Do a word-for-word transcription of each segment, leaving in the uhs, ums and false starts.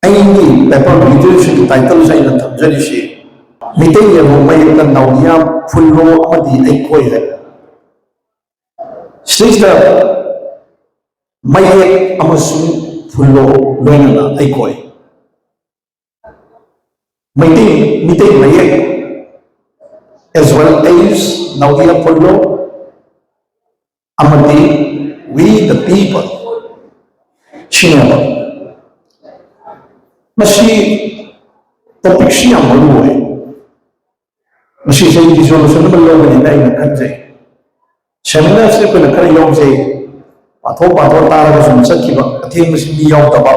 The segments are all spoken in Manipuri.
ꯑꯩꯒꯤ ꯄꯦꯄꯔ ꯂꯤꯇꯔꯦꯆꯔꯒꯤ ꯇꯥꯏꯇꯜꯁꯦ ꯑꯩꯅ ꯊꯝꯖꯔꯤꯁꯤ ꯃꯤꯇꯩ ꯌꯦꯡꯉꯨ ꯃꯌꯦꯛꯇ ꯅꯥꯎꯔꯤꯌꯥ ꯐꯨꯜꯂꯣ ꯑꯃꯗꯤ ꯑꯩꯈꯣꯏ ꯍꯥꯏꯕ꯫ ꯁꯤꯗꯩꯁꯤꯗ ꯃꯌꯦꯛ ꯑꯃꯁꯨꯡ ꯐꯨꯜꯂꯣ ꯂꯣꯏꯅꯅ ꯑꯩꯈꯣꯏ ꯃꯩꯇꯩ ꯃꯤꯇꯩ ꯃꯌꯦꯛ as well as ꯅꯥꯎꯔꯤꯌꯥ ꯐꯨꯜꯂꯣ ꯑꯃꯗꯤ we the people ꯁꯤꯅꯦꯕ꯫ ꯃꯁꯤ ꯇꯣꯄꯤꯛꯁꯤ ꯌꯥꯝ ꯃꯔꯨ ꯑꯣꯏ꯫ ꯃꯁꯤꯁꯦ ꯔꯤꯖꯣꯂꯨꯁꯟ ꯑꯃ ꯂꯧꯒꯅꯤꯅ ꯑꯩꯅ ꯈꯟꯖꯩ꯫ ꯁꯦꯃꯤꯅꯥꯔꯁꯦ ꯑꯩꯈꯣꯏꯅ ꯈꯔ ꯌꯥꯎꯖꯩ, ꯄꯥꯊꯣꯛ ꯄꯥꯊꯣꯛ ꯇꯥꯔꯒ ꯁꯨꯝ ꯆꯠꯈꯤꯕ, ꯑꯊꯦꯡꯕꯁꯤ ꯃꯤ ꯌꯥꯎꯗꯕ,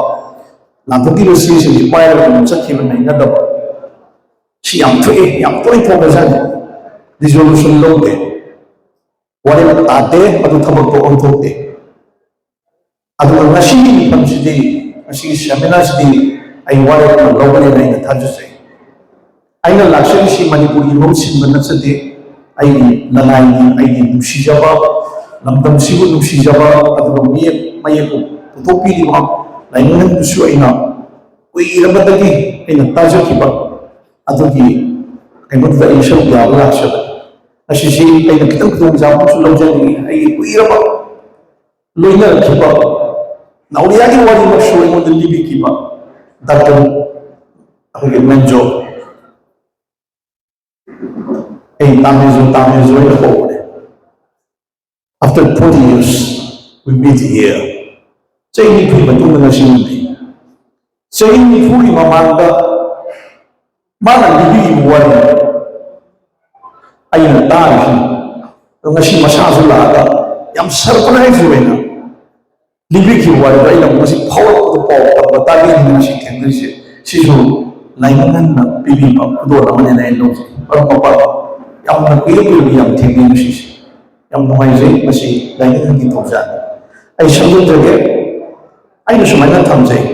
ꯂꯥꯟꯊꯣꯛꯈꯤꯕ ꯆꯦꯁꯤꯡꯁꯤ ꯄꯥꯏꯔꯒ ꯁꯨꯝ ꯆꯠꯈꯤꯕ ꯅꯩꯅꯗꯕ, ꯁꯤ ꯌꯥꯝ ꯊꯣꯛꯑꯦ, ꯌꯥꯝ ꯇꯣꯏꯅ ꯊꯣꯛꯈ꯭ꯔꯖꯥꯠꯅꯤ꯫ ꯔꯤꯖꯣꯂꯨꯁꯟ ꯂꯧꯗꯦ, ꯋꯥꯔꯦꯞ ꯇꯥꯗꯦ, ꯑꯗꯨ ꯊꯕꯛꯇꯣ ꯑꯣꯟꯊꯣꯛꯇꯦ꯫ ꯑꯗꯨꯒ ꯉꯁꯤꯒꯤ ꯃꯤꯐꯝꯁꯤꯗꯤ, ꯉꯁꯤꯒꯤ ꯁꯦꯃꯤꯅꯥꯔꯁꯤꯗꯤ ꯑꯩ ꯋꯥꯔꯦꯞ ꯑꯃ ꯂꯧꯒꯅꯦꯅ ꯑꯩꯅ ꯊꯥꯖꯖꯩ꯫ ꯑꯩꯅ ꯂꯥꯛꯆꯔꯤꯁꯤ ꯃꯅꯤꯄꯨꯔꯒꯤ ꯃꯍꯨꯠ ꯁꯤꯟꯕ ꯅꯠꯆꯗꯦ꯫ ꯑꯩꯒꯤ ꯂꯅꯥꯏꯒꯤ, ꯑꯩꯒꯤ ꯅꯨꯡꯁꯤꯖꯕ, ꯂꯝꯗꯝꯁꯤꯕꯨ ꯅꯨꯡꯁꯤꯖꯕ, ꯑꯗꯨꯒ ꯃꯌꯦꯛ ꯃꯌꯦꯛꯄꯨ ꯄꯨꯊꯣꯛꯄꯤꯔꯤꯕ ꯂꯥꯏꯅꯤꯡꯍꯟꯕꯁꯨ ꯑꯩꯅ ꯀꯨꯏꯔꯕꯗꯒꯤ ꯑꯩꯅ ꯇꯥꯖꯈꯤꯕ ꯑꯗꯨꯒꯤ ꯀꯩꯅꯣꯗꯨꯗ ꯑꯩ ꯁꯔꯨꯛ ꯌꯥꯕ ꯂꯥꯛꯆꯕꯅꯤ꯫ ꯑꯁꯤꯁꯤ ꯑꯩꯅ ꯈꯤꯇꯪ ꯈꯨꯗꯣꯡꯆꯥꯕ ꯑꯃꯁꯨ ꯂꯧꯖꯅꯤꯡꯉꯤ꯫ ꯑꯩꯒꯤ ꯀꯨꯏꯔꯕ ꯂꯣꯏꯅꯔꯛꯈꯤꯕ ꯅꯥꯎꯔꯤꯌꯥꯒꯤ ꯋꯥꯔꯤꯃꯛꯁꯨ ꯑꯩꯉꯣꯟꯗ ꯂꯤꯕꯤꯈꯤꯕ ꯗꯥꯛꯇꯔ ꯑꯩꯈꯣꯏꯒꯤ ꯃꯦꯟꯖꯣ, ꯑꯩ ꯇꯥꯃꯦꯖꯣ, ꯇꯥꯃꯦꯖꯣ ꯍꯥꯏꯅ ꯀꯧꯕꯅꯦ꯫ After forty years, we meet here. ꯆꯍꯤ ꯅꯤꯐꯨꯒꯤ ꯃꯇꯨꯡꯗ ꯉꯁꯤ ꯎꯅꯩ꯫ ꯆꯍꯤ ꯅꯤꯐꯨꯒꯤ ꯃꯃꯥꯡꯗ ꯃꯥꯅ ꯂꯤꯕꯤꯈꯤꯕ ꯋꯥꯔꯤ ꯑꯩꯅ ꯇꯥꯔꯤꯁꯤꯅꯤ꯫ ꯑꯗꯣ ꯉꯁꯤ ꯃꯁꯥꯁꯨ ꯂꯥꯛꯑꯒ ꯌꯥꯝ ꯁꯔꯄ꯭ꯔꯥꯏꯖ ꯑꯣꯏꯅ ꯂꯤꯕꯤꯈꯤꯕ ꯋꯥꯔꯤꯗꯣ ꯑꯩꯅ ꯉꯁꯤ ꯐꯥꯎꯔꯛꯄꯗ ꯄꯥꯎ ꯇꯝꯕ ꯇꯥꯕꯤꯗꯅ ꯉꯁꯤ ꯊꯦꯡꯅꯔꯤꯁꯦ, ꯁꯤꯁꯨ ꯂꯥꯏꯅꯤꯡꯍꯟꯅ ꯄꯤꯕꯤꯕ ꯈꯨꯗꯣꯜ ꯑꯃꯅꯦꯅ ꯑꯩꯅ ꯂꯧꯖꯩ꯫ ꯃꯔꯨꯞ ꯃꯄꯥꯡ ꯌꯥꯝꯅ ꯀꯨꯏꯔ ꯀꯨꯏꯔꯕ ꯌꯥꯝ ꯊꯦꯡꯅꯩ ꯉꯁꯤꯁꯦ꯫ ꯌꯥꯝ ꯅꯨꯡꯉꯥꯏꯖꯩ꯫ ꯃꯁꯤ ꯂꯥꯏꯅꯤꯡꯍꯟꯒꯤ ꯊꯧꯖꯥꯜꯅꯤ꯫ ꯑꯩ ꯁꯝꯖꯤꯟꯖꯒꯦ꯫ ꯑꯩꯅ ꯁꯨꯃꯥꯏꯅ ꯊꯝꯖꯩ,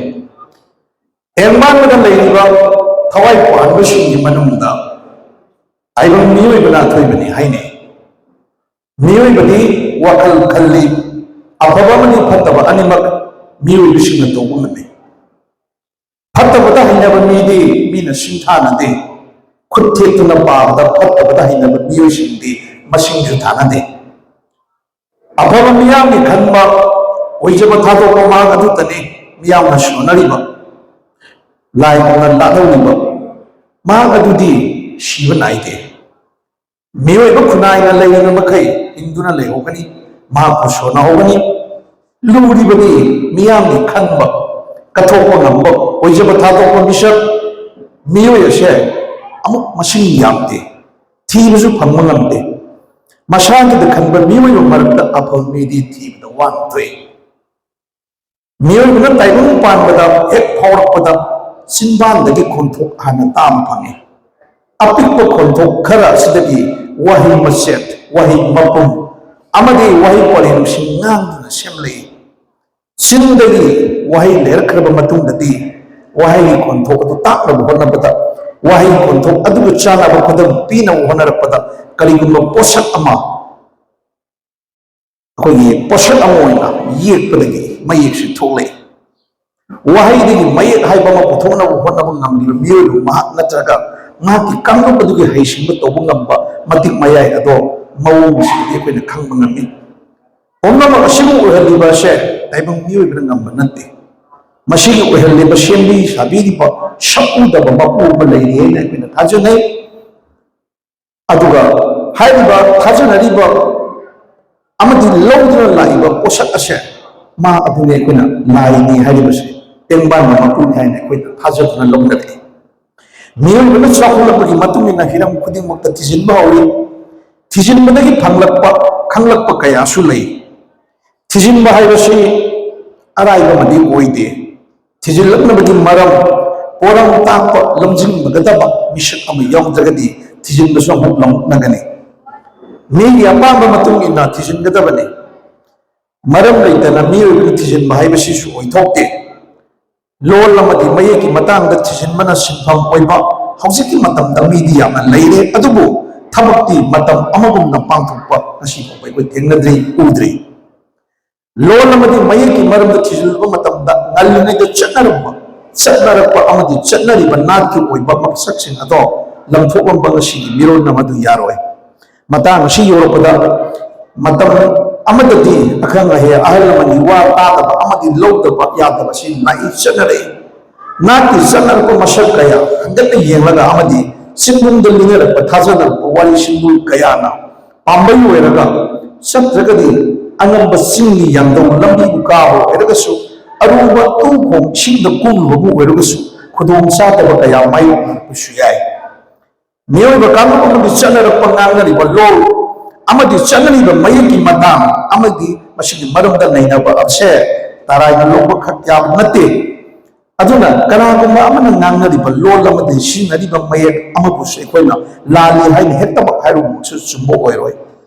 ꯇꯦꯡꯕꯥꯡꯕꯗ ꯂꯩꯔꯤꯕ ꯊꯋꯥꯏ ꯄꯥꯟꯕꯁꯤꯡꯒꯤ ꯃꯅꯨꯡꯗ ꯇꯥꯏꯕꯪ ꯃꯤꯑꯣꯏꯕꯅ ꯑꯊꯣꯏꯕꯅꯤ ꯍꯥꯏꯅꯩ꯫ ꯃꯤꯑꯣꯏꯕꯗꯤ ꯋꯥꯈꯜ ꯈꯜꯂꯤ, ꯑꯐꯕ ꯑꯃꯗꯤ ꯐꯠꯇꯕ ꯑꯅꯤꯃꯛ ꯃꯤꯑꯣꯏꯕꯁꯤꯡꯅ ꯇꯧꯕ ꯉꯝꯃꯤ꯫ ꯐꯠꯇꯕꯗ ꯍꯩꯅꯕ ꯃꯤꯗꯤ ꯃꯤꯅ ꯁꯤꯡꯊꯥꯅꯗꯦ꯫ ꯈꯨꯠ ꯊꯦꯛꯇꯨꯅ ꯄꯥꯕꯗ ꯐꯠꯇꯕꯗ ꯍꯩꯅꯕ ꯃꯤꯑꯣꯏꯁꯤꯡꯗꯤ ꯃꯁꯤꯡꯁꯨ ꯊꯥꯅꯗꯦ꯫ ꯑꯐꯕ ꯃꯤꯌꯥꯝꯒꯤ ꯈꯟꯕ, ꯑꯣꯏꯖꯕ ꯊꯥꯗꯣꯛꯄ ꯃꯍꯥꯛ ꯑꯗꯨꯇꯅꯤ ꯃꯤꯌꯥꯝꯅ ꯁꯣꯟꯅꯔꯤꯕ, ꯂꯥꯏ ꯀꯧꯅ ꯂꯥꯠꯍꯧꯔꯤꯕ ꯃꯍꯥꯛ ꯑꯗꯨꯗꯤ ꯁꯤꯕ ꯅꯥꯏꯗꯦ꯫ ꯃꯤꯑꯣꯏꯕ ꯈꯨꯟꯅꯥꯏꯅ ꯂꯩꯔꯤꯕ ꯃꯈꯩ ꯍꯤꯡꯗꯨꯅ ꯂꯩꯍꯧꯒꯅꯤ, ꯃꯍꯥꯛꯄꯨ ꯁꯣꯟꯅꯍꯧꯒꯅꯤ꯫ ꯂꯨꯔꯤꯕꯗꯤ ꯃꯤꯌꯥꯝꯒꯤ ꯈꯟꯕ, ꯀꯠꯊꯣꯛꯄ ꯉꯝꯕ, ꯑꯣꯏꯖꯕ ꯊꯥꯗꯣꯛꯄ ꯃꯤꯁꯛ ꯃꯤꯑꯣꯏ ꯑꯁꯦ ꯑꯃꯨꯛ ꯃꯁꯤꯡ ꯌꯥꯝꯗꯦ, ꯊꯤꯕꯁꯨ ꯐꯪꯕ ꯉꯝꯗꯦ꯫ ꯃꯁꯥꯒꯤꯗ ꯈꯟꯕ ꯃꯤꯑꯣꯏꯕ ꯃꯔꯛꯇ ꯑꯐꯕ ꯃꯤꯗꯤ ꯊꯤꯕꯗ ꯋꯥꯅ ꯊꯣꯛꯏ꯫ ꯃꯤꯑꯣꯏꯕꯅ ꯇꯥꯏꯕꯪ ꯄꯥꯟꯕꯗ ꯍꯦꯛ ꯐꯥꯎꯔꯛꯄꯗ ꯆꯤꯟꯕꯥꯟꯗꯒꯤ ꯈꯣꯟꯊꯣꯛ ꯍꯥꯟꯅ ꯇꯥꯕ ꯐꯪꯏ꯫ ꯑꯄꯤꯛꯄ ꯈꯣꯟꯊꯣꯛ ꯈꯔ ꯑꯁꯤꯗꯒꯤ ꯋꯥꯍꯩ ꯃꯆꯦꯠ, ꯋꯥꯍꯩ ꯃꯄꯨꯝ ꯑꯃꯗꯤ ꯋꯥꯍꯩ ꯄꯔꯦꯡꯁꯤꯡ ꯉꯥꯡꯗꯨꯅ ꯁꯦꯝꯂꯛꯏ꯫ ꯆꯤꯟꯗꯒꯤ ꯋꯥꯍꯩ ꯂꯩꯔꯛꯈ꯭ꯔꯕ ꯃꯇꯨꯡꯗꯗꯤ ꯋꯥꯍꯩꯒꯤ ꯈꯣꯟꯊꯣꯛ ꯑꯗꯨ ꯇꯥꯛꯅꯕ ꯍꯣꯠꯅꯕꯗ, ꯋꯥꯍꯩ ꯈꯣꯟꯊꯣꯛ ꯑꯗꯨꯒ ꯆꯥꯟꯅꯕ ꯈꯨꯗꯝ ꯄꯤꯅꯕ ꯍꯣꯠꯅꯔꯛꯄꯗ ꯀꯔꯤꯒꯨꯝꯕ ꯄꯣꯠꯁꯛ ꯑꯃ, ꯑꯩꯈꯣꯏꯒꯤ ꯄꯣꯠꯁꯛ ꯑꯃ ꯑꯣꯏꯅ ꯌꯦꯛꯄꯗꯒꯤ ꯃꯌꯦꯛꯁꯤ ꯊꯣꯛꯂꯛꯏ꯫ ꯋꯥꯍꯩꯗꯒꯤ ꯃꯌꯦꯛ ꯍꯥꯏꯕ ꯑꯃ ꯄꯨꯊꯣꯛꯅꯕ ꯍꯣꯠꯅꯕ ꯉꯝꯂꯤꯕ ꯃꯤꯑꯣꯏꯕ ꯃꯍꯥꯛ ꯅꯠꯇ꯭ꯔꯒ ꯃꯍꯥꯛꯀꯤ ꯀꯥꯡꯂꯨꯞ ꯑꯗꯨꯒꯤ ꯍꯩꯁꯤꯡꯕ ꯇꯧꯕ ꯉꯝꯕ ꯃꯇꯤꯛ ꯃꯌꯥꯏ ꯑꯗꯣ ꯃꯑꯣꯡꯁꯤꯗꯒꯤ ꯑꯩꯈꯣꯏꯅ ꯈꯪꯕ ꯉꯝꯃꯤ꯫ ꯄꯨꯝꯅꯃꯛ ꯑꯁꯤꯕꯨ ꯑꯣꯏꯍꯜꯂꯤꯕ ꯑꯁꯦ ꯇꯥꯏꯕꯪ ꯃꯤꯑꯣꯏꯕꯅ ꯉꯝꯕ ꯅꯠꯇꯦ꯫ ꯃꯁꯤꯒꯤ ꯑꯣꯏꯍꯜꯂꯤꯕ ꯁꯦꯝꯕꯤ ꯁꯥꯕꯤꯔꯤꯕ ꯁꯛꯎꯗꯕ ꯃꯄꯨ ꯑꯃ ꯂꯩꯔꯤ ꯍꯥꯏꯅ ꯑꯩꯈꯣꯏꯅ ꯊꯥꯖꯅꯩ꯫ ꯑꯗꯨꯒ ꯍꯥꯏꯔꯤꯕ ꯊꯥꯖꯅꯔꯤꯕ ꯑꯃꯗꯤ ꯂꯧꯗꯨꯅ ꯂꯥꯛꯏꯕ ꯄꯣꯠꯁꯛ ꯑꯁꯦ ꯃꯥ ꯑꯗꯨꯅꯤ ꯑꯩꯈꯣꯏꯅ ꯂꯥꯏꯅꯤ ꯍꯥꯏꯔꯤꯕꯁꯦ, ꯇꯦꯡꯕꯥꯟꯒꯤ ꯃꯄꯨꯅꯤ ꯍꯥꯏꯅ ꯑꯩꯈꯣꯏꯅ ꯊꯥꯖꯗꯨꯅ ꯂꯧꯅꯔꯛꯏ꯫ ꯃꯤꯑꯣꯏꯕꯅ ꯆꯥꯎꯈꯠꯂꯛꯄꯒꯤ ꯃꯇꯨꯡ ꯏꯟꯅ ꯍꯤꯔꯝ ꯈꯨꯗꯤꯡꯃꯛꯇ ꯊꯤꯖꯤꯟꯕ ꯍꯧꯔꯤ꯫ ꯊꯤꯖꯤꯟꯕꯗꯒꯤ ꯐꯪꯂꯛꯄ, ꯈꯪꯂꯛꯄ ꯀꯌꯥꯁꯨ ꯂꯩ꯫ ꯊꯤꯖꯤꯟꯕ ꯍꯥꯏꯕꯁꯤ ꯑꯔꯥꯏꯕ ꯑꯃꯗꯤ ꯑꯣꯏꯗꯦ꯫ ꯊꯤꯖꯤꯜꯂꯛꯅꯕꯒꯤ ꯃꯔꯝ, ꯄꯣꯔꯝ ꯇꯥꯛꯄ, ꯂꯝꯖꯤꯡꯒꯗꯕ ꯃꯤꯁꯛ ꯑꯃ ꯌꯥꯎꯗ꯭ꯔꯒꯗꯤ ꯊꯤꯖꯤꯟꯕꯁꯨ ꯑꯃꯨꯛ ꯂꯝꯃꯛꯅꯒꯅꯤ꯫ ꯃꯤꯒꯤ ꯑꯄꯥꯝꯕ ꯃꯇꯨꯡ ꯏꯟꯅ ꯊꯤꯖꯤꯟꯒꯗꯕꯅꯤ꯫ ꯃꯔꯝ ꯂꯩꯇꯅ ꯃꯤꯑꯣꯏꯕꯒꯤ ꯊꯤꯖꯤꯟꯕ ꯍꯥꯏꯕꯁꯤꯁꯨ ꯑꯣꯏꯊꯣꯛꯇꯦ꯫ ꯂꯣꯜ ꯑꯃꯗꯤ ꯃꯌꯦꯛꯀꯤ ꯃꯇꯥꯡꯗ ꯊꯤꯖꯤꯟꯕꯅ ꯁꯤꯟꯐꯝ ꯑꯣꯏꯕ ꯍꯧꯖꯤꯛꯀꯤ ꯃꯇꯝꯗ ꯃꯤꯗꯤ ꯌꯥꯝꯅ ꯂꯩꯔꯦ, ꯑꯗꯨꯕꯨ ꯊꯕꯛꯇꯤ ꯃꯇꯝ ꯑꯃꯒꯨꯝꯅ ꯄꯥꯡꯊꯣꯛꯄ ꯉꯁꯤ ꯐꯥꯎꯕ ꯑꯩꯈꯣꯏ ꯊꯦꯡꯅꯗ꯭ꯔꯤ, ꯎꯗ꯭ꯔꯤ꯫ ꯂꯣꯜ ꯑꯃꯗꯤ ꯃꯌꯦꯛꯀꯤ ꯃꯔꯝꯗ ꯊꯤꯖꯤꯜꯂꯨꯕ ꯃꯇꯝꯗ ꯉꯜꯂꯤꯉꯩꯗ ꯆꯠꯅꯔꯝꯕ, ꯆꯠꯅꯔꯛꯄ ꯑꯃꯗꯤ ꯆꯠꯅꯔꯤꯕ ꯅꯥꯠꯀꯤ ꯑꯣꯏꯕ ꯃꯁꯛꯁꯤꯡ ꯑꯗꯣ ꯂꯪꯊꯣꯛꯂꯝꯕ ꯉꯁꯤꯒꯤ ꯃꯤꯔꯣꯟ ꯑꯃꯗꯨ ꯌꯥꯔꯣꯏ꯫ ꯃꯇꯥꯡ ꯑꯁꯤ ꯌꯧꯔꯛꯄꯗ, ꯃꯇꯝ ꯑꯃꯗꯗꯤ ꯑꯈꯪ ꯑꯍꯩ ꯑꯍꯜ ꯂꯃꯟꯒꯤ ꯋꯥ ꯇꯥꯗꯕ ꯑꯃꯗꯤ ꯂꯧꯗꯕ ꯌꯥꯗꯕ ꯑꯁꯤ ꯂꯥꯛꯏ ꯆꯠꯅꯔꯛꯏ꯫ ꯅꯥꯠꯀꯤ ꯆꯠꯅꯔꯛꯄ ꯃꯁꯛ ꯀꯌꯥ ꯍꯟꯒꯠꯅ ꯌꯦꯡꯂꯒ ꯑꯃꯗꯤ ꯆꯤꯟꯕꯨꯝꯗ ꯂꯤꯅꯔꯛꯄ ꯊꯥꯖꯅꯔꯛꯄ ꯋꯥꯔꯤ ꯁꯤꯡꯕꯨ ꯀꯌꯥꯅ ꯄꯥꯝꯕꯩ ꯑꯣꯏꯔꯒ ꯆꯠꯇ꯭ꯔꯒꯗꯤ ꯑꯉꯝꯕ ꯆꯤꯡꯒꯤ ꯌꯥꯡꯗꯧ ꯂꯝꯕꯤꯕꯨ ꯀꯥꯕ ꯑꯣꯏꯔꯒꯁꯨ ꯑꯔꯨꯕ ꯇꯨꯡꯈꯣꯡ ꯏꯁꯤꯡꯗ ꯀꯨꯝꯂꯨꯕꯕꯨ ꯑꯣꯏꯔꯒꯁꯨ ꯈꯨꯗꯣꯡ ꯆꯥꯗꯕ ꯀꯌꯥ ꯃꯥꯌꯣꯛꯅꯔꯛꯄꯁꯨ ꯌꯥꯏ꯫ ꯃꯤꯑꯣꯏꯕ ꯀꯥꯡꯂꯨꯞ ꯑꯃꯒꯤ ꯆꯠꯅꯔꯛꯄ ꯉꯥꯡꯅꯔꯤꯕ ꯂꯣꯜ ꯑꯃꯗꯤ ꯆꯠꯅꯔꯤꯕ ꯃꯌꯦꯛꯀꯤ ꯃꯇꯥꯡ ꯑꯃꯗꯤ ꯃꯁꯤꯒꯤ ꯃꯔꯝꯗ ꯅꯩꯅꯕ ꯑꯁꯦ ꯇꯔꯥꯏꯅ ꯂꯧꯕ ꯈꯛ ꯌꯥꯕ ꯅꯠꯇꯦ꯫ ꯑꯗꯨꯅ ꯀꯅꯥꯒꯨꯝꯕ ꯑꯃꯅ ꯉꯥꯡꯅꯔꯤꯕ ꯂꯣꯜ ꯑꯃꯗꯤ ꯁꯤꯖꯤꯟꯅꯔꯤꯕ ꯃꯌꯦꯛ ꯑꯃꯕꯨꯁꯨ ꯑꯩꯈꯣꯏꯅ ꯂꯥꯜꯂꯤ ꯍꯥꯏꯅ ꯍꯦꯛꯇꯃꯛ ꯍꯥꯏꯔꯨꯕꯃꯛꯁꯨ ꯆꯨꯝꯕ ꯑꯣꯏꯔꯣꯏ꯫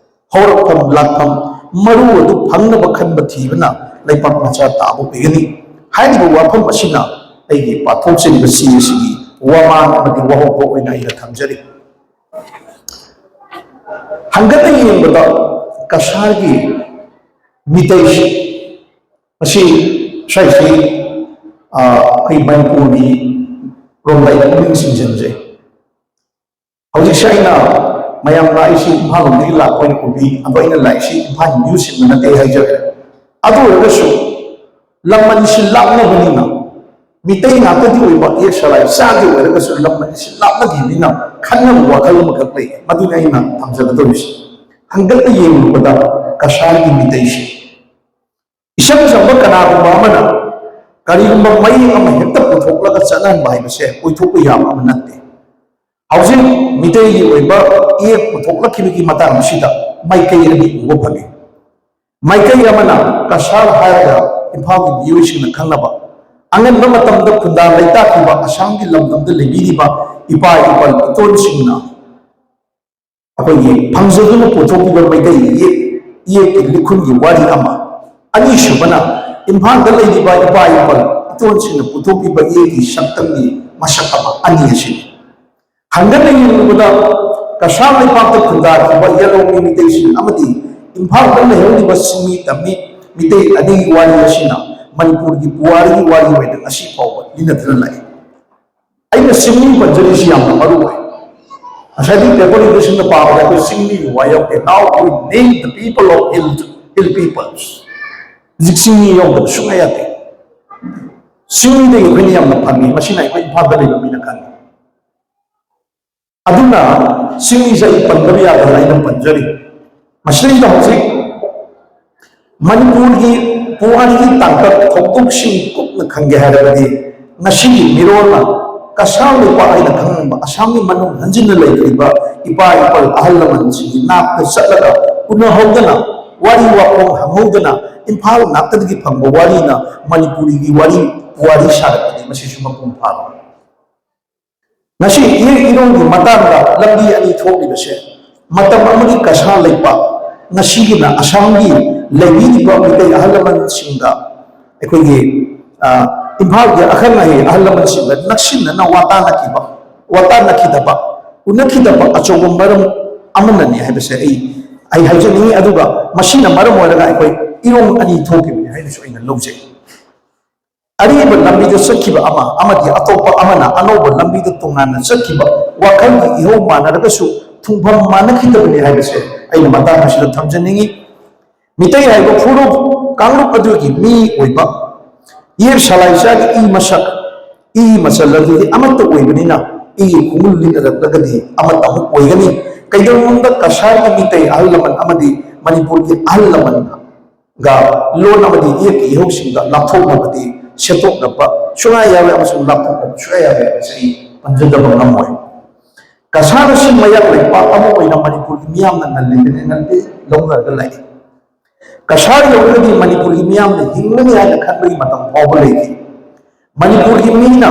ꯍꯧꯔꯛꯐꯝ ꯂꯥꯛꯐꯝ ꯃꯔꯨ ꯑꯗꯨ ꯐꯪꯅꯕ ꯈꯟꯕ ꯊꯤꯕꯅ ꯂꯩꯄꯥꯛ ꯃꯆꯥ ꯇꯥꯕ ꯑꯣꯏꯒꯅꯤ꯫ ꯍꯥꯏꯔꯤꯕ ꯋꯥꯐꯝ ꯑꯁꯤꯅ ꯑꯩꯒꯤ ꯄꯥꯊꯣꯛꯆꯔꯤꯕ ꯆꯦ ꯑꯁꯤꯒꯤ ꯋꯥꯃꯥꯡ ꯑꯃꯗꯤ ꯋꯥꯍꯧꯕ ꯑꯣꯏꯅ ꯑꯩꯅ ꯊꯝꯖꯔꯤ꯫ ꯍꯟꯒꯠꯅ ꯌꯦꯡꯕꯗ ꯀꯁꯥꯔꯒꯤ ꯃꯤꯇꯩꯁꯤ ꯃꯁꯤ ꯁ꯭ꯋꯥꯏꯁꯤ, ꯑ, ꯑꯩꯈꯣꯏ ꯃꯅꯤꯄꯨꯔꯒꯤ ꯔꯣꯝꯗ ꯑꯩꯅ ꯄꯨꯛꯅꯤꯡ ꯆꯤꯡꯁꯤꯟꯖꯩ꯫ ꯍꯧꯖꯤꯛꯁꯦ ꯑꯩꯅ ꯃꯌꯥꯝꯅ ꯑꯩꯁꯤ ꯏꯝꯐꯥꯜ ꯂꯣꯝꯗꯒꯤ ꯂꯥꯛꯄ ꯑꯣꯏꯅ ꯎꯕꯤ, ꯑꯗꯣ ꯑꯩꯅ ꯂꯥꯛꯏꯁꯤ ꯏꯝꯐꯥꯜ ꯅ꯭ꯌꯨ ꯁꯤꯟꯕ ꯅꯠꯇꯦ ꯍꯥꯏꯖꯔꯦ꯫ ꯑꯗꯨ ꯑꯣꯏꯔꯒꯁꯨ ꯂꯝ ꯑꯅꯤꯁꯤ ꯂꯥꯞꯅꯕꯅꯤꯅ ꯃꯤꯇꯩ ꯉꯥꯛꯇꯗꯤ ꯑꯣꯏꯕ, ꯌꯦꯛ ꯁꯂꯥꯏ ꯆꯥꯗꯤ ꯑꯣꯏꯔꯒꯁꯨ ꯂꯝ ꯑꯅꯤꯁꯤ ꯂꯥꯞꯅꯈꯤꯕꯅꯤꯅ ꯈꯟꯅꯕ ꯋꯥꯈꯜ ꯑꯃꯈꯛ ꯂꯩ꯫ ꯃꯗꯨꯅꯤ ꯑꯩꯅ ꯊꯝꯖꯒꯗꯧꯔꯤꯁꯤ꯫ ꯍꯟꯒꯠꯅ ꯌꯦꯡꯂꯨꯕꯗ ꯀꯁꯥꯔꯒꯤ ꯃꯤꯇꯩꯁꯤ ꯏꯁꯝ ꯁꯝꯕ ꯀꯅꯥꯒꯨꯝꯕ ꯑꯃꯅ ꯀꯔꯤꯒꯨꯝꯕ ꯃꯌꯦꯛ ꯑꯃ ꯍꯦꯛꯇ ꯄꯨꯊꯣꯛꯂꯒ ꯆꯠꯅꯍꯟꯕ ꯍꯥꯏꯕꯁꯦ ꯑꯣꯏꯊꯣꯛꯄ ꯌꯥꯕ ꯑꯃ ꯅꯠꯇꯦ꯫ ꯍꯧꯖꯤꯛ ꯃꯤꯇꯩꯒꯤ ꯑꯣꯏꯕ ꯏꯌꯦꯛ ꯄꯨꯊꯣꯛꯂꯛꯈꯤꯕꯒꯤ ꯃꯇꯥꯡ ꯑꯁꯤꯗ ꯃꯥꯏꯀꯩ ꯑꯅꯤ ꯎꯕ ꯐꯪꯉꯤ꯫ ꯃꯥꯏꯀꯩ ꯑꯃꯅ ꯀꯁꯥꯔ ꯍꯥꯏꯔꯒ ꯏꯝꯐꯥꯜꯒꯤ ꯃꯤꯑꯣꯏꯁꯤꯡꯅ ꯈꯪꯅꯕ, ꯑꯉꯟꯕ ꯃꯇꯝꯗ ꯈꯨꯟꯗꯥ ꯂꯩꯇꯥꯈꯤꯕ ꯑꯁꯥꯝꯒꯤ ꯂꯝꯗꯝꯗ ꯂꯩꯕꯤꯔꯤꯕ ꯏꯄꯥ ꯏꯄꯜ ꯏꯇꯣꯟꯁꯤꯡꯅ ꯑꯩꯈꯣꯏꯒꯤ ꯐꯪꯖꯗꯨꯅ ꯄꯨꯊꯣꯛꯈꯤꯕ ꯃꯩꯇꯩ ꯏꯌꯦꯛ, ꯏꯌꯦꯛꯀꯤ ꯂꯤꯈꯨꯟꯒꯤ ꯋꯥꯔꯤ ꯑꯃ, ꯑꯅꯤꯁꯨꯕꯅ ꯏꯝꯐꯥꯜꯗ ꯂꯩꯔꯤꯕ ꯏꯄꯥ ꯏꯄꯜ ꯏꯇꯣꯟꯁꯤꯡꯅ ꯄꯨꯊꯣꯛꯄꯤꯕ ꯏꯌꯦꯛꯀꯤ ꯁꯛꯇꯝꯒꯤ ꯃꯁꯛ ꯑꯃ, ꯑꯅꯤ ꯑꯁꯤꯅꯤ꯫ ꯍꯟꯒꯠꯅ ꯌꯦꯡꯂꯨꯕꯗ ꯀꯁꯥꯔ ꯂꯩꯄꯥꯛꯇ ꯈꯨꯟꯗꯥꯈꯤꯕ ꯌꯦꯂꯣꯡꯒꯤ ꯃꯤꯇꯩꯁꯤꯡ ꯑꯃꯗꯤ ꯏꯝꯐꯥꯜꯗ ꯂꯩꯍꯧꯔꯤꯕ ꯁꯤꯟꯃꯤ ꯇꯝꯃꯤ ꯃꯤꯇꯩ ꯑꯅꯤꯒꯤ ꯋꯥꯔꯤ ꯑꯁꯤꯅ ꯃꯅꯤꯄꯨꯔꯒꯤ ꯄꯨꯋꯥꯔꯤꯒꯤ ꯋꯥꯔꯤ ꯑꯣꯏꯅ ꯉꯁꯤ ꯐꯥꯎꯕ ꯏꯅꯗꯅ ꯂꯥꯛꯏ꯫ ꯑꯩꯅ ꯆꯤꯡꯃꯤ ꯄꯟꯖꯔꯤꯁꯤ ꯌꯥꯝꯅ ꯃꯔꯨ ꯑꯣꯏ꯫ ꯉꯁꯥꯏꯗꯤ ꯄꯦꯄꯔ ꯏꯗꯤꯁꯟꯗ ꯄꯥꯕꯗ ꯑꯩꯈꯣꯏ ꯆꯤꯡꯃꯤꯒꯤ ꯋꯥ ꯌꯥꯎꯗꯦ꯫ Now we name the people of hill, hill peoples. ꯍꯧꯖꯤꯛ ꯆꯤꯡꯃꯤ ꯌꯥꯎꯗꯕ ꯁꯨꯡꯌꯥ ꯌꯥꯗꯦ꯫ ꯆꯤꯡꯃꯤꯗꯒꯤ ꯑꯩꯈꯣꯏꯅ ꯌꯥꯝꯅ ꯐꯪꯉꯤ꯫ ꯃꯁꯤꯅ ꯑꯩꯈꯣꯏ ꯏꯝꯐꯥꯜꯗ ꯂꯩꯕ ꯃꯤꯅ ꯈꯪꯉꯤ꯫ ꯑꯗꯨꯅ ꯆꯤꯡꯃꯤꯁꯦ ꯑꯩ ꯄꯟꯗꯕ ꯌꯥꯗꯅ ꯑꯩꯅ ꯄꯟꯖꯔꯤ꯫ ꯃꯁꯤꯗꯩꯗ ꯍꯧꯖꯤꯛ ꯃꯅꯤꯄꯨꯔꯒꯤ ꯄꯨꯋꯥꯔꯤꯒꯤ ꯇꯥꯡꯀꯛ ꯊꯧꯗꯣꯛꯁꯤꯡ ꯀꯨꯞꯅ ꯈꯪꯒꯦ ꯍꯥꯏꯔꯕꯗꯤ, ꯉꯁꯤꯒꯤ ꯃꯤꯔꯣꯜꯅ ꯀꯁꯥꯔ ꯂꯩꯄꯥꯛ ꯍꯥꯏꯅ ꯈꯪꯅꯕ ꯑꯁꯥꯝꯒꯤ ꯃꯅꯨꯡ ꯍꯟꯖꯤꯟꯅ ꯂꯩꯈ꯭ꯔꯤꯕ ꯏꯄꯥ ꯏꯄꯜ ꯑꯍꯜ ꯂꯃꯟꯁꯤꯡꯒꯤ ꯅꯥꯛꯇ ꯆꯠꯂꯒ ꯎꯅꯍꯧꯗꯅ, ꯋꯥꯔꯤ ꯋꯥꯈꯣꯡ ꯍꯪꯍꯧꯗꯅ, ꯏꯝꯐꯥꯜ ꯉꯥꯛꯇꯗꯒꯤ ꯐꯪꯕ ꯋꯥꯔꯤꯅ ꯃꯅꯤꯄꯨꯔꯤꯒꯤ ꯋꯥꯔꯤ ꯄꯨꯋꯥꯔꯤ ꯁꯥꯔꯛꯄꯅꯤ꯫ ꯃꯁꯤꯁꯨ ꯃꯄꯨꯡ ꯐꯥꯕ꯫ ꯉꯁꯤ ꯏꯌꯦꯛ ꯏꯔꯣꯡꯒꯤ ꯃꯇꯥꯡꯗ ꯂꯝꯕꯤ ꯑꯅꯤ ꯊꯣꯛꯂꯤꯕꯁꯦ, ꯃꯇꯝ ꯑꯃꯒꯤ ꯀꯁꯥꯔ ꯂꯩꯄꯥꯛ, ꯉꯁꯤꯒꯤꯅ ꯑꯁꯥꯝꯒꯤ ꯂꯩꯕꯤꯔꯤꯕ ꯃꯤꯇꯩ ꯑꯍꯜ ꯂꯃꯟꯁꯤꯡꯗ ꯑꯩꯈꯣꯏꯒꯤ, ꯑ, ꯏꯝꯐꯥꯜꯒꯤ ꯑꯈꯪ ꯑꯍꯩ ꯑꯍꯜ ꯂꯃꯟꯁꯤꯡꯒ ꯅꯛꯁꯤꯟꯅꯅ ꯋꯥ ꯇꯥꯅꯈꯤꯕ, ꯋꯥ ꯇꯥꯅꯈꯤꯗꯕ, ꯎꯅꯈꯤꯗꯕ ꯑꯆꯧꯕ ꯃꯔꯝ ꯑꯃꯅꯅꯤ ꯍꯥꯏꯕꯁꯦ ꯑꯩ, ꯑꯩ ꯍꯥꯏꯖꯅꯤꯡꯉꯤ꯫ ꯑꯗꯨꯒ ꯃꯁꯤꯅ ꯃꯔꯝ ꯑꯣꯏꯔꯒ ꯑꯩꯈꯣꯏ ꯏꯔꯣꯡ ꯑꯅꯤ ꯊꯣꯛꯈꯤꯕꯅꯤ ꯍꯥꯏꯅꯁꯨ ꯑꯩꯅ ꯂꯧꯖꯩ꯫ ꯑꯔꯤꯕ ꯂꯝꯕꯤꯗ ꯆꯠꯈꯤꯕ ꯑꯃ ꯑꯃꯗꯤ ꯑꯇꯣꯞꯄ ꯑꯃꯅ ꯑꯅꯧꯕ ꯂꯝꯕꯤꯗ ꯇꯣꯉꯥꯟꯅ ꯆꯠꯈꯤꯕ, ꯋꯥꯈꯜꯒꯤ ꯏꯍꯧ ꯃꯥꯟꯅꯔꯒꯁꯨ ꯊꯨꯡꯐꯝ ꯃꯥꯟꯅꯈꯤꯗꯕꯅꯤ ꯍꯥꯏꯕꯁꯦ ꯑꯩꯅ ꯃꯇꯥꯡ ꯑꯁꯤꯗ ꯊꯝꯖꯅꯤꯡꯏ꯫ ꯃꯤꯇꯩ ꯍꯥꯏꯕ ꯐꯨꯔꯨꯞ ꯀꯥꯡꯂꯨꯞ ꯑꯗꯨꯒꯤ ꯃꯤ ꯑꯣꯏꯕ, ꯌꯦꯛ ꯁꯂꯥꯏꯆꯥꯒꯤ ꯏ ꯃꯁꯛ, ꯏ ꯃꯆꯜ ꯑꯗꯨꯗꯤ ꯑꯃꯠꯇ ꯑꯣꯏꯕꯅꯤꯅ, ꯏꯒꯤ ꯈꯣꯡꯒꯨꯜ ꯂꯤꯠꯅꯔꯛꯂꯒꯗꯤ ꯑꯃꯠꯇ ꯑꯃꯨꯛ ꯑꯣꯏꯒꯅꯤ꯫ ꯀꯩꯗꯧꯅꯨꯡꯗ ꯀꯁꯥꯔꯒꯤ ꯃꯤꯇꯩ ꯑꯍꯜ ꯂꯃꯟ ꯑꯃꯗꯤ ꯃꯅꯤꯄꯨꯔꯒꯤ ꯑꯍꯜ ꯂꯃꯟꯒ ꯂꯣꯟ ꯑꯃꯗꯤ ꯏꯌꯦꯛꯀꯤ ꯏꯍꯧꯁꯤꯡꯗ ꯂꯥꯞꯊꯣꯛꯅꯕꯗꯤ ꯁꯦꯠꯇꯣꯛꯅꯕ ꯁꯨꯡꯌꯥ ꯌꯥꯔꯣꯏ ꯑꯃꯁꯨꯡ ꯂꯥꯞꯊꯣꯛꯅꯕ ꯁꯨꯡꯌꯥ ꯌꯥꯔꯣꯏ ꯍꯥꯏꯕꯁꯤ ꯑꯩ ꯄꯟꯖꯗꯕ ꯉꯝꯃꯣꯏ꯫ ꯀꯁꯥꯔ ꯑꯁꯤ ꯃꯌꯥꯡ ꯂꯩꯄꯥꯛ ꯑꯃ ꯑꯣꯏꯅ ꯃꯅꯤꯄꯨꯔꯒꯤ ꯃꯤꯌꯥꯝꯅ ꯉꯜꯂꯤꯕꯅꯤ, ꯉꯜꯂꯤ ꯂꯧꯅꯔꯒ ꯂꯥꯛꯏ꯫ ꯀꯁꯥꯔ ꯌꯧꯔꯒꯗꯤ ꯃꯅꯤꯄꯨꯔꯒꯤ ꯃꯤꯌꯥꯝꯅ ꯍꯤꯡꯒꯅꯤ ꯍꯥꯏꯅ ꯈꯟꯕꯒꯤ ꯃꯇꯝ ꯐꯥꯎꯕ ꯂꯩꯈꯤ꯫ ꯃꯅꯤꯄꯨꯔꯒꯤ ꯃꯤꯅ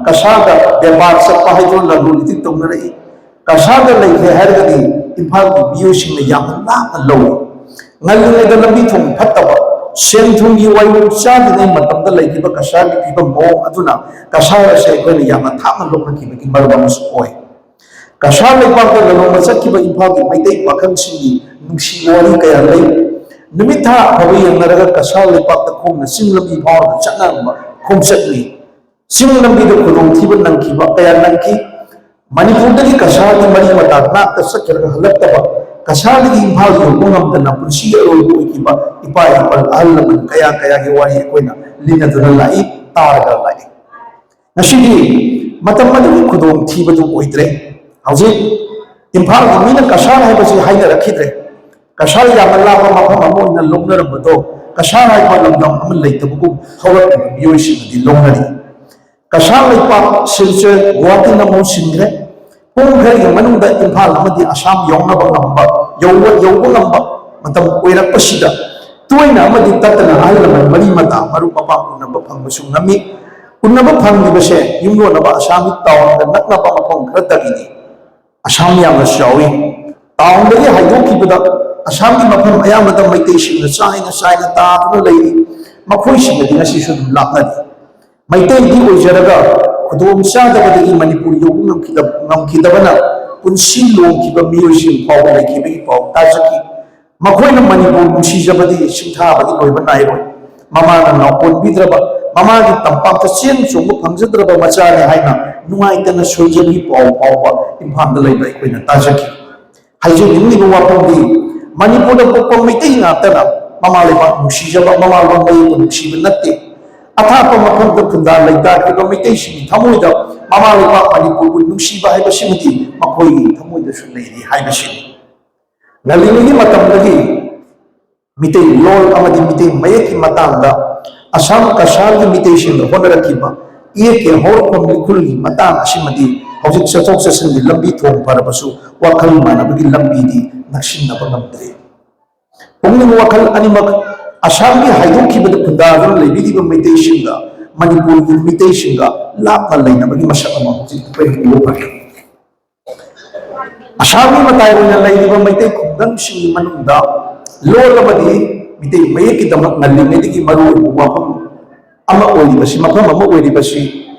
ꯀꯁꯥꯔꯗ ꯕꯦꯄꯥꯔ ꯆꯠꯄ ꯍꯥꯏꯗꯨꯅ ꯂꯂꯣꯟ ꯏꯇꯤꯛ ꯇꯧꯅꯔꯛꯏ꯫ ꯀꯁꯥꯔꯗ ꯂꯩꯈ꯭ꯔꯦ ꯍꯥꯏꯔꯒꯗꯤ ꯏꯝꯐꯥꯜꯒꯤ ꯃꯤꯑꯣꯏꯁꯤꯡꯅ ꯌꯥꯝꯅ ꯂꯥꯞꯅ ꯂꯧꯏ꯫ ꯉꯜꯂꯤꯉꯩꯗ ꯂꯝꯕꯤ ꯊꯣꯡ ꯐꯠꯇꯕ, ꯁꯦꯟ ꯊꯨꯝꯒꯤ ꯋꯥꯌꯣꯝ ꯆꯥꯗ꯭ꯔꯤꯉꯩ ꯃꯇꯝꯗ ꯂꯩꯈꯤꯕ ꯀꯁꯥꯔꯒꯤ ꯐꯤꯕꯝ ꯃꯑꯣꯡ ꯑꯗꯨꯅ ꯀꯁꯥꯔ ꯑꯁꯦ ꯑꯩꯈꯣꯏꯅ ꯌꯥꯝꯅ ꯊꯥꯞꯅ ꯂꯧꯅꯈꯤꯕꯒꯤ ꯃꯔꯝ ꯑꯃꯁꯨ ꯑꯣꯏ꯫ ꯀꯁꯥꯔ ꯂꯩꯄꯥꯛꯇ ꯂꯂꯣꯟꯕ ꯆꯠꯈꯤꯕ ꯏꯝꯐꯥꯜꯒꯤ ꯃꯩꯇꯩ ꯄꯥꯈꯪꯁꯤꯡꯒꯤ ꯅꯨꯡꯁꯤꯕ ꯋꯥꯔꯤ ꯀꯌꯥ ꯂꯩ꯫ ꯅꯨꯃꯤꯠ ꯊꯥ ꯑꯐꯕ ꯌꯦꯡꯅꯔꯒ ꯀꯁꯥꯔ ꯂꯩꯄꯥꯛꯇ ꯈꯣꯡꯅ ꯆꯤꯡ ꯂꯝꯕꯤ ꯐꯥꯎꯔꯒ ꯆꯠꯅꯔꯝꯕ ꯈꯣꯡꯆꯠꯅꯤ꯫ ꯆꯤꯡ ꯂꯝꯕꯤꯗ ꯈꯨꯗꯣꯡꯊꯤꯕ ꯅꯪꯈꯤꯕ ꯀꯌꯥ ꯅꯪꯈꯤ꯫ ꯃꯅꯤꯄꯨꯔꯗꯒꯤ ꯀꯁꯥꯔꯒꯤ ꯃꯔꯤ ꯃꯇꯥ ꯉꯥꯛꯇ ꯆꯠꯈ꯭ꯔꯒ ꯍꯜꯂꯛꯇꯕ, ꯀꯁꯥꯔꯗꯒꯤ ꯏꯝꯐꯥꯜ ꯌꯧꯕ ꯉꯝꯗꯅ ꯄꯨꯟꯁꯤꯒꯤ ꯑꯔꯣꯏꯕ ꯑꯣꯏꯈꯤꯕ ꯏꯄꯥ ꯏꯄꯜ ꯑꯍꯜ ꯂꯃꯟ ꯀꯌꯥ ꯀꯌꯥꯒꯤ ꯋꯥꯔꯤ ꯑꯩꯈꯣꯏꯅ ꯂꯤꯅꯗꯨꯅ ꯂꯥꯛꯏ, ꯇꯥꯔꯒ ꯂꯥꯛꯏ꯫ ꯉꯁꯤꯗꯤ ꯃꯇꯝ ꯑꯗꯨꯒꯤ ꯈꯨꯗꯣꯡꯊꯤꯕꯗꯨ ꯑꯣꯏꯗ꯭ꯔꯦ꯫ ꯍꯧꯖꯤꯛ ꯏꯝꯐꯥꯜꯒꯤ ꯃꯤꯅ ꯀꯁꯥꯔ ꯍꯥꯏꯕꯁꯤ ꯍꯥꯏꯅꯔꯛꯈꯤꯗ꯭ꯔꯦ꯫ ꯀꯁꯥꯔ ꯌꯥꯝꯅ ꯂꯥꯞꯄ ꯃꯐꯝ ꯑꯃ ꯑꯣꯏꯅ ꯂꯧꯅꯔꯝꯕꯗꯣ, ꯀꯁꯥꯔ ꯍꯥꯏꯕ ꯂꯝꯗꯝ ꯑꯃ ꯂꯩꯇꯕꯒꯨꯝ ꯍꯧꯔꯛꯂꯤꯕ ꯃꯤꯑꯣꯏꯁꯤꯡꯅꯗꯤ ꯂꯧꯅꯔꯤ꯫ ꯀꯁꯥꯔ ꯂꯩꯄꯥꯛ ꯁꯤꯜꯆꯔ ꯒꯨꯋꯥꯍꯥꯇꯤꯅ ꯃꯍꯨꯠ ꯁꯤꯟꯈ꯭ꯔꯦ꯫ ꯄꯨꯡ ꯈꯔꯒꯤ ꯃꯅꯨꯡꯗ ꯏꯝꯐꯥꯜ ꯑꯃꯗꯤ ꯑꯁꯥꯝ ꯌꯧꯅꯕ ꯉꯝꯕ, ꯌꯧꯕ, ꯌꯧꯕ ꯉꯝꯕ ꯃꯇꯝ ꯑꯣꯏꯔꯛꯄꯁꯤꯗ, ꯇꯣꯏꯅ ꯑꯃꯗꯤ ꯇꯠꯇꯅ ꯑꯍꯜ ꯂꯃꯟ ꯃꯔꯤ ꯃꯇꯥ ꯃꯔꯨꯞ ꯃꯄꯥꯡ ꯎꯅꯕ ꯐꯪꯕꯁꯨ ꯉꯝꯃꯤ꯫ ꯎꯅꯕ ꯐꯪꯂꯤꯕꯁꯦ ꯌꯨꯝꯂꯣꯟꯅꯕ ꯑꯁꯥꯝꯒꯤ ꯇꯥꯎꯟꯒ ꯅꯛꯅꯕ ꯃꯐꯝ ꯈꯔꯗꯒꯤꯅꯤ꯫ ꯑꯁꯥꯝ ꯌꯥꯝꯅ ꯆꯥꯎꯏ꯫ ꯇꯥꯎꯟꯗꯒꯤ ꯍꯥꯏꯗꯣꯛꯈꯤꯕꯗ ꯑꯁꯥꯝꯒꯤ ꯃꯐꯝ ꯑꯌꯥꯝꯕꯗ ꯃꯩꯇꯩꯁꯤꯡꯅ ꯆꯥꯏꯅ ꯆꯥꯏꯅ ꯇꯥꯗꯨꯅ ꯂꯩꯔꯤ꯫ ꯃꯈꯣꯏꯁꯤꯡꯒꯗꯤ ꯉꯁꯤꯁꯨ ꯑꯗꯨꯝ ꯂꯥꯞꯅꯔꯤ꯫ ꯃꯩꯇꯩꯗꯤ ꯑꯣꯏꯖꯔꯒ ꯈꯨꯗꯣꯡ ꯆꯥꯗꯕꯗꯒꯤ ꯃꯅꯤꯄꯨꯔ ꯌꯧꯕ ꯉꯝꯈꯤꯗꯕ, ꯉꯝꯈꯤꯗꯕꯅ ꯄꯨꯟꯁꯤ ꯂꯣꯝꯈꯤꯕ ꯃꯤꯑꯣꯏꯁꯤꯡ ꯐꯥꯎꯕ ꯂꯩꯈꯤꯕꯒꯤ ꯄꯥꯎ ꯇꯥꯖꯈꯤ꯫ ꯃꯈꯣꯏꯅ ꯃꯅꯤꯄꯨꯔ ꯅꯨꯡꯁꯤꯖꯕꯗꯤ ꯁꯤꯡꯊꯥꯕꯗꯤ ꯂꯣꯏꯕ ꯅꯥꯏꯔꯣꯏ꯫ ꯃꯃꯥꯅ ꯅꯥꯎ ꯀꯣꯟꯕꯤꯗ꯭ꯔꯕ, ꯃꯃꯥꯒꯤ ꯇꯝꯄꯥꯛꯇ ꯆꯦꯟ ꯆꯣꯡꯕ ꯐꯪꯖꯗ꯭ꯔꯕ ꯃꯆꯥꯅꯤ ꯍꯥꯏꯅ ꯅꯨꯡꯉꯥꯏꯇꯅ ꯁꯣꯏꯖꯕꯒꯤ ꯄꯥꯎ ꯐꯥꯎꯕ ꯏꯝꯐꯥꯜꯗ ꯂꯩꯕ ꯑꯩꯈꯣꯏꯅ ꯇꯥꯖꯈꯤ꯫ ꯍꯥꯏꯖꯅꯤꯡꯂꯤꯕ ꯋꯥꯐꯝꯗꯤ, ꯃꯅꯤꯄꯨꯔꯗ ꯄꯣꯛꯄ ꯃꯩꯇꯩ ꯉꯥꯛꯇꯅ ꯃꯃꯥ ꯂꯩꯕꯥꯛ ꯅꯨꯡꯁꯤꯖꯕ, ꯃꯃꯥ ꯂꯣꯟ ꯃꯌꯦꯛꯄꯨ ꯅꯨꯡꯁꯤꯕ ꯅꯠꯇꯦ꯫ ꯑꯊꯥꯞꯄ ꯃꯐꯝꯗ ꯈꯨꯟꯗꯥ ꯂꯩꯇꯥꯈꯤꯕ ꯃꯩꯇꯩꯁꯤꯡꯒꯤ ꯊꯃꯣꯏꯗ ꯃꯃꯥ ꯂꯩꯕꯥꯛ ꯃꯅꯤꯄꯨꯔꯕꯨ ꯅꯨꯡꯁꯤꯕ ꯍꯥꯏꯕꯁꯤꯃꯗꯤ ꯃꯈꯣꯏꯒꯤ ꯊꯃꯣꯏꯗꯁꯨ ꯂꯩꯔꯤ ꯍꯥꯏꯕꯁꯤꯅꯤ꯫ ꯉꯜꯂꯤꯉꯩꯒꯤ ꯃꯇꯝꯗꯒꯤ ꯃꯤꯇꯩ ꯂꯣꯜ ꯑꯃꯗꯤ ꯃꯤꯇꯩ ꯃꯌꯦꯛꯀꯤ ꯃꯇꯥꯡꯗ ꯑꯁꯥꯝ ꯀꯁꯥꯔꯒꯤ ꯃꯤꯇꯩꯁꯤꯡꯅ ꯍꯣꯠꯅꯔꯛꯈꯤꯕ ꯏꯌꯦꯛꯀꯤ ꯍꯧꯔꯛꯐꯝ ꯂꯤꯈꯨꯜꯒꯤ ꯃꯇꯥꯡ ꯑꯁꯤꯃꯗꯤ ꯍꯧꯖꯤꯛ ꯆꯠꯊꯣꯛ ꯆꯠꯁꯤꯟꯒꯤ ꯂꯝꯕꯤ ꯊꯣꯡ ꯐꯔꯕꯁꯨ ꯋꯥꯈꯜ ꯃꯥꯟꯅꯕꯒꯤ ꯂꯝꯕꯤꯗꯤ ꯅꯛꯁꯤꯟꯅꯕ ꯉꯝꯗ꯭ꯔꯤ꯫ ꯄꯨꯛꯅꯤꯡ ꯋꯥꯈꯜ ꯑꯅꯤꯃꯛ ꯑꯁꯥꯝꯒꯤ ꯍꯥꯏꯗꯣꯛꯈꯤꯕꯗ ꯈꯨꯟꯗꯥꯗꯨꯅ ꯂꯩꯕꯤꯔꯤꯕ ꯃꯩꯇꯩꯁꯤꯡꯒ ꯃꯅꯤꯄꯨꯔꯒꯤ ꯃꯤꯇꯩꯁꯤꯡꯒ ꯂꯥꯞꯅ ꯂꯩꯅꯕꯒꯤ ꯃꯁꯛ ꯑꯃ ꯍꯧꯖꯤꯛ ꯑꯩꯈꯣꯏꯅ ꯎꯕ ꯐꯪꯏ꯫ ꯑꯁꯥꯝꯒꯤ ꯃꯇꯥꯏ ꯑꯣꯏꯅ ꯂꯩꯔꯤꯕ ꯃꯩꯇꯩ ꯈꯨꯡꯒꯪꯁꯤꯡꯒꯤ ꯃꯅꯨꯡꯗ ꯂꯣꯜ ꯑꯃꯗꯤ ꯃꯤꯇꯩ ꯃꯌꯦꯛꯀꯤꯗꯃꯛ ꯉꯜꯂꯤꯉꯩꯗꯒꯤ ꯃꯔꯨꯑꯣꯏꯕ ꯋꯥꯐꯝ ꯑꯃ ꯑꯣꯏꯔꯤꯕꯁꯤ, ꯃꯐꯝ ꯑꯃ ꯑꯣꯏꯔꯤꯕꯁꯤ,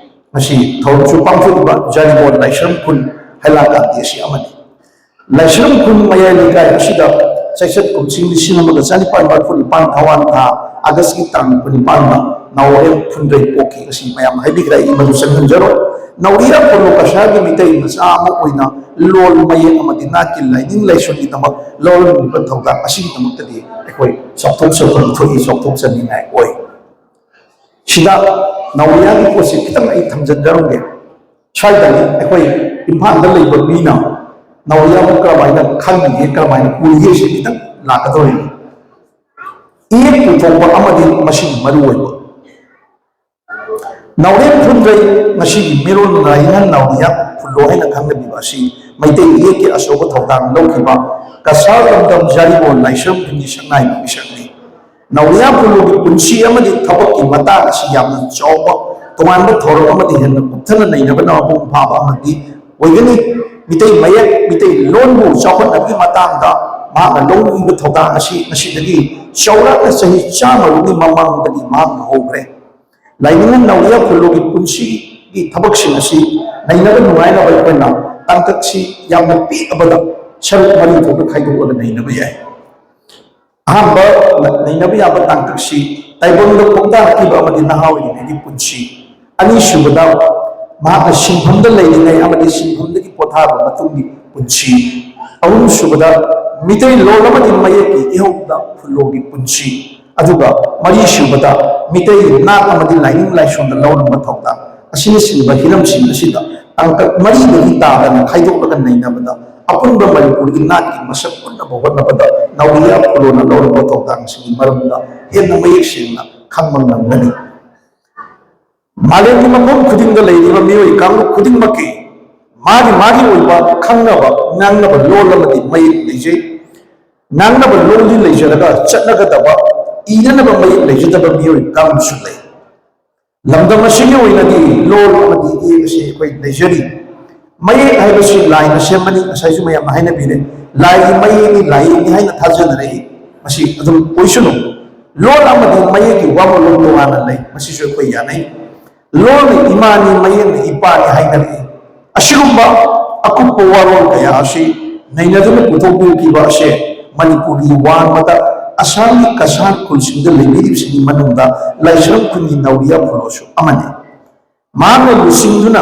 ꯉꯁꯤ ꯊꯧꯔꯝꯁꯨ ꯄꯥꯡꯊꯣꯛꯂꯤꯕ ꯖꯥꯔꯤꯃꯣꯟ ꯂꯥꯏꯁ꯭ꯔꯝ ꯈꯨꯟ ꯍꯩꯂꯥꯀꯥꯟꯗꯤ ꯑꯁꯤ ꯑꯃꯅꯤ꯫ ꯂꯥꯏꯁ꯭ꯔꯝ ꯈꯨꯟ ꯃꯌꯥꯏ ꯂꯩꯀꯥꯏ ꯑꯁꯤꯗ ꯆꯩꯆꯠ ꯀꯨꯝꯁꯤꯡ ꯂꯤꯁꯤꯡ ꯑꯃꯒ ꯆꯅꯤꯄꯥꯟ ꯃꯔꯤꯐꯨ ꯅꯤꯄꯥꯟ ꯊꯋꯥꯟ ꯊꯥ ꯑꯥꯒꯁꯀꯤ ꯇꯥꯡ ꯀꯨꯟꯅꯤꯄꯥꯟꯗ ꯅꯥꯎꯔꯦꯝ ꯐꯨꯟꯗ꯭ꯔꯩ ꯄꯣꯛꯈꯤ꯫ ꯑꯁꯤ ꯃꯌꯥꯝ ꯍꯥꯏꯕꯤꯈ꯭ꯔꯦ, ꯑꯩ ꯃꯗꯨ ꯆꯪꯍꯟꯖꯔꯣꯏ꯫ ꯅꯥꯎꯔꯤꯌꯥ ꯄꯣꯂꯣ ꯀꯁꯥꯔꯒꯤ ꯃꯤꯇꯩ ꯃꯆꯥ ꯑꯃ ꯑꯣꯏꯅ ꯂꯣꯜ ꯃꯌꯦꯛ ꯑꯃꯗꯤ ꯅꯥꯠꯀꯤ ꯂꯥꯏꯅꯤꯡ ꯂꯥꯏꯁꯣꯟꯒꯤꯗꯃꯛ ꯂꯧꯔꯝꯂꯤꯕ ꯊꯧꯗꯥꯡ ꯑꯁꯤꯒꯤꯗꯃꯛꯇꯗꯤ ꯑꯩꯈꯣꯏ ꯆꯥꯎꯊꯣꯛꯆꯐꯝ ꯊꯣꯛꯏ, ꯆꯥꯎꯊꯣꯛꯆꯅꯤꯡꯉꯥꯏ ꯑꯣꯏ꯫ ꯁꯤꯗ ꯅꯥꯎꯔꯤꯌꯥꯒꯤ ꯄꯣꯠꯁꯤ ꯈꯤꯇꯪ ꯑꯩ ꯊꯝꯖꯤꯟꯖꯔꯝꯒꯦ꯫ ꯁ꯭ꯋꯥꯏꯗ ꯑꯩꯈꯣꯏ ꯏꯝꯐꯥꯜꯗ ꯂꯩꯕ ꯃꯤꯅ ꯅꯥꯎꯔꯤꯌꯥꯕꯨ ꯀꯔꯝꯍꯥꯏꯅ ꯈꯪꯉꯤꯒꯦ, ꯀꯔꯝꯍꯥꯏꯅ ꯎꯔꯤꯒꯦ, ꯁꯤ ꯈꯤꯇꯪ ꯂꯥꯛꯀꯗꯧꯔꯤꯅꯤ꯫ ꯏꯌꯦꯛ ꯄꯨꯊꯣꯛꯄ ꯑꯃꯗꯤ ꯃꯁꯤꯒꯤ ꯃꯔꯨ ꯑꯣꯏꯕ꯫ ꯅꯥꯎꯔꯦꯝ ꯐꯨꯟꯗ꯭ꯔꯩ ꯉꯁꯤꯒꯤ ꯃꯤꯔꯣꯜ ꯂꯥꯏꯅꯤꯡ ꯅꯥꯎꯔꯤꯌꯥ ꯐꯨꯜꯂꯣ ꯍꯥꯏꯅ ꯈꯪꯅꯕꯤꯕ ꯑꯁꯤ ꯃꯩꯇꯩ ꯏꯌꯦꯛꯀꯤ ꯑꯆꯧꯕ ꯊꯧꯗꯥꯡ ꯂꯧꯈꯤꯕ ꯀꯁꯥꯔ ꯂꯝꯗꯝ ꯖꯥꯔꯤꯕꯣꯟ ꯂꯥꯏꯁ꯭ꯔꯝ ꯈꯨꯟꯒꯤ ꯁꯛꯅꯥꯏꯕ ꯃꯤꯁꯛꯅꯤ꯫ ꯅꯥꯎꯔꯤꯌꯥ ꯐꯨꯜꯂꯣꯒꯤ ꯄꯨꯟꯁꯤ ꯑꯃꯗꯤ ꯊꯕꯛꯀꯤ ꯃꯇꯥꯡ ꯑꯁꯤ ꯌꯥꯝꯅ ꯆꯥꯎꯕ ꯇꯣꯉꯥꯟꯕ ꯊꯧꯔꯝ ꯑꯃꯗꯤ ꯍꯦꯟꯅ ꯀꯨꯞꯊꯅ ꯅꯩꯅꯕꯅ ꯃꯄꯨꯡ ꯐꯥꯕ ꯑꯃꯗꯤ ꯑꯣꯏꯒꯅꯤ꯫ ꯃꯤꯇꯩ ꯃꯌꯦꯛ, ꯃꯤꯇꯩ ꯂꯣꯟꯕꯨ ꯆꯥꯎꯈꯠꯅꯕꯒꯤ ꯃꯇꯥꯡꯗ ꯃꯍꯥꯛꯅ ꯂꯧꯔꯤꯕ ꯊꯧꯗꯥꯡ ꯑꯁꯤ ꯉꯁꯤꯗꯒꯤ ꯆꯥꯎꯔꯥꯛꯅ ꯆꯍꯤ ꯆꯥꯝꯃꯒꯤ ꯃꯃꯥꯡꯗꯒꯤ ꯃꯍꯥꯛꯅ ꯍꯧꯈ꯭ꯔꯦ꯫ ꯂꯥꯏꯅꯤꯡ ꯅꯥꯎꯔꯤꯌꯥ ꯐꯨꯜꯂꯣꯒꯤ ꯄꯨꯟꯁꯤꯒꯤ ꯊꯕꯛꯁꯤꯡ ꯑꯁꯤ ꯅꯩꯅꯕ ꯅꯨꯡꯉꯥꯏꯅꯕ ꯑꯩꯈꯣꯏꯅ ꯇꯥꯡꯀꯛꯁꯤ ꯌꯥꯝꯅ ꯄꯤꯛꯑꯕꯗ ꯁꯔꯨꯛ ꯃꯔꯤ ꯊꯣꯛꯅ ꯈꯥꯏꯗꯣꯛꯂꯒ ꯅꯩꯅꯕ ꯌꯥꯏ꯫ ꯑꯍꯥꯟꯕ ꯅꯩꯅꯕ ꯌꯥꯕ ꯇꯥꯡꯀꯛꯁꯤ ꯇꯥꯏꯕꯪꯗ ꯈꯣꯡꯗꯥꯔꯛꯈꯤꯕ ꯑꯃꯗꯤ ꯅꯍꯥ ꯑꯣꯏꯔꯤꯉꯩꯒꯤ ꯄꯨꯟꯁꯤ꯫ ꯑꯅꯤꯁꯨꯕꯗ ꯃꯍꯥꯛꯅ ꯁꯤꯟꯐꯝꯗ ꯂꯩꯔꯤꯉꯩ ꯑꯃꯗꯤ ꯁꯤꯟꯐꯝꯗꯒꯤ ꯄꯣꯊꯥꯕ ꯃꯇꯨꯡꯒꯤ ꯄꯨꯟꯁꯤ꯫ ꯑꯍꯨꯝꯁꯨꯕꯗ ꯃꯤꯇꯩ ꯂꯣꯟ ꯑꯃꯗꯤ ꯃꯌꯦꯛꯀꯤ ꯏꯍꯧꯗ ꯐꯨꯜꯂꯣꯒꯤ ꯄꯨꯟꯁꯤ꯫ ꯑꯗꯨꯒ ꯃꯔꯤꯁꯨꯕꯗ ꯃꯤꯇꯩ ꯅꯥꯠ ꯑꯃꯗꯤ ꯂꯥꯏꯅꯤꯡ ꯂꯥꯏꯁꯣꯟꯗ ꯂꯧꯔꯝꯕ ꯊꯧꯗꯥꯡ ꯑꯁꯤꯅꯆꯤꯡꯕ ꯍꯤꯔꯝꯁꯤꯡ ꯑꯁꯤꯗ ꯇꯥꯡꯀꯛ ꯃꯔꯤꯗꯒꯤ ꯇꯥꯗꯅ ꯈꯥꯏꯗꯣꯛꯂꯒ ꯅꯩꯅꯕꯗ ꯑꯄꯨꯟꯕ ꯃꯅꯤꯄꯨꯔꯒꯤ ꯅꯥꯠꯀꯤ ꯃꯁꯛ ꯎꯠꯅꯕ ꯍꯣꯠꯅꯕꯗ ꯅꯥꯎꯔꯤꯌꯥ ꯐꯨꯜꯂꯣꯅ ꯂꯧꯔꯝꯕ ꯊꯧꯗꯥꯡꯁꯤꯡꯒꯤ ꯃꯔꯝꯗ ꯍꯦꯟꯅ ꯃꯌꯦꯛ ꯁꯦꯡꯅ ꯈꯪꯕ ꯉꯝꯒꯅꯤ꯫ ꯃꯥꯂꯦꯝꯒꯤ ꯃꯐꯝ ꯈꯨꯗꯤꯡꯗ ꯂꯩꯔꯤꯕ ꯃꯤꯑꯣꯏ ꯀꯥꯡꯂꯨꯞ ꯈꯨꯗꯤꯡꯃꯛꯀꯤ ꯃꯥꯒꯤ ꯃꯥꯒꯤ ꯑꯣꯏꯕ ꯈꯪꯅꯕ ꯉꯥꯡꯅꯕ ꯂꯣꯜ ꯑꯃꯗꯤ ꯃꯌꯦꯛ ꯂꯩꯖꯩ꯫ ꯉꯥꯡꯅꯕ ꯂꯣꯜꯗꯤ ꯂꯩꯖꯔꯒ ꯆꯠꯅꯒꯗꯕ, ꯏꯅꯅꯕ ꯃꯌꯦꯛ ꯂꯩꯖꯗꯕ ꯃꯤꯑꯣꯏ ꯀꯥꯡꯂꯨꯞꯁꯨ ꯂꯩ꯫ ꯂꯝꯗꯝ ꯑꯁꯤꯒꯤ ꯑꯣꯏꯅꯗꯤ ꯂꯣꯜ ꯑꯃꯗꯤ ꯏꯌꯦꯛ ꯑꯁꯤ ꯑꯩꯈꯣꯏ ꯂꯩꯖꯔꯤ꯫ ꯃꯌꯦꯛ ꯍꯥꯏꯕꯁꯤ ꯂꯥꯏꯅ ꯁꯦꯝꯕꯅꯤ, ꯉꯁꯥꯏꯁꯨ ꯃꯌꯥꯝꯅ ꯍꯥꯏꯅꯕꯤꯔꯦ꯫ ꯂꯥꯏꯒꯤ ꯃꯌꯦꯛꯅꯤ, ꯂꯥꯏꯌꯦꯛꯅꯤ ꯍꯥꯏꯅ ꯊꯥꯖꯅꯔꯛꯏ꯫ ꯃꯁꯤ ꯑꯗꯨꯝ ꯑꯣꯏꯁꯅꯨ꯫ ꯂꯣꯜ ꯑꯃꯗꯤ ꯃꯌꯦꯛꯀꯤ ꯋꯥꯈꯜꯂꯣꯟ ꯇꯣꯉꯥꯟꯅ ꯂꯩ, ꯃꯁꯤꯁꯨ ꯑꯩꯈꯣꯏ ꯌꯥꯅꯩ꯫ ꯂꯣꯜꯅ ꯏꯃꯥꯅꯤ, ꯃꯌꯦꯛꯅ ꯏꯄꯥꯅꯤ ꯍꯥꯏꯅꯔꯛꯏ꯫ ꯑꯁꯤꯒꯨꯝꯕ ꯑꯀꯨꯞꯄ ꯋꯥꯔꯣꯜ ꯀꯌꯥ ꯑꯁꯤ ꯅꯩꯅꯗꯨꯅ ꯄꯨꯊꯣꯛꯄꯤꯔꯛꯈꯤꯕ ꯑꯁꯦ ꯃꯅꯤꯄꯨꯔꯒꯤ ꯋꯥꯡꯃꯗ ꯑꯁꯥꯝꯒꯤ ꯀꯁꯥꯔ ꯈꯨꯜꯁꯤꯡꯗ ꯂꯩꯕꯤꯔꯤꯕꯁꯤꯡꯒꯤ ꯃꯅꯨꯡꯗ ꯂꯥꯏꯁ꯭ꯔꯝ ꯈꯨꯟꯒꯤ ꯅꯥꯎꯔꯤꯌꯥ ꯐꯨꯂꯣꯁꯨ ꯑꯃꯅꯤ꯫ ꯃꯍꯥꯛꯅ ꯂꯨꯆꯤꯡꯗꯨꯅ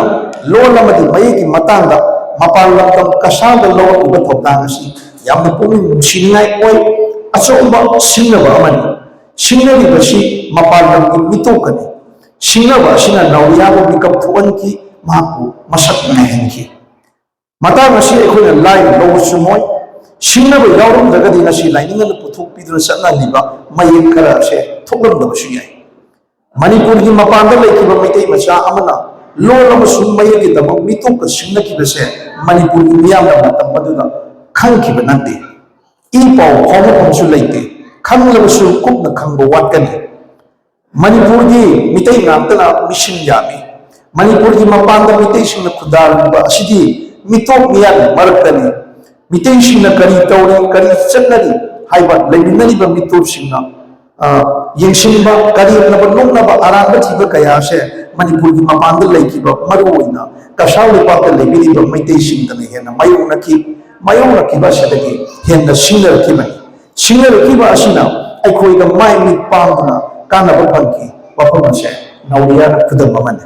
ꯂꯣꯟ ꯑꯃꯗꯤ ꯃꯌꯦꯛꯀꯤ ꯃꯇꯥꯡꯗ ꯃꯄꯥꯟ ꯂꯝꯗꯝ ꯀꯁꯥꯔꯗ ꯂꯧꯔꯛꯂꯤꯕ ꯊꯧꯗꯥꯡ ꯑꯁꯤ ꯌꯥꯝꯅ ꯄꯨꯛꯅꯤꯡ ꯅꯨꯡꯁꯤꯅꯤꯡꯉꯥꯏ ꯑꯣꯏ, ꯑꯆꯧꯕ ꯁꯤꯡꯅꯕ ꯑꯃꯅꯤ꯫ ꯁꯤꯡꯅꯔꯤꯕꯁꯤ ꯃꯄꯥꯟ ꯂꯝꯒꯤ ꯃꯤꯇꯣꯞꯀꯅꯤ꯫ ꯁꯤꯡꯅꯕ ꯑꯁꯤꯅ ꯅꯥꯎꯔꯤꯌꯥꯕꯨ ꯃꯤꯀꯞ ꯊꯣꯛꯍꯟꯈꯤ, ꯃꯍꯥꯛꯄꯨ ꯃꯁꯛ ꯉꯥꯏꯍꯟꯈꯤ꯫ ꯃꯇꯥꯡ ꯑꯁꯤ ꯑꯩꯈꯣꯏꯅ ꯂꯥꯏꯅ ꯂꯧꯕ ꯆꯨꯝꯃꯣꯏ꯫ ꯁꯤꯡꯅꯕ ꯌꯥꯎꯔꯝꯗ꯭ꯔꯒꯗꯤ ꯉꯁꯤ ꯂꯥꯏꯅꯤꯡ ꯑꯗꯨ ꯄꯨꯊꯣꯛꯄꯤꯗꯨꯅ ꯆꯠꯅꯍꯜꯂꯤꯕ ꯃꯌꯦꯛ ꯈꯔ ꯑꯁꯦ ꯊꯣꯛꯂꯝꯗꯕꯁꯨ ꯌꯥꯏ꯫ ꯃꯅꯤꯄꯨꯔꯒꯤ ꯃꯄꯥꯟꯗ ꯂꯩꯈꯤꯕ ꯃꯩꯇꯩ ꯃꯆꯥ ꯑꯃꯅ ꯂꯣꯟ ꯑꯃꯁꯨꯡ ꯃꯌꯦꯛꯀꯤꯗꯃꯛ ꯃꯤꯇꯣꯞꯀ ꯁꯤꯡꯅꯈꯤꯕꯁꯦ ꯃꯅꯤꯄꯨꯔꯒꯤ ꯃꯤꯌꯥꯝꯅ ꯃꯇꯝ ꯑꯗꯨꯗ ꯈꯪꯈꯤꯕ ꯅꯠꯇꯦ꯫ ꯏ ꯄꯥꯎ ꯐꯥꯎꯅꯐꯝꯁꯨ ꯂꯩꯇꯦ꯫ ꯈꯪꯂꯕꯁꯨ ꯀꯨꯞꯅ ꯈꯪꯕ ꯋꯥꯠꯀꯅꯤ꯫ ꯃꯅꯤꯄꯨꯔꯒꯤ ꯃꯤꯇꯩ ꯉꯥꯛꯇꯅ ꯃꯤꯁꯤꯡ ꯌꯥꯝꯃꯤ꯫ ꯃꯅꯤꯄꯨꯔꯒꯤ ꯃꯄꯥꯟꯗ ꯃꯤꯇꯩꯁꯤꯡꯅ ꯈꯨꯟꯗꯥꯔꯤꯕ ꯑꯁꯤꯗꯤ ꯃꯤꯇꯣꯞ ꯃꯤꯌꯥꯝꯒꯤ ꯃꯔꯛꯇꯅꯤ꯫ ꯃꯤꯇꯩꯁꯤꯡꯅ ꯀꯔꯤ ꯇꯧꯔꯤ, ꯀꯔꯤ ꯆꯠꯅꯔꯤ ꯍꯥꯏꯕ ꯂꯩꯃꯤꯟꯅꯔꯤꯕ ꯃꯤꯇꯣꯞꯁꯤꯡꯅ, ꯑ, ꯌꯦꯡꯁꯤꯟꯕ, ꯀꯔꯦꯝꯅꯕ, ꯅꯣꯛꯅꯕ, ꯑꯔꯥꯟꯕ ꯊꯤꯕ ꯀꯌꯥ ꯑꯁꯦ ꯃꯅꯤꯄꯨꯔꯒꯤ ꯃꯄꯥꯟꯗ ꯂꯩꯈꯤꯕ, ꯃꯔꯨ ꯑꯣꯏꯅ ꯀꯁꯥꯔ ꯂꯩꯄꯥꯛꯇ ꯂꯩꯕꯤꯔꯤꯕ ꯃꯩꯇꯩꯁꯤꯡꯗꯅ ꯍꯦꯟꯅ ꯃꯥꯌꯣꯛꯅꯈꯤ꯫ ꯃꯥꯌꯣꯛꯅꯈꯤꯕ ꯑꯁꯤꯗꯒꯤ ꯍꯦꯟꯅ ꯁꯤꯡꯅꯔꯛꯈꯤꯕꯅꯤ꯫ ꯁꯤꯡꯅꯔꯛꯈꯤꯕ ꯑꯁꯤꯅ ꯑꯩꯈꯣꯏꯗ ꯃꯥꯏ ꯃꯤꯠ ꯄꯥꯡꯗꯨꯅ ꯀꯥꯟꯅꯕ ꯐꯪꯈꯤ꯫ ꯋꯥꯐꯝ ꯑꯁꯦ ꯅꯥꯎꯔꯤꯌꯥꯒꯤ ꯈꯨꯗꯝ ꯑꯃꯅꯤ꯫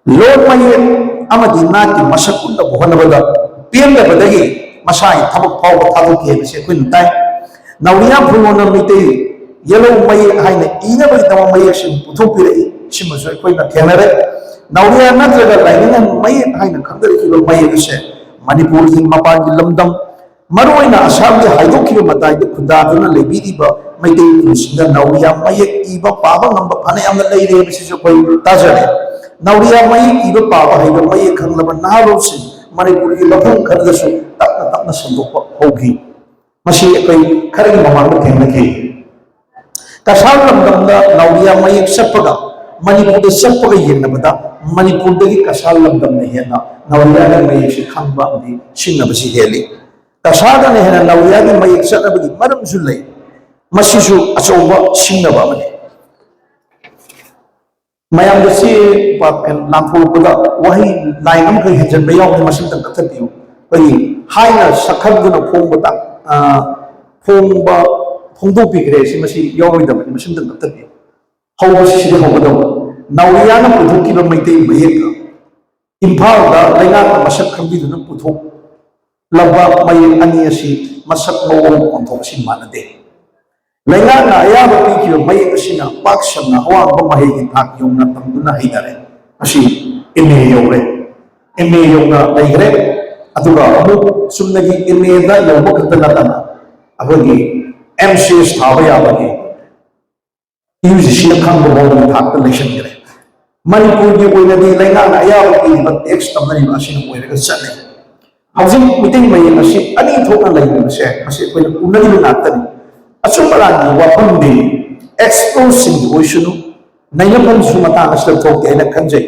ꯂꯣꯟ ꯃꯌꯦꯛ ꯑꯃꯗꯤ ꯅꯥꯠꯀꯤ ꯃꯁꯛ ꯎꯠꯅꯕ ꯍꯣꯠꯅꯕꯗ ꯄꯦꯟꯗꯕꯗꯒꯤ ꯃꯁꯥꯒꯤ ꯊꯕꯛ ꯐꯥꯎꯕ ꯊꯥꯗꯣꯛꯈꯤ ꯍꯥꯏꯕꯁꯤ ꯑꯩꯈꯣꯏꯅ ꯇꯥꯏ꯫ ꯅꯥꯎꯔꯤꯌꯥ ꯐꯨꯂꯣꯅ ꯃꯤꯇꯩ ꯌꯦꯜꯍꯧ ꯃꯌꯦꯛ ꯍꯥꯏꯅ ꯏꯅꯕꯒꯤꯗꯃꯛ ꯃꯌꯦꯛꯁꯤꯡ ꯄꯨꯊꯣꯛꯄꯤꯔꯛꯏ꯫ ꯁꯤꯃꯁꯨ ꯑꯩꯈꯣꯏꯅ ꯊꯦꯡꯅꯔꯦ꯫ ꯅꯥꯎꯔꯤꯌꯥ ꯅꯠꯇ꯭ꯔꯒ ꯂꯥꯏꯅꯤꯡ ꯃꯌꯦꯛ ꯍꯥꯏꯅ ꯈꯪꯅꯔꯛꯈꯤꯕ ꯃꯌꯦꯛ ꯑꯁꯦ ꯃꯅꯤꯄꯨꯔꯒꯤ ꯃꯄꯥꯟꯒꯤ ꯂꯝꯗꯝ, ꯃꯔꯨꯑꯣꯏꯅ ꯑꯁꯥꯝꯒꯤ ꯍꯥꯏꯗꯣꯛꯈꯤꯕ ꯃꯇꯥꯏꯗ ꯈꯨꯟꯗꯥꯗꯨꯅ ꯂꯩꯕꯤꯔꯤꯕ ꯃꯩꯇꯩ ꯈꯨꯜꯁꯤꯡꯗ ꯅꯥꯎꯔꯤꯌꯥ ꯃꯌꯦꯛ ꯏꯕ ꯄꯥꯕ ꯉꯝꯕ ꯐꯅꯌꯥꯝꯅ ꯂꯩꯔꯦ ꯍꯥꯏꯕꯁꯤꯁꯨ ꯑꯩꯈꯣꯏ ꯇꯥꯖꯔꯦ꯫ ꯅꯥꯎꯔꯤꯌꯥ ꯃꯌꯦꯛ ꯏꯕ ꯄꯥꯕ ꯍꯩꯕ ꯃꯌꯦꯛ ꯈꯪꯂꯕ ꯅꯍꯥꯔꯣꯜꯁꯤꯡ ꯃꯅꯤꯄꯨꯔꯒꯤ ꯃꯐꯝ ꯈꯔꯗꯁꯨ ꯇꯞꯅ ꯇꯞꯅ ꯁꯟꯗꯣꯛꯄ ꯍꯧꯈꯤ꯫ ꯃꯁꯤ ꯑꯩꯈꯣꯏ ꯈꯔꯒꯤ ꯃꯃꯥꯡꯗ ꯊꯦꯡꯅꯈꯤ꯫ ꯀꯁꯥꯔ ꯂꯝꯗꯝꯗ ꯅꯥꯎꯔꯤꯌꯥ ꯃꯌꯦꯛ ꯆꯠꯄꯒ ꯃꯅꯤꯄꯨꯔꯗ ꯆꯠꯄꯒ ꯌꯦꯡꯅꯕꯗ ꯃꯅꯤꯄꯨꯔꯗꯒꯤ ꯀꯁꯥꯔ ꯂꯝꯗꯝꯅ ꯍꯦꯟꯅ ꯅꯥꯎꯔꯤꯌꯥꯒꯤ ꯃꯌꯦꯛꯁꯤ ꯈꯪꯕ ꯑꯃꯗꯤ ꯁꯤꯡꯅꯕꯁꯤ ꯍꯦꯜꯂꯤ꯫ ꯀꯁꯥꯔꯗꯅ ꯍꯦꯟꯅ ꯅꯥꯎꯔꯤꯌꯥꯒꯤ ꯃꯌꯦꯛ ꯆꯠꯅꯕꯒꯤ ꯃꯔꯝꯁꯨ ꯂꯩ꯫ ꯃꯁꯤꯁꯨ ꯑꯆꯧꯕ ꯁꯤꯡꯅꯕ ꯑꯃꯅꯤ꯫ ꯃꯌꯥꯝꯗ ꯆꯦ ꯄꯥꯛ ꯂꯥꯟꯊꯣꯛꯂꯛꯄꯗ ꯋꯥꯍꯩ ꯂꯥꯏꯟ ꯑꯃꯈꯛ ꯍꯦꯟꯖꯟꯕ ꯌꯥꯎꯔꯗꯤ ꯃꯁꯤꯃꯇꯪ ꯀꯛꯊꯠꯄꯤꯌꯨ꯫ ꯑꯩꯈꯣꯏꯒꯤ ꯍꯥꯏꯅ ꯁꯛꯈꯪꯗꯨꯅ ꯐꯣꯡꯕ ꯇꯥ-, ꯑ, ꯐꯣꯡꯕ ꯐꯣꯡꯗꯣꯛꯄꯤꯈ꯭ꯔꯦ꯫ ꯁꯤ ꯃꯁꯤ ꯌꯥꯎꯔꯣꯏꯗꯕꯅꯤ, ꯃꯁꯤꯝꯇꯪ ꯀꯛꯊꯠꯄꯤꯌꯨ꯫ ꯍꯧꯕꯁꯤ ꯁꯤꯗ ꯍꯧꯒꯗꯧꯕ꯫ ꯅꯥꯎꯔꯤꯌꯥꯅ ꯄꯨꯊꯣꯛꯈꯤꯕ ꯃꯩꯇꯩ ꯃꯌꯦꯛꯀ ꯏꯝꯐꯥꯜꯗ ꯂꯩꯉꯥꯛꯅ ꯃꯁꯛ ꯈꯪꯕꯤꯗꯨꯅ ꯄꯨꯊꯣꯛꯂꯕ ꯃꯌꯦꯛ ꯑꯅꯤ ꯑꯁꯤ ꯃꯁꯛ ꯃꯑꯣꯡ ꯑꯣꯟꯊꯣꯛ ꯑꯁꯤ ꯃꯥꯟꯅꯗꯦ꯫ ꯂꯩꯉꯥꯛꯅ ꯑꯌꯥꯕ ꯄꯤꯈꯤꯕ ꯃꯌꯦꯛ ꯑꯁꯤꯅ ꯄꯥꯛ ꯁꯟꯅ ꯑꯋꯥꯡꯕ ꯃꯍꯩꯒꯤ ꯊꯥꯛ ꯌꯧꯅ ꯇꯝꯗꯨꯅ ꯍꯩꯅꯔꯦ꯫ ꯃꯁꯤ ꯑꯦꯝ ꯑꯦ ꯌꯧꯔꯦ, ꯑꯦꯝ ꯑꯦ ꯌꯧꯅ ꯂꯩꯈ꯭ꯔꯦ꯫ ꯑꯗꯨꯒ ꯑꯃꯨꯛ ꯆꯨꯝꯅꯒꯤ ꯑꯦꯝ ꯑꯦꯗ ꯌꯧꯕ ꯈꯛꯇ ꯅꯠꯇꯅ ꯑꯩꯈꯣꯏꯒꯤ ꯑꯦꯝ ꯁꯤ ꯑꯦꯁ ꯊꯥꯕ ꯌꯥꯕꯒꯤ ꯌꯨ ꯖꯤ ꯁꯤꯅ ꯈꯪꯕ ꯃꯑꯣꯡꯒꯤ ꯊꯥꯛꯇ ꯂꯩꯁꯤꯟꯈ꯭ꯔꯦ꯫ ꯃꯅꯤꯄꯨꯔꯒꯤ ꯑꯣꯏꯅꯗꯤ ꯂꯩꯉꯥꯛꯅ ꯑꯌꯥꯕ ꯄꯤꯔꯤꯕ ꯇꯦꯛꯁ ꯇꯝꯅꯔꯤꯕ ꯑꯁꯤꯅ ꯑꯣꯏꯔꯒ ꯆꯠꯂꯤ꯫ ꯍꯧꯖꯤꯛ ꯃꯤꯇꯩ ꯃꯌꯦꯛ ꯑꯁꯤ ꯑꯅꯤ ꯊꯣꯛꯅ ꯂꯩꯔꯤꯕꯁꯦ ꯃꯁꯤ ꯑꯩꯈꯣꯏꯅ ꯎꯅꯔꯤꯕ ꯉꯥꯛꯇꯅꯤ꯫ ꯑꯆꯨꯝ ꯑꯔꯥꯟꯒꯤ ꯋꯥꯐꯝꯗꯤ ꯑꯦꯛꯁꯄꯔꯠꯁꯤꯡꯒꯤ ꯑꯣꯏꯁꯅꯨ, ꯅꯩꯅꯐꯝꯁꯨ ꯃꯇꯥꯡ ꯑꯁꯤꯗ ꯊꯣꯛꯇꯦ ꯍꯥꯏꯅ ꯈꯟꯖꯩ꯫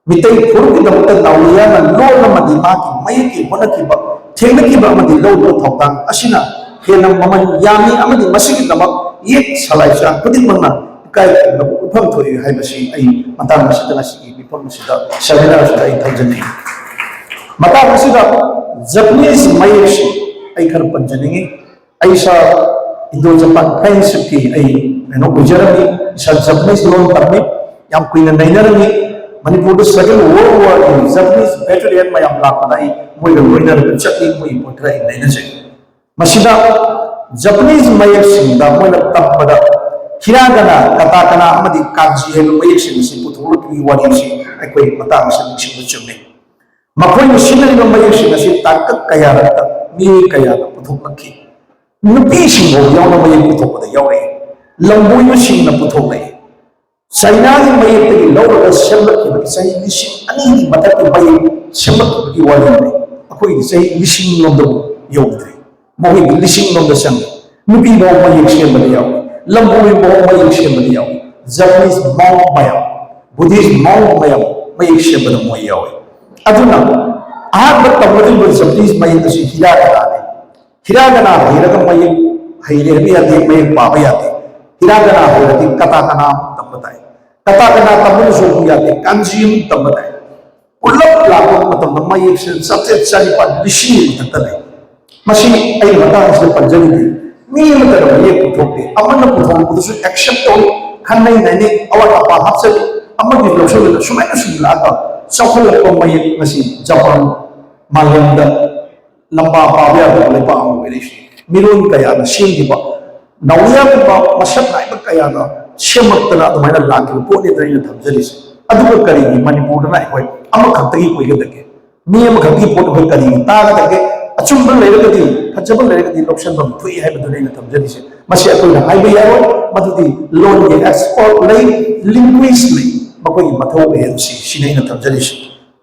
ꯃꯤꯇꯩ ꯐꯨꯔꯨꯞꯀꯤꯗꯃꯛꯇ ꯅꯥꯎꯔꯤꯌꯥꯅ ꯂꯣꯟ ꯑꯃꯗꯤ ꯃꯥꯒꯤ ꯃꯌꯦꯛꯀꯤ ꯍꯣꯠꯅꯈꯤꯕ, ꯊꯦꯡꯅꯈꯤꯕ ꯑꯃꯗꯤ ꯂꯧꯔꯤꯕ ꯊꯧꯗꯥꯡ ꯑꯁꯤꯅ ꯍꯦꯟꯅ ꯃꯃꯜ ꯌꯥꯝꯃꯤ ꯑꯃꯗꯤ ꯃꯁꯤꯒꯤꯗꯃꯛ ꯌꯦꯛ ꯁꯂꯥꯏꯆꯥ ꯈꯨꯗꯤꯡꯃꯛꯅ ꯏꯀꯥꯏ ꯈꯨꯝꯅꯕ ꯎꯠꯐꯝ ꯊꯣꯛꯏ ꯍꯥꯏꯕꯁꯤ ꯑꯩ ꯃꯇꯥꯡ ꯑꯁꯤꯗ ꯉꯁꯤꯒꯤ ꯃꯤꯐꯝ ꯑꯁꯤꯗ, ꯁꯦꯃꯤꯅꯥꯔ ꯑꯁꯤꯗ ꯑꯩ ꯊꯝꯖꯅꯤꯡꯏ꯫ ꯃꯇꯥꯡ ꯑꯁꯤꯗ ꯖꯄꯅꯤꯁ ꯃꯌꯦꯛꯁꯤ ꯑꯩ ꯈꯔ ꯄꯟꯖꯅꯤꯡꯏ꯫ ꯑꯩ ꯏꯁꯥ ꯏꯟꯗꯣ ꯖꯄꯥꯟ ꯐ꯭ꯔꯦꯟꯁꯤꯞꯀꯤ ꯑꯩ ꯀꯩꯅꯣ ꯑꯣꯏꯖꯔꯝꯃꯤ, ꯏꯁꯥ ꯖꯄꯅꯤꯁ ꯂꯣꯟ ꯇꯝꯃꯤ, ꯌꯥꯝ ꯀꯨꯏꯅ ꯅꯩꯅꯔꯝꯃꯤ꯫ ꯃꯅꯤꯄꯨꯔꯗ ꯁꯦꯀꯦꯟ ꯋꯥꯔꯜ ꯋꯥꯔꯒꯤ ꯖꯄꯅꯤꯁ ꯚꯦꯇꯔꯤꯌꯟ ꯃꯌꯥꯝ ꯂꯥꯛꯄꯗ ꯑꯩ ꯃꯣꯏꯒ ꯂꯣꯏꯅꯔꯒ ꯆꯠꯂꯤ, ꯃꯣꯏꯒꯤ ꯄꯣꯠ ꯈꯔ ꯑꯩ ꯅꯩꯅꯖꯩ꯫ ꯃꯁꯤꯗ ꯖꯄꯅꯤꯁ ꯃꯌꯦꯛꯁꯤꯡꯗ ꯃꯣꯏꯅ ꯇꯝꯕꯗ ꯍꯤꯔꯥꯒꯅꯥ, ꯀꯇꯥꯀꯅꯥ ꯑꯃꯗꯤ ꯀꯥꯟꯖꯤ ꯍꯥꯏꯕ ꯃꯌꯦꯛꯁꯤꯡ ꯑꯁꯤ ꯄꯨꯊꯣꯛꯂꯛꯄꯒꯤ ꯋꯥꯔꯤꯁꯤ ꯑꯩꯈꯣꯏ ꯃꯇꯥꯡ ꯑꯁꯤꯗ ꯅꯤꯡꯁꯤꯡꯕ ꯆꯨꯝꯃꯤ꯫ ꯃꯈꯣꯏꯅ ꯁꯤꯖꯤꯟꯅꯔꯤꯕ ꯃꯌꯦꯛꯁꯤꯡ ꯑꯁꯤ ꯇꯥꯡꯀꯛ ꯀꯌꯥꯔꯛꯇ ꯃꯤꯑꯣꯏ ꯀꯌꯥꯅ ꯄꯨꯊꯣꯛꯂꯛꯈꯤ꯫ ꯅꯨꯄꯤꯁꯤꯡꯐꯥꯎ ꯌꯥꯎꯅ ꯃꯌꯦꯛ ꯄꯨꯊꯣꯛꯄꯗ ꯌꯥꯎꯔꯛꯏ꯫ ꯂꯝꯕꯣꯏꯕꯁꯤꯡꯅ ꯄꯨꯊꯣꯛꯂꯛꯏ꯫ ꯆꯥꯏꯅꯥꯒꯤ ꯃꯌꯦꯛꯇꯒꯤ ꯂꯧꯔꯒ ꯁꯦꯝꯂꯛꯈꯤꯕ ꯆꯍꯤ ꯂꯤꯁꯤꯡ ꯑꯅꯤꯒꯤ ꯃꯊꯛꯀꯤ ꯃꯌꯦꯛ ꯁꯦꯝꯂꯛꯈꯤꯕꯒꯤ ꯋꯥꯔꯤꯅꯤ꯫ ꯑꯩꯈꯣꯏꯒꯤ ꯆꯍꯤ ꯂꯤꯁꯤꯡ ꯂꯣꯝꯗꯕꯨ ꯌꯧꯗ꯭ꯔꯤ, ꯃꯈꯣꯏꯒꯤ ꯂꯤꯁꯤꯡ ꯂꯣꯝꯗ ꯆꯪꯉꯤ꯫ ꯅꯨꯄꯤ ꯐꯥꯎ ꯃꯌꯦꯛ ꯁꯦꯝꯕꯗ ꯌꯥꯎꯏ, ꯂꯝꯕꯣꯏ ꯐꯥꯎ ꯃꯌꯦꯛ ꯁꯦꯝꯕꯗ ꯌꯥꯎꯏ, ꯖꯄꯅꯤꯁ ꯃꯣꯡ ꯃꯌꯥꯝ, ꯕꯨꯙꯤꯁ ꯃꯣꯡ ꯃꯌꯥꯝ ꯃꯌꯦꯛ ꯁꯦꯝꯕꯗ ꯃꯣꯏ ꯌꯥꯎꯏ꯫ ꯑꯗꯨꯅ ꯑꯍꯥꯟꯕ ꯇꯝꯒꯗꯧꯔꯤꯕ ꯖꯄꯅꯤꯁ ꯃꯌꯦꯛ ꯑꯁꯤ ꯍꯤꯔꯥꯒꯅꯥꯅꯤ꯫ ꯍꯤꯔꯥꯒꯅꯥ ꯍꯩꯔꯒ ꯃꯌꯦꯛ ꯍꯩꯔꯦ ꯍꯥꯏꯕ ꯌꯥꯗꯦ, ꯃꯌꯦꯛ ꯄꯥꯕ ꯌꯥꯗꯦ꯫ ꯍꯤꯔꯥꯒꯅꯥ ꯍꯩꯔꯗꯤ ꯀꯇꯥꯀꯅꯥ ꯑꯃꯨꯛ ꯇꯝꯕ ꯇꯥꯏ꯫ ꯀꯇꯥꯀꯅꯥ ꯇꯝꯕꯅꯁꯨ ꯑꯃꯨꯛ ꯌꯥꯗꯦ, ꯀꯥꯟꯖꯤ ꯑꯃꯨꯛ ꯇꯝꯕ ꯇꯥꯏ꯫ ꯄꯨꯂꯞ ꯂꯥꯛꯄ ꯃꯇꯝꯗ ꯃꯌꯦꯛꯁꯦ ꯆꯥꯇ꯭ꯔꯦꯠ ꯆꯥꯅꯤꯄꯥꯟ ꯂꯤꯁꯤꯡꯒꯤ ꯃꯊꯛꯇ ꯂꯩ꯫ ꯃꯁꯤ ꯑꯩꯅ ꯃꯇꯥꯡ ꯑꯁꯤꯗ ꯄꯟꯖꯔꯤꯕꯅꯤ꯫ ꯃꯤ ꯑꯃꯠꯇꯅ ꯃꯌꯦꯛ ꯄꯨꯊꯣꯛꯇꯦ꯫ ꯑꯃꯅ ꯄꯨꯊꯣꯛꯄꯗꯨꯁꯨ accept ꯇꯧꯏ, ꯈꯟꯅꯩ ꯅꯩꯅꯩ, ꯑꯋꯥꯠ ꯑꯄꯥ ꯍꯥꯞꯆꯜꯂꯤ, ꯑꯃꯒꯤ ꯂꯧꯁꯜꯂꯒ ꯁꯨꯃꯥꯏꯅ ꯁꯨꯝ ꯂꯥꯛꯑꯒ ꯆꯥꯎꯈꯠꯂꯛꯄ ꯃꯌꯦꯛ ꯉꯁꯤ ꯖꯄꯥꯟ ꯃꯥꯂꯦꯝꯗ ꯂꯝꯕꯥ ꯄꯥꯕ ꯌꯥꯗꯕ ꯂꯩꯕꯥꯛ ꯑꯃ ꯑꯣꯏꯔꯛꯏꯁꯦ꯫ ꯃꯤꯔꯣꯟ ꯀꯌꯥꯅ ꯁꯦꯝꯈꯤꯕ, ꯅꯥꯎꯔꯤꯌꯥꯒꯨꯝꯕ ꯃꯁꯛ ꯅꯥꯏꯕ ꯀꯌꯥꯅ ꯁꯦꯝꯃꯛꯇꯅ ꯑꯗꯨꯃꯥꯏꯅ ꯂꯥꯛꯈꯤꯕ ꯄꯣꯠꯅꯤꯗꯅ ꯑꯩꯅ ꯊꯝꯖꯔꯤꯁꯦ꯫ ꯑꯗꯨꯒ ꯀꯔꯤꯒꯤ ꯃꯅꯤꯄꯨꯔꯗꯅ ꯑꯩꯈꯣꯏ ꯑꯃꯈꯛꯇꯒꯤ ꯑꯣꯏꯒꯗꯒꯦ? ꯃꯤ ꯑꯃꯈꯛꯀꯤ ꯄꯣꯠ ꯑꯩꯈꯣꯏ ꯀꯔꯤꯒꯤ ꯇꯥꯒꯗꯒꯦ? ꯑꯆꯨꯝꯕ ꯂꯩꯔꯒꯗꯤ, ꯐꯖꯕ ꯂꯩꯔꯒꯗꯤ ꯂꯧꯁꯤꯟꯐꯝ ꯊꯣꯛꯏ ꯍꯥꯏꯕꯗꯨꯅꯤ ꯑꯩꯅ ꯊꯝꯖꯔꯤꯁꯦ꯫ ꯃꯁꯤ ꯑꯩꯈꯣꯏꯅ ꯍꯥꯏꯕ ꯌꯥꯔꯣꯏ, ꯃꯗꯨꯗꯤ ꯂꯣꯟꯒꯤ expert ꯂꯩ, linguist ꯂꯩ, ꯃꯈꯣꯏꯒꯤ ꯃꯊꯧ ꯑꯣꯏꯍꯟꯁꯤ, ꯁꯤꯅꯤ ꯑꯩꯅ ꯊꯝꯖꯔꯤꯁꯦ꯫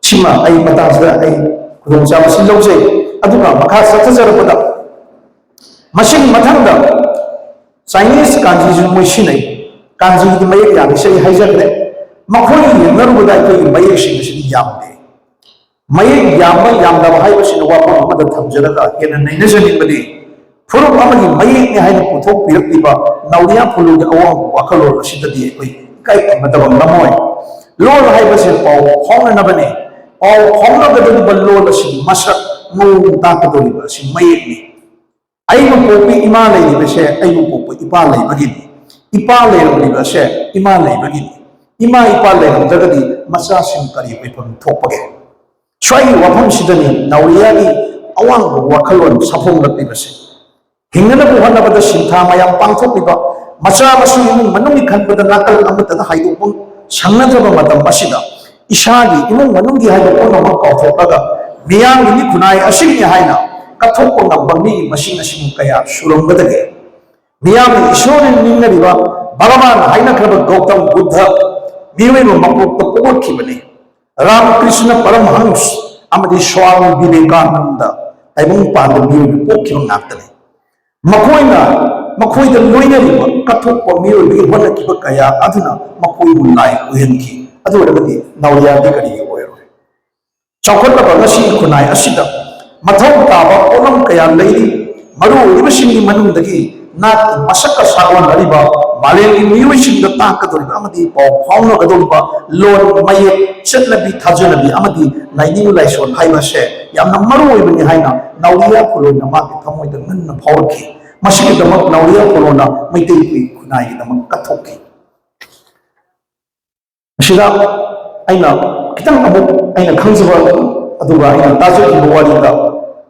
ꯁꯤꯃ ꯑꯩ ꯃꯇꯥꯡꯁꯤꯗ ꯑꯩ ꯈꯨꯗꯣꯡꯆꯥꯕꯁꯤ ꯂꯧꯖꯩ꯫ ꯑꯗꯨꯒ ꯃꯈꯥ ꯆꯠꯊꯖꯔꯛꯄꯗ, ꯃꯁꯤꯒꯤ ꯃꯊꯪꯗ Chinese ꯀꯥꯟꯖꯤꯁꯨ ꯃꯣꯏ ꯁꯤꯖꯤꯟꯅꯩ꯫ ꯀꯥꯟꯖꯤꯒꯤ ꯃꯌꯦꯛ ꯌꯥꯝꯃꯤꯁꯦ ꯑꯩ ꯍꯥꯏꯖꯈ꯭ꯔꯦ꯫ ꯃꯈꯣꯏꯒ ꯌꯦꯡꯅꯔꯨꯕꯗ ꯑꯩꯈꯣꯏꯒꯤ ꯃꯌꯦꯛꯁꯤꯡ ꯑꯁꯤꯗꯤ ꯌꯥꯝꯗꯦ꯫ ꯃꯌꯦꯛ ꯌꯥꯝꯕ ꯌꯥꯝꯗꯕ ꯍꯥꯏꯕꯁꯤꯅ ꯋꯥꯐꯝ ꯑꯃꯗ ꯊꯝꯖꯔꯒ ꯍꯦꯟꯅ ꯅꯩꯅꯖꯅꯤꯡꯕꯗꯤ, ꯐꯨꯔꯨꯞ ꯑꯃꯒꯤ ꯃꯌꯦꯛꯅꯤ ꯍꯥꯏꯅ ꯄꯨꯊꯣꯛꯄꯤꯔꯛꯂꯤꯕ ꯅꯥꯎꯔꯤꯌꯥ ꯐꯨꯂꯨꯒꯤ ꯑꯋꯥꯡꯕ ꯋꯥꯈꯜꯂꯣꯟ ꯑꯁꯤꯗꯗꯤ ꯑꯩꯈꯣꯏ ꯏꯀꯥꯏ ꯈꯨꯝꯅꯗꯕ ꯉꯝꯃꯣꯏ꯫ ꯂꯣꯜ ꯍꯥꯏꯕꯁꯤ ꯄꯥꯎ ꯐꯥꯎꯅꯅꯕꯅꯤ꯫ ꯄꯥꯎ ꯐꯥꯎꯅꯒꯗꯧꯔꯤꯕ ꯂꯣꯜ ꯑꯁꯤꯒꯤ ꯃꯁꯛ ꯃꯑꯣꯡ ꯇꯥꯛꯀꯗꯧꯔꯤꯕ ꯑꯁꯤ ꯃꯌꯦꯛꯅꯤ꯫ ꯑꯩꯕꯨ ꯄꯣꯛꯄꯤ ꯏꯃꯥ ꯂꯩꯔꯤꯕꯁꯦ ꯑꯩꯕꯨ ꯄꯣꯛꯄ ꯏꯄꯥ ꯂꯩꯕꯒꯤꯅꯤ꯫ ꯏꯄꯥ ꯂꯩꯔꯝꯂꯤꯕꯁꯦ ꯏꯃꯥ ꯂꯩꯕꯒꯤꯅꯤ꯫ ꯏꯃꯥ ꯏꯄꯥ ꯂꯩꯔꯝꯗ꯭ꯔꯒꯗꯤ ꯃꯆꯥꯁꯤꯡ ꯀꯔꯤ ꯑꯣꯏꯐꯝ ꯊꯣꯛꯄꯒꯦ? ꯁ꯭ꯋꯥꯏꯒꯤ ꯋꯥꯐꯝꯁꯤꯗꯅꯤ ꯅꯥꯎꯔꯤꯌꯥꯒꯤ ꯑꯋꯥꯡꯕ ꯋꯥꯈꯜꯂꯣꯟ ꯁꯥꯐꯣꯡꯂꯛꯂꯤꯕꯁꯦ꯫ ꯍꯤꯡꯅꯅꯕ ꯍꯣꯠꯅꯕꯗ ꯁꯤꯟꯊꯥ ꯃꯌꯥꯝ ꯄꯥꯡꯊꯣꯛꯂꯤꯕ, ꯃꯆꯥ ꯃꯁꯨ ꯏꯃꯨꯡ ꯃꯅꯨꯡꯒꯤ ꯈꯟꯕꯗ ꯅꯥꯀꯜ ꯑꯃꯠꯇꯗ ꯍꯥꯏꯗꯣꯛꯄ ꯁꯪꯅꯗ꯭ꯔꯕ ꯃꯇꯝ ꯑꯁꯤꯗ, ꯏꯁꯥꯒꯤ ꯏꯃꯨꯡ ꯃꯅꯨꯡꯒꯤ ꯍꯥꯏꯕ ꯄꯨꯝꯅꯃꯛ ꯀꯥꯎꯊꯣꯛꯂꯒ ꯃꯤꯌꯥꯝꯒꯤ ꯃꯤꯈꯨꯟꯅꯥꯏ ꯑꯁꯤꯒꯤꯅꯤ ꯍꯥꯏꯅ ꯀꯠꯊꯣꯛꯄ ꯉꯝꯕ ꯃꯤꯒꯤ ꯃꯁꯤꯡ ꯑꯁꯤꯕꯨ ꯀꯌꯥ ꯁꯨꯔꯝꯒꯗꯒꯦ? ꯃꯤꯌꯥꯝꯅ ꯏꯁꯣꯔꯅ ꯅꯤꯡꯅꯔꯤꯕ ꯕꯂꯕꯥꯟ ꯍꯥꯏꯅꯈ꯭ꯔꯕ ꯒꯧꯇꯝ ꯕꯨꯗꯙ ꯃꯤꯑꯣꯏꯕ ꯃꯄꯣꯛꯇ ꯄꯣꯛꯂꯛꯈꯤꯕꯅꯤ꯫ ꯔꯥꯃꯀ꯭ꯔꯤꯁꯅ ꯄꯔꯃꯍꯪꯁ ꯑꯃꯗꯤ ꯁ꯭ꯋꯥꯃꯤ ꯕꯤꯕꯦꯀꯥꯅꯟꯗ ꯇꯥꯏꯕꯪꯄꯥꯟꯗ ꯃꯤꯑꯣꯏꯕ ꯄꯣꯛꯈꯤꯕ ꯉꯥꯛꯇꯅꯤ꯫ ꯃꯈꯣꯏꯅ, ꯃꯈꯣꯏꯗ ꯂꯣꯏꯅꯔꯤꯕ ꯀꯠꯊꯣꯛꯄ ꯃꯤꯑꯣꯏꯕꯒꯤ ꯍꯣꯠꯅꯈꯤꯕ ꯀꯌꯥ ꯑꯗꯨꯅ ꯃꯈꯣꯏꯕꯨ ꯂꯥꯏ ꯑꯣꯏꯍꯟꯈꯤ꯫ ꯑꯗꯨ ꯑꯣꯏꯔꯒꯗꯤ ꯅꯥꯎꯔꯤꯌꯥꯗꯤ ꯀꯔꯤꯒꯤ ꯑꯣꯏꯔꯣꯏ? ꯆꯥꯎꯈꯠꯂꯕ ꯉꯁꯤꯒꯤ ꯈꯨꯟꯅꯥꯏ ꯑꯁꯤꯗ ꯃꯊꯧ ꯇꯥꯕ ꯄꯣꯠꯂꯝ ꯀꯌꯥ ꯂꯩꯔꯤ꯫ ꯃꯔꯨ ꯑꯣꯏꯔꯤꯕꯁꯤꯡꯒꯤ ꯃꯅꯨꯡꯗꯒꯤ ꯅꯥꯠꯀꯤ ꯃꯁꯛꯀ ꯁꯥꯒꯣꯟꯅꯔꯤꯕ, ꯃꯥꯂꯦꯝꯒꯤ ꯃꯤꯑꯣꯏꯁꯤꯡꯗ ꯇꯥꯛꯀꯗꯧꯔꯤꯕ ꯑꯃꯗꯤ ꯄꯥꯎ ꯐꯥꯎꯅꯒꯗꯧꯔꯤꯕ ꯂꯣꯟ, ꯃꯌꯦꯛ, ꯆꯠꯅꯕꯤ, ꯊꯥꯖꯅꯕꯤ ꯑꯃꯗꯤ ꯂꯥꯏꯅꯤꯡ ꯂꯥꯏꯁꯣꯟ ꯍꯥꯏꯕꯁꯦ ꯌꯥꯝꯅ ꯃꯔꯨ ꯑꯣꯏꯕꯅꯤ ꯍꯥꯏꯅ ꯅꯥꯎꯔꯤꯌꯥ ꯈꯨꯂꯣꯏꯅ ꯃꯥꯒꯤ ꯊꯃꯣꯏꯗ ꯉꯟꯅ ꯐꯥꯎꯔꯛꯈꯤ꯫ ꯃꯁꯤꯒꯤꯗꯃꯛ ꯅꯥꯎꯔꯤꯌꯥ ꯐꯣꯂꯣꯅ ꯃꯩꯇꯩ ꯈꯨꯟꯅꯥꯏꯒꯤꯗꯃꯛ ꯀꯠꯊꯣꯛꯈꯤ꯫ ꯃꯁꯤꯗ ꯑꯩꯅ ꯈꯤꯇꯪ ꯑꯃꯨꯛ ꯑꯩꯅ ꯈꯪꯖꯕ, ꯑꯗꯨꯒ ꯑꯩꯅ ꯇꯥꯖꯈꯤꯕ ꯋꯥꯔꯤꯗ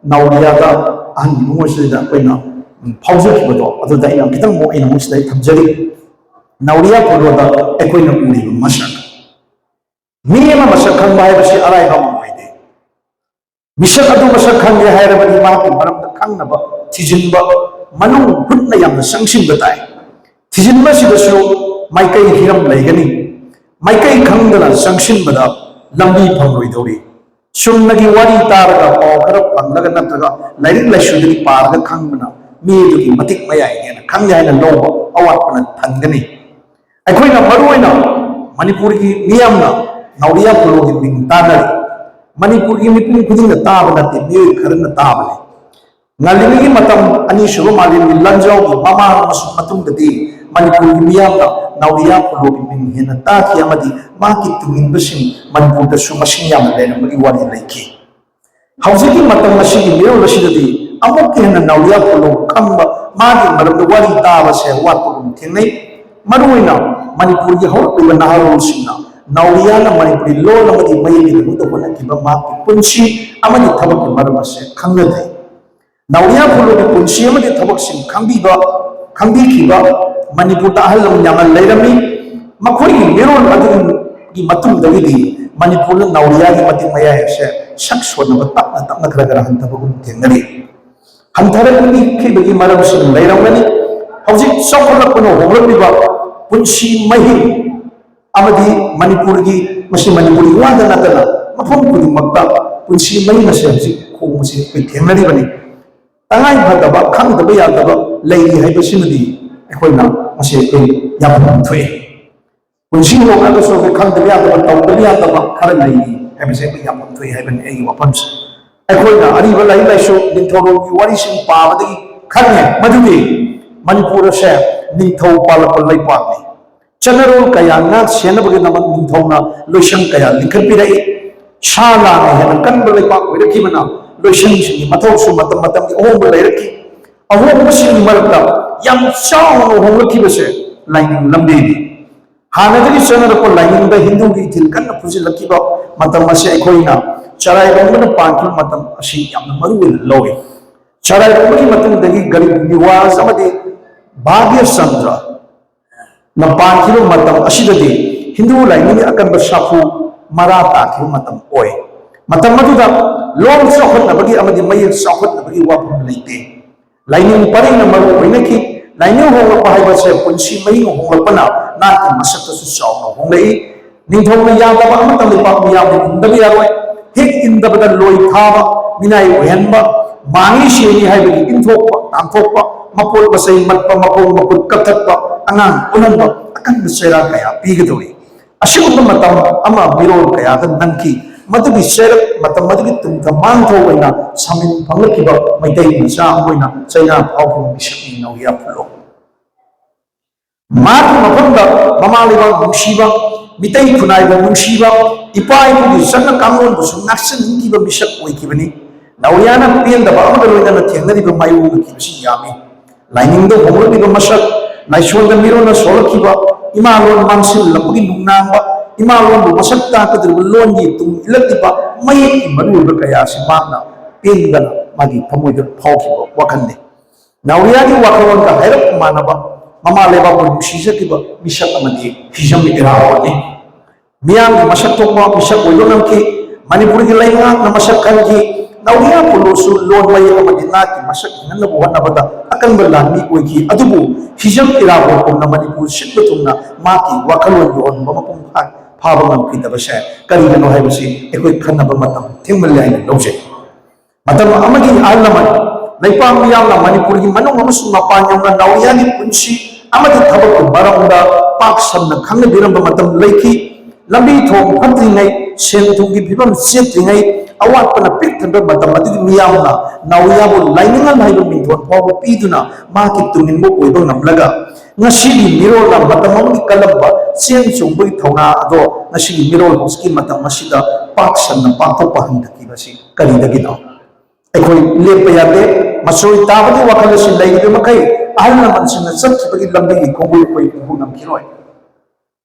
ꯅꯥꯎꯔꯤꯌꯥꯗ ꯑꯍꯟ ꯏꯕꯨꯡꯉꯣꯁꯤꯗ ꯑꯩꯈꯣꯏꯅ ꯐꯥꯎꯖꯈꯤꯕꯗꯣ, ꯑꯗꯨꯗ ꯑꯩꯅ ꯈꯤꯇꯪ ꯑꯃꯨꯛ ꯑꯩꯅ ꯑꯃꯨꯛ ꯁꯤꯗ ꯑꯩ ꯊꯝꯖꯔꯤ꯫ ꯅꯥꯎꯔꯤꯌꯥ ꯐꯣꯂꯣꯗ ꯑꯩꯈꯣꯏꯅ ꯎꯔꯤꯕ ꯃꯁꯛ, ꯃꯤ ꯑꯃ ꯃꯁꯛ ꯈꯪꯕ ꯍꯥꯏꯕꯁꯤ ꯑꯔꯥꯏꯕ ꯑꯃ ꯑꯣꯏꯗꯦ꯫ ꯃꯤꯁꯛ ꯑꯗꯨ ꯃꯁꯛ ꯈꯪꯒꯦ ꯍꯥꯏꯔꯕꯗꯤ ꯃꯍꯥꯛꯀꯤ ꯃꯔꯝꯗ ꯈꯪꯅꯕ, ꯊꯤꯖꯤꯟꯕ, ꯃꯅꯨꯡ ꯍꯨꯠꯅ ꯌꯥꯝꯅ ꯆꯪꯁꯤꯟꯕ ꯇꯥꯏ꯫ ꯊꯤꯖꯤꯟꯕꯁꯤꯗꯁꯨ ꯃꯥꯏꯀꯩ ꯍꯤꯔꯝ ꯂꯩꯒꯅꯤ꯫ ꯃꯥꯏꯀꯩ ꯈꯪꯗꯅ ꯆꯪꯁꯤꯟꯕꯗ ꯂꯝꯕꯤ ꯐꯪꯂꯣꯏꯗꯧꯔꯤ꯫ ꯆꯨꯝꯅꯒꯤ ꯋꯥꯔꯤ ꯇꯥꯔꯒ, ꯄꯥꯎ ꯈꯔ ꯐꯪꯂꯒ ꯅꯠꯇ꯭ꯔꯒ ꯂꯥꯏꯔꯤꯛ ꯂꯥꯏꯁꯨꯗꯒꯤ ꯄꯥꯔꯒ ꯈꯪꯕꯅ ꯃꯤ ꯑꯗꯨꯒꯤ ꯃꯇꯤꯛ ꯃꯌꯥꯏ ꯍꯦꯟꯅ ꯈꯪꯗꯦ ꯍꯥꯏꯅ ꯂꯧꯕ ꯑꯋꯥꯠꯄꯅ ꯊꯟꯒꯅꯤ꯫ ꯑꯩꯈꯣꯏꯅ ꯃꯔꯨꯑꯣꯏꯅ ꯃꯅꯤꯄꯨꯔꯒꯤ ꯃꯤꯌꯥꯝꯅ ꯅꯥꯎꯔꯤꯌꯥ ꯐꯣꯂꯣꯒꯤ ꯃꯤꯡ ꯇꯥꯅꯔꯤ꯫ ꯃꯅꯤꯄꯨꯔꯒꯤ ꯃꯤꯄꯨꯝ ꯈꯨꯗꯤꯡꯅ ꯇꯥꯕ ꯅꯠꯇꯦ, ꯃꯤꯑꯣꯏ ꯈꯔꯅ ꯇꯥꯕꯅꯤ꯫ ꯉꯜꯂꯤꯉꯩꯒꯤ ꯃꯇꯝ, ꯑꯅꯤꯁꯨꯕ ꯃꯥꯂꯦꯝꯒꯤ ꯂꯥꯟꯖꯥꯎꯒꯤ ꯃꯃꯥꯡ ꯑꯃꯁꯨꯡ ꯃꯇꯨꯡꯗꯗꯤ ꯃꯅꯤꯄꯨꯔꯒꯤ ꯃꯤꯌꯥꯝꯅ ꯅꯥꯎꯔꯤꯌꯥ ꯐꯣꯂꯣꯒꯤ ꯃꯤꯡ ꯍꯦꯟꯅ ꯇꯥꯈꯤ ꯑꯃꯗꯤ ꯃꯍꯥꯛꯀꯤ ꯇꯨꯡꯏꯟꯕꯁꯤꯡ ꯃꯅꯤꯄꯨꯔꯗꯁꯨ ꯃꯁꯤꯡ ꯌꯥꯝꯅ ꯂꯩꯔꯝꯕꯒꯤ ꯋꯥꯔꯤ ꯂꯩꯈꯤ꯫ ꯍꯧꯖꯤꯛꯀꯤ ꯃꯇꯝ ꯑꯁꯤꯒꯤ ꯃꯤꯔꯣꯜ ꯑꯁꯤꯗꯗꯤ ꯑꯃꯨꯛꯀ ꯍꯦꯟꯅ ꯅꯥꯎꯔꯤꯌꯥ ꯐꯣꯂꯣ ꯈꯪꯕ, ꯃꯥꯒꯤ ꯃꯔꯝꯗ ꯋꯥꯔꯤ ꯇꯥꯕꯁꯦ ꯋꯥꯠꯄꯒꯨꯝ ꯊꯦꯡꯅꯩ꯫ ꯃꯔꯨꯑꯣꯏꯅ ꯃꯅꯤꯄꯨꯔꯒꯤ ꯍꯧꯔꯛꯂꯤꯕ ꯅꯍꯥꯔꯣꯜꯁꯤꯡꯅ ꯅꯥꯎꯔꯤꯌꯥꯅ ꯃꯅꯤꯄꯨꯔꯤ ꯂꯣꯟ ꯑꯃꯗꯤ ꯃꯌꯦꯛꯀꯤꯗꯃꯛꯇ ꯍꯣꯠꯅꯈꯤꯕ ꯃꯍꯥꯛꯀꯤ ꯄꯨꯟꯁꯤ ꯑꯃꯗꯤ ꯊꯕꯛꯀꯤ ꯃꯔꯝ ꯑꯁꯦ ꯈꯪꯅꯗꯦ꯫ ꯅꯥꯎꯔꯤꯌꯥ ꯐꯣꯂꯣꯒꯤ ꯄꯨꯟꯁꯤ ꯑꯃꯗꯤ ꯊꯕꯛꯁꯤꯡ ꯈꯪꯕꯤꯕ, ꯈꯪꯕꯤꯈꯤꯕ ꯃꯅꯤꯄꯨꯔꯗ ꯑꯍꯜ ꯂꯃꯟ ꯌꯥꯝꯅ ꯂꯩꯔꯝꯃꯤ꯫ ꯃꯈꯣꯏꯒꯤ ꯃꯤꯔꯣꯜ ꯑꯗꯨꯒꯤ ꯃꯇꯨꯡꯗꯒꯤꯗꯤ ꯃꯅꯤꯄꯨꯔꯗ ꯅꯥꯎꯔꯤꯌꯥꯒꯤ ꯃꯇꯤꯛ ꯃꯌꯥꯏ ꯑꯁꯦ ꯁꯛ ꯁꯣꯟꯅꯕ ꯇꯞꯅ ꯇꯞꯅ ꯈꯔ ꯈꯔ ꯍꯟꯊꯕꯒꯨꯝ ꯊꯦꯡꯅꯔꯤ꯫ ꯍꯟꯊꯔꯛꯂꯤꯕꯒꯤ ꯃꯔꯝꯁꯤꯡ ꯂꯩꯔꯝꯒꯅꯤ꯫ ꯍꯧꯖꯤꯛ ꯆꯥꯎꯈꯠꯂꯛꯄꯅ ꯍꯣꯡꯂꯛꯂꯤꯕ ꯄꯨꯟꯁꯤ ꯃꯍꯤꯡ ꯑꯃꯗꯤ ꯃꯅꯤꯄꯨꯔꯒꯤ, ꯃꯁꯤ ꯃꯅꯤꯄꯨꯔꯒꯤ ꯋꯥꯗ ꯅꯠꯇꯅ ꯃꯐꯝ ꯈꯨꯗꯤꯡꯃꯛꯇ ꯄꯨꯟꯁꯤ ꯃꯍꯤꯡ ꯑꯁꯤ ꯍꯧꯖꯤꯛ ꯍꯣꯡꯕꯁꯤ ꯑꯩꯈꯣꯏ ꯊꯦꯡꯅꯔꯤꯕꯅꯤ꯫ ꯇꯉꯥꯏ ꯐꯗꯕ, ꯈꯪꯗꯕ ꯌꯥꯗꯕ ꯂꯩꯔꯤ ꯍꯥꯏꯕꯁꯤꯃꯗꯤ ꯑꯩꯈꯣꯏꯅ ꯃꯁꯤ ꯑꯩꯈꯣꯏ ꯌꯥꯐꯝ ꯊꯣꯛꯏ꯫ ꯄꯨꯟꯁꯤ ꯍꯣꯡꯂꯒꯁꯨ ꯑꯩꯈꯣꯏ ꯈꯪꯗꯕ ꯌꯥꯗꯕ, ꯇꯧꯗꯕ ꯌꯥꯗꯕ ꯈꯔ ꯂꯩꯔꯤ ꯍꯥꯏꯕꯁꯦ ꯑꯩꯈꯣꯏ ꯌꯥꯐꯝ ꯊꯣꯛꯏ ꯍꯥꯏꯕꯅꯤ ꯑꯩꯒꯤ ꯋꯥꯐꯝꯁꯦ꯫ ꯑꯩꯈꯣꯏꯅ ꯑꯔꯤꯕ ꯂꯥꯏꯔꯤꯛ ꯂꯥꯏꯁꯨ, ꯅꯤꯡꯊꯧꯔꯣꯜꯒꯤ ꯋꯥꯔꯤꯁꯤꯡ ꯄꯥꯕꯗꯒꯤ ꯈꯪꯉꯦ ꯃꯗꯨꯗꯤ ꯃꯅꯤꯄꯨꯔ ꯑꯁꯦ ꯅꯤꯡꯊꯧ ꯄꯥꯜꯂꯛꯄ ꯂꯩꯄꯥꯛꯅꯤ꯫ ꯆꯠꯅꯔꯣꯜ ꯀꯌꯥ ꯉꯥꯛ ꯁꯦꯟꯅꯕꯒꯤꯗꯃꯛ ꯅꯤꯡꯊꯧꯅ ꯂꯣꯏꯁꯪ ꯀꯌꯥ ꯂꯤꯡꯈꯠꯄꯤꯔꯛꯏ꯫ ꯁꯥ ꯂꯥꯟꯅ ꯍꯦꯟꯅ ꯀꯟꯕ ꯂꯩꯄꯥꯛ ꯑꯣꯏꯔꯛꯈꯤꯕꯅ ꯂꯣꯏꯁꯪꯁꯤꯡꯒꯤ ꯃꯊꯧꯁꯨ ꯃꯇꯝ ꯃꯇꯝꯒꯤ ꯑꯍꯣꯡꯕ ꯂꯩꯔꯛꯈꯤ꯫ ꯑꯍꯣꯡꯕꯁꯤꯡꯒꯤ ꯃꯔꯛꯇ ꯌꯥꯝ ꯆꯥꯎꯅ ꯍꯣꯡꯂꯛꯈꯤꯕꯁꯦ ꯂꯥꯏꯅꯤꯡ ꯂꯝꯕꯤꯅꯤ꯫ ꯍꯥꯟꯅꯗꯒꯤ ꯆꯠꯅꯔꯛꯄ ꯂꯥꯏꯅꯤꯡꯗ ꯍꯤꯟꯗꯨꯒꯤ ꯏꯊꯤꯜ ꯀꯟꯅ ꯐꯨꯖꯤꯜꯂꯛꯈꯤꯕ ꯃꯇꯝ ꯑꯁꯤ ꯑꯩꯈꯣꯏꯅ ꯆꯔꯥꯏꯔꯣꯝꯕꯅ ꯄꯥꯟꯈꯤꯕ ꯃꯇꯝ ꯑꯁꯤ ꯌꯥꯝꯅ ꯃꯔꯨ ꯑꯣꯏꯅ ꯂꯧꯏ꯫ ꯆꯔꯥꯏꯔꯣꯝꯕꯒꯤ ꯃꯇꯨꯡꯗꯒꯤ ꯒꯔꯤꯕ ꯅꯤꯋꯥꯖ ꯑꯃꯗꯤ ꯚꯥꯒ꯭ꯌ ꯆꯟꯗ꯭ꯔ ꯅ ꯄꯥꯟꯈꯤꯕ ꯃꯇꯝ ꯑꯁꯤꯗꯗꯤ ꯍꯤꯟꯗꯨ ꯂꯥꯏꯅꯤꯡꯒꯤ ꯑꯀꯟꯕ ꯁꯥꯐꯨ ꯃꯔꯥ ꯇꯥꯈꯤꯕ ꯃꯇꯝ ꯑꯣꯏ꯫ ꯃꯇꯝ ꯑꯗꯨꯗ ꯂꯣꯜ ꯆꯥꯎꯈꯠꯅꯕꯒꯤ ꯑꯃꯗꯤ ꯃꯌꯦꯛ ꯆꯥꯎꯈꯠꯅꯕꯒꯤ ꯋꯥꯐꯝ ꯂꯩꯇꯦ꯫ ꯂꯥꯏꯅꯤꯡ ꯄꯔꯤꯡꯅ ꯃꯔꯨ ꯑꯣꯏꯅꯈꯤ꯫ ꯂꯥꯏꯅꯤꯡ ꯍꯣꯡꯂꯛꯄ ꯍꯥꯏꯕꯁꯦ ꯄꯨꯟꯁꯤ ꯃꯍꯤꯡ ꯍꯣꯡꯂꯛꯄꯅ ꯅꯥꯠꯀꯤ ꯃꯁꯛꯇꯁꯨ ꯆꯥꯎꯅ ꯍꯣꯡꯂꯛꯏ꯫ ꯅꯤꯡꯊꯧꯅ ꯌꯥꯗꯕ ꯑꯃꯠꯇ ꯂꯩꯄꯥꯛ ꯃꯤꯌꯥꯝꯅ ꯏꯟꯗꯕ ꯌꯥꯔꯣꯏ꯫ ꯍꯦꯛ ꯏꯟꯗꯕꯗ ꯂꯣꯏ ꯊꯥꯕ, ꯃꯤꯅꯥꯏ ꯑꯣꯏꯍꯟꯕ, ꯃꯥꯡꯉꯤ ꯁꯦꯡꯉꯤ ꯍꯥꯏꯕꯒꯤ ꯏꯟꯊꯣꯛꯄ, ꯇꯥꯟꯊꯣꯛꯄ, ꯃꯄꯣꯠ ꯃꯆꯩ ꯃꯠꯄ, ꯃꯈꯣꯡ ꯃꯈꯨꯠ ꯀꯛꯊꯠꯄ, ꯑꯉꯥꯡ ꯑꯣꯜꯍꯟꯕ, ꯑꯀꯟꯕ ꯆꯩꯔꯥꯛ ꯀꯌꯥ ꯄꯤꯒꯗꯧꯔꯤ꯫ ꯑꯁꯤꯒꯨꯝꯕ ꯃꯇꯝ ꯑꯃ ꯃꯤꯔꯣꯜ ꯀꯌꯥꯗ ꯅꯪꯈꯤ꯫ ꯃꯗꯨꯒꯤ ꯆꯩꯔꯛ ꯃꯇꯝ ꯑꯗꯨꯒꯤ ꯇꯨꯡꯗ ꯃꯥꯡꯊꯧ ꯑꯣꯏꯅ ꯁꯥꯃꯤꯟ ꯐꯪꯂꯛꯈꯤꯕ ꯃꯩꯇꯩ ꯃꯆꯥ ꯑꯃ ꯑꯣꯏꯅ ꯆꯩꯅꯥ ꯐꯥꯎꯈꯤꯕ ꯃꯤꯁꯛꯅꯤ ꯅꯥꯎꯔꯤꯌꯥ ꯐꯨꯂꯣ꯫ ꯃꯍꯥꯛꯀꯤ ꯃꯐꯝꯗ ꯃꯃꯥ ꯂꯩꯕꯥꯛ ꯅꯨꯡꯁꯤꯕ, ꯃꯤꯇꯩ ꯈꯨꯟꯅꯥꯏꯕꯨ ꯅꯨꯡꯁꯤꯕ, ꯏꯄꯥ ꯏꯄꯨꯒꯤ ꯆꯠꯅ ꯀꯥꯡꯂꯣꯟꯕꯨꯁꯨ ꯉꯥꯛꯆꯅꯤꯡꯈꯤꯕ ꯃꯤꯁꯛ ꯑꯣꯏꯈꯤꯕꯅꯤ꯫ ꯅꯥꯎꯔꯤꯌꯥꯅ ꯄꯦꯟꯗꯕ ꯑꯃꯒ ꯂꯣꯏꯅꯅ ꯊꯦꯡꯅꯔꯤꯕ ꯃꯥꯌꯣꯛꯅꯈꯤꯕꯁꯤ ꯌꯥꯝꯃꯤ꯫ ꯂꯥꯏꯅꯤꯡꯗ ꯍꯣꯡꯂꯛꯂꯤꯕ ꯃꯁꯛ, ꯂꯥꯏꯁꯣꯟꯗ ꯃꯤꯔꯣꯟꯅ ꯁꯣꯛꯂꯛꯈꯤꯕ, ꯏꯃꯥ ꯂꯣꯟ ꯃꯥꯡꯁꯤꯜꯂꯛꯄꯒꯤ ꯅꯨꯡꯅꯥꯡꯕ, ꯏꯃꯥ ꯂꯣꯟꯕꯨ ꯃꯁꯛ ꯇꯥꯛꯀꯗꯧꯔꯤꯕ ꯂꯣꯟꯒꯤ ꯇꯨꯡ ꯏꯜꯂꯛꯂꯤꯕ ꯃꯌꯦꯛꯀꯤ ꯃꯔꯨꯑꯣꯏꯕ ꯀꯌꯥ ꯑꯁꯤ ꯃꯍꯥꯛꯅ ꯄꯦꯟꯗꯅ ꯃꯥꯒꯤ ꯊꯃꯣꯏꯗ ꯐꯥꯎꯈꯤꯕ ꯋꯥꯈꯜꯅꯤ꯫ ꯅꯥꯎꯔꯤꯌꯥꯒꯤ ꯋꯥꯈꯜꯂꯣꯟꯒ ꯍꯥꯏꯔꯞ ꯃꯥꯟꯅꯕ, ꯃꯃꯥ ꯂꯩꯕꯥꯛꯄꯨ ꯅꯨꯡꯁꯤꯖꯈꯤꯕ ꯃꯤꯁꯛ ꯑꯃꯗꯤ ꯍꯤꯖꯝ ꯏꯔꯥꯕꯣꯠꯅꯤ꯫ ꯃꯤꯌꯥꯝꯒꯤ ꯃꯁꯛ ꯊꯣꯛꯄ ꯃꯤꯁꯛ ꯑꯣꯏꯕ ꯉꯝꯈꯤ꯫ ꯃꯅꯤꯄꯨꯔꯒꯤ ꯂꯩꯉꯥꯛꯅ ꯃꯁꯛ ꯈꯪꯈꯤ꯫ ꯅꯥꯎꯔꯤꯌꯥ ꯐꯨꯂꯣꯁꯨ ꯂꯣꯟ ꯃꯌꯦꯛ ꯑꯃꯗꯤ ꯅꯥꯠꯀꯤ ꯃꯁꯛ ꯍꯤꯡꯍꯟꯅꯕ ꯍꯣꯠꯅꯕꯗ ꯑꯀꯟꯕ ꯂꯥꯟꯃꯤ ꯑꯣꯏꯈꯤ꯫ ꯑꯗꯨꯕꯨ ꯍꯤꯖꯝ ꯏꯔꯥꯕꯣꯠꯀꯨꯝꯅ ꯃꯅꯤꯄꯨꯔ ꯁꯤꯟꯕ ꯊꯨꯡꯅ ꯃꯍꯥꯛꯀꯤ ꯋꯥꯈꯜꯂꯣꯟꯒꯤ ꯑꯣꯟꯕ ꯃꯄꯨꯡ ꯐꯥ-, ꯐꯥꯕ ꯉꯝꯈꯤꯗꯕꯁꯦ ꯀꯔꯤꯒꯤꯅꯣ ꯍꯥꯏꯕꯁꯤ ꯑꯩꯈꯣꯏ ꯈꯟꯅꯕ ꯃꯇꯝ ꯊꯦꯡꯃꯜꯂꯦ ꯍꯥꯏꯅ ꯂꯧꯖꯩ꯫ ꯃꯇꯝ ꯑꯃꯒꯤ ꯑꯍꯜ ꯂꯃꯟ, ꯂꯩꯄꯥꯛ ꯃꯤꯌꯥꯝꯅ ꯃꯅꯤꯄꯨꯔꯒꯤ ꯃꯅꯨꯡ ꯑꯃꯁꯨꯡ ꯃꯄꯥꯟ ꯌꯧꯅ ꯅꯥꯎꯔꯤꯌꯥꯒꯤ ꯄꯨꯟꯁꯤ ꯑꯃꯗꯤ ꯊꯕꯛꯀꯤ ꯃꯔꯝꯗ ꯄꯥꯛ ꯁꯟꯅ ꯈꯪꯅꯕꯤꯔꯝꯕ ꯃꯇꯝ ꯂꯩꯈꯤ꯫ ꯂꯝꯕꯤ ꯊꯣꯡ ꯐꯠꯇ꯭ꯔꯤꯉꯩ, ꯁꯦꯟ ꯊꯨꯝꯒꯤ ꯐꯤꯕꯝ ꯆꯦꯠꯇ꯭ꯔꯤꯉꯩ, ꯑꯋꯥꯠꯄꯅ ꯄꯤꯛ ꯊꯟꯕ ꯃꯇꯝ ꯑꯗꯨꯒꯤ ꯃꯤꯌꯥꯝꯅ ꯅꯥꯎꯔꯤꯌꯥꯕꯨ ꯂꯥꯏꯅꯤꯡꯉꯜ ꯍꯥꯏꯕ ꯃꯤꯡꯊꯣꯟ ꯐꯥꯎꯕ ꯄꯤꯗꯨꯅ ꯃꯍꯥꯛꯀꯤ ꯇꯨꯡꯏꯟꯕ ꯑꯣꯏꯕ ꯉꯝꯂꯒ, ꯉꯁꯤꯒꯤ ꯃꯤꯔꯣꯜꯅ ꯃꯇꯝ ꯑꯃꯒꯤ ꯀꯜꯂꯝꯕ ꯆꯦꯟ ꯆꯣꯡꯕꯒꯤ ꯊꯧꯅꯥ ꯑꯗꯣ ꯉꯁꯤꯒꯤ ꯃꯤꯔꯣꯜ ꯍꯧꯖꯤꯛꯀꯤ ꯃꯇꯝ ꯑꯁꯤꯗ ꯄꯥꯛ ꯁꯟꯅ ꯄꯥꯡꯊꯣꯛꯄ ꯍꯟꯊꯈꯤꯕꯁꯤ ꯀꯔꯤꯗꯒꯤꯅꯣ? ꯑꯩꯈꯣꯏ ꯂꯦꯞꯄ ꯌꯥꯗꯦ꯫ ꯃꯆꯣꯏ ꯇꯥꯕꯒꯤ ꯋꯥꯈꯜ ꯑꯁꯤ ꯂꯩꯔꯤꯕ ꯃꯈꯩ, ꯑꯍꯜ ꯂꯃꯟꯁꯤꯡꯅ ꯆꯠꯈꯤꯕꯒꯤ ꯂꯝꯕꯤꯒꯤ ꯈꯣꯡꯒꯨꯜ ꯑꯩꯈꯣꯏ ꯎꯕ ꯉꯝꯈꯤꯔꯣꯏ꯫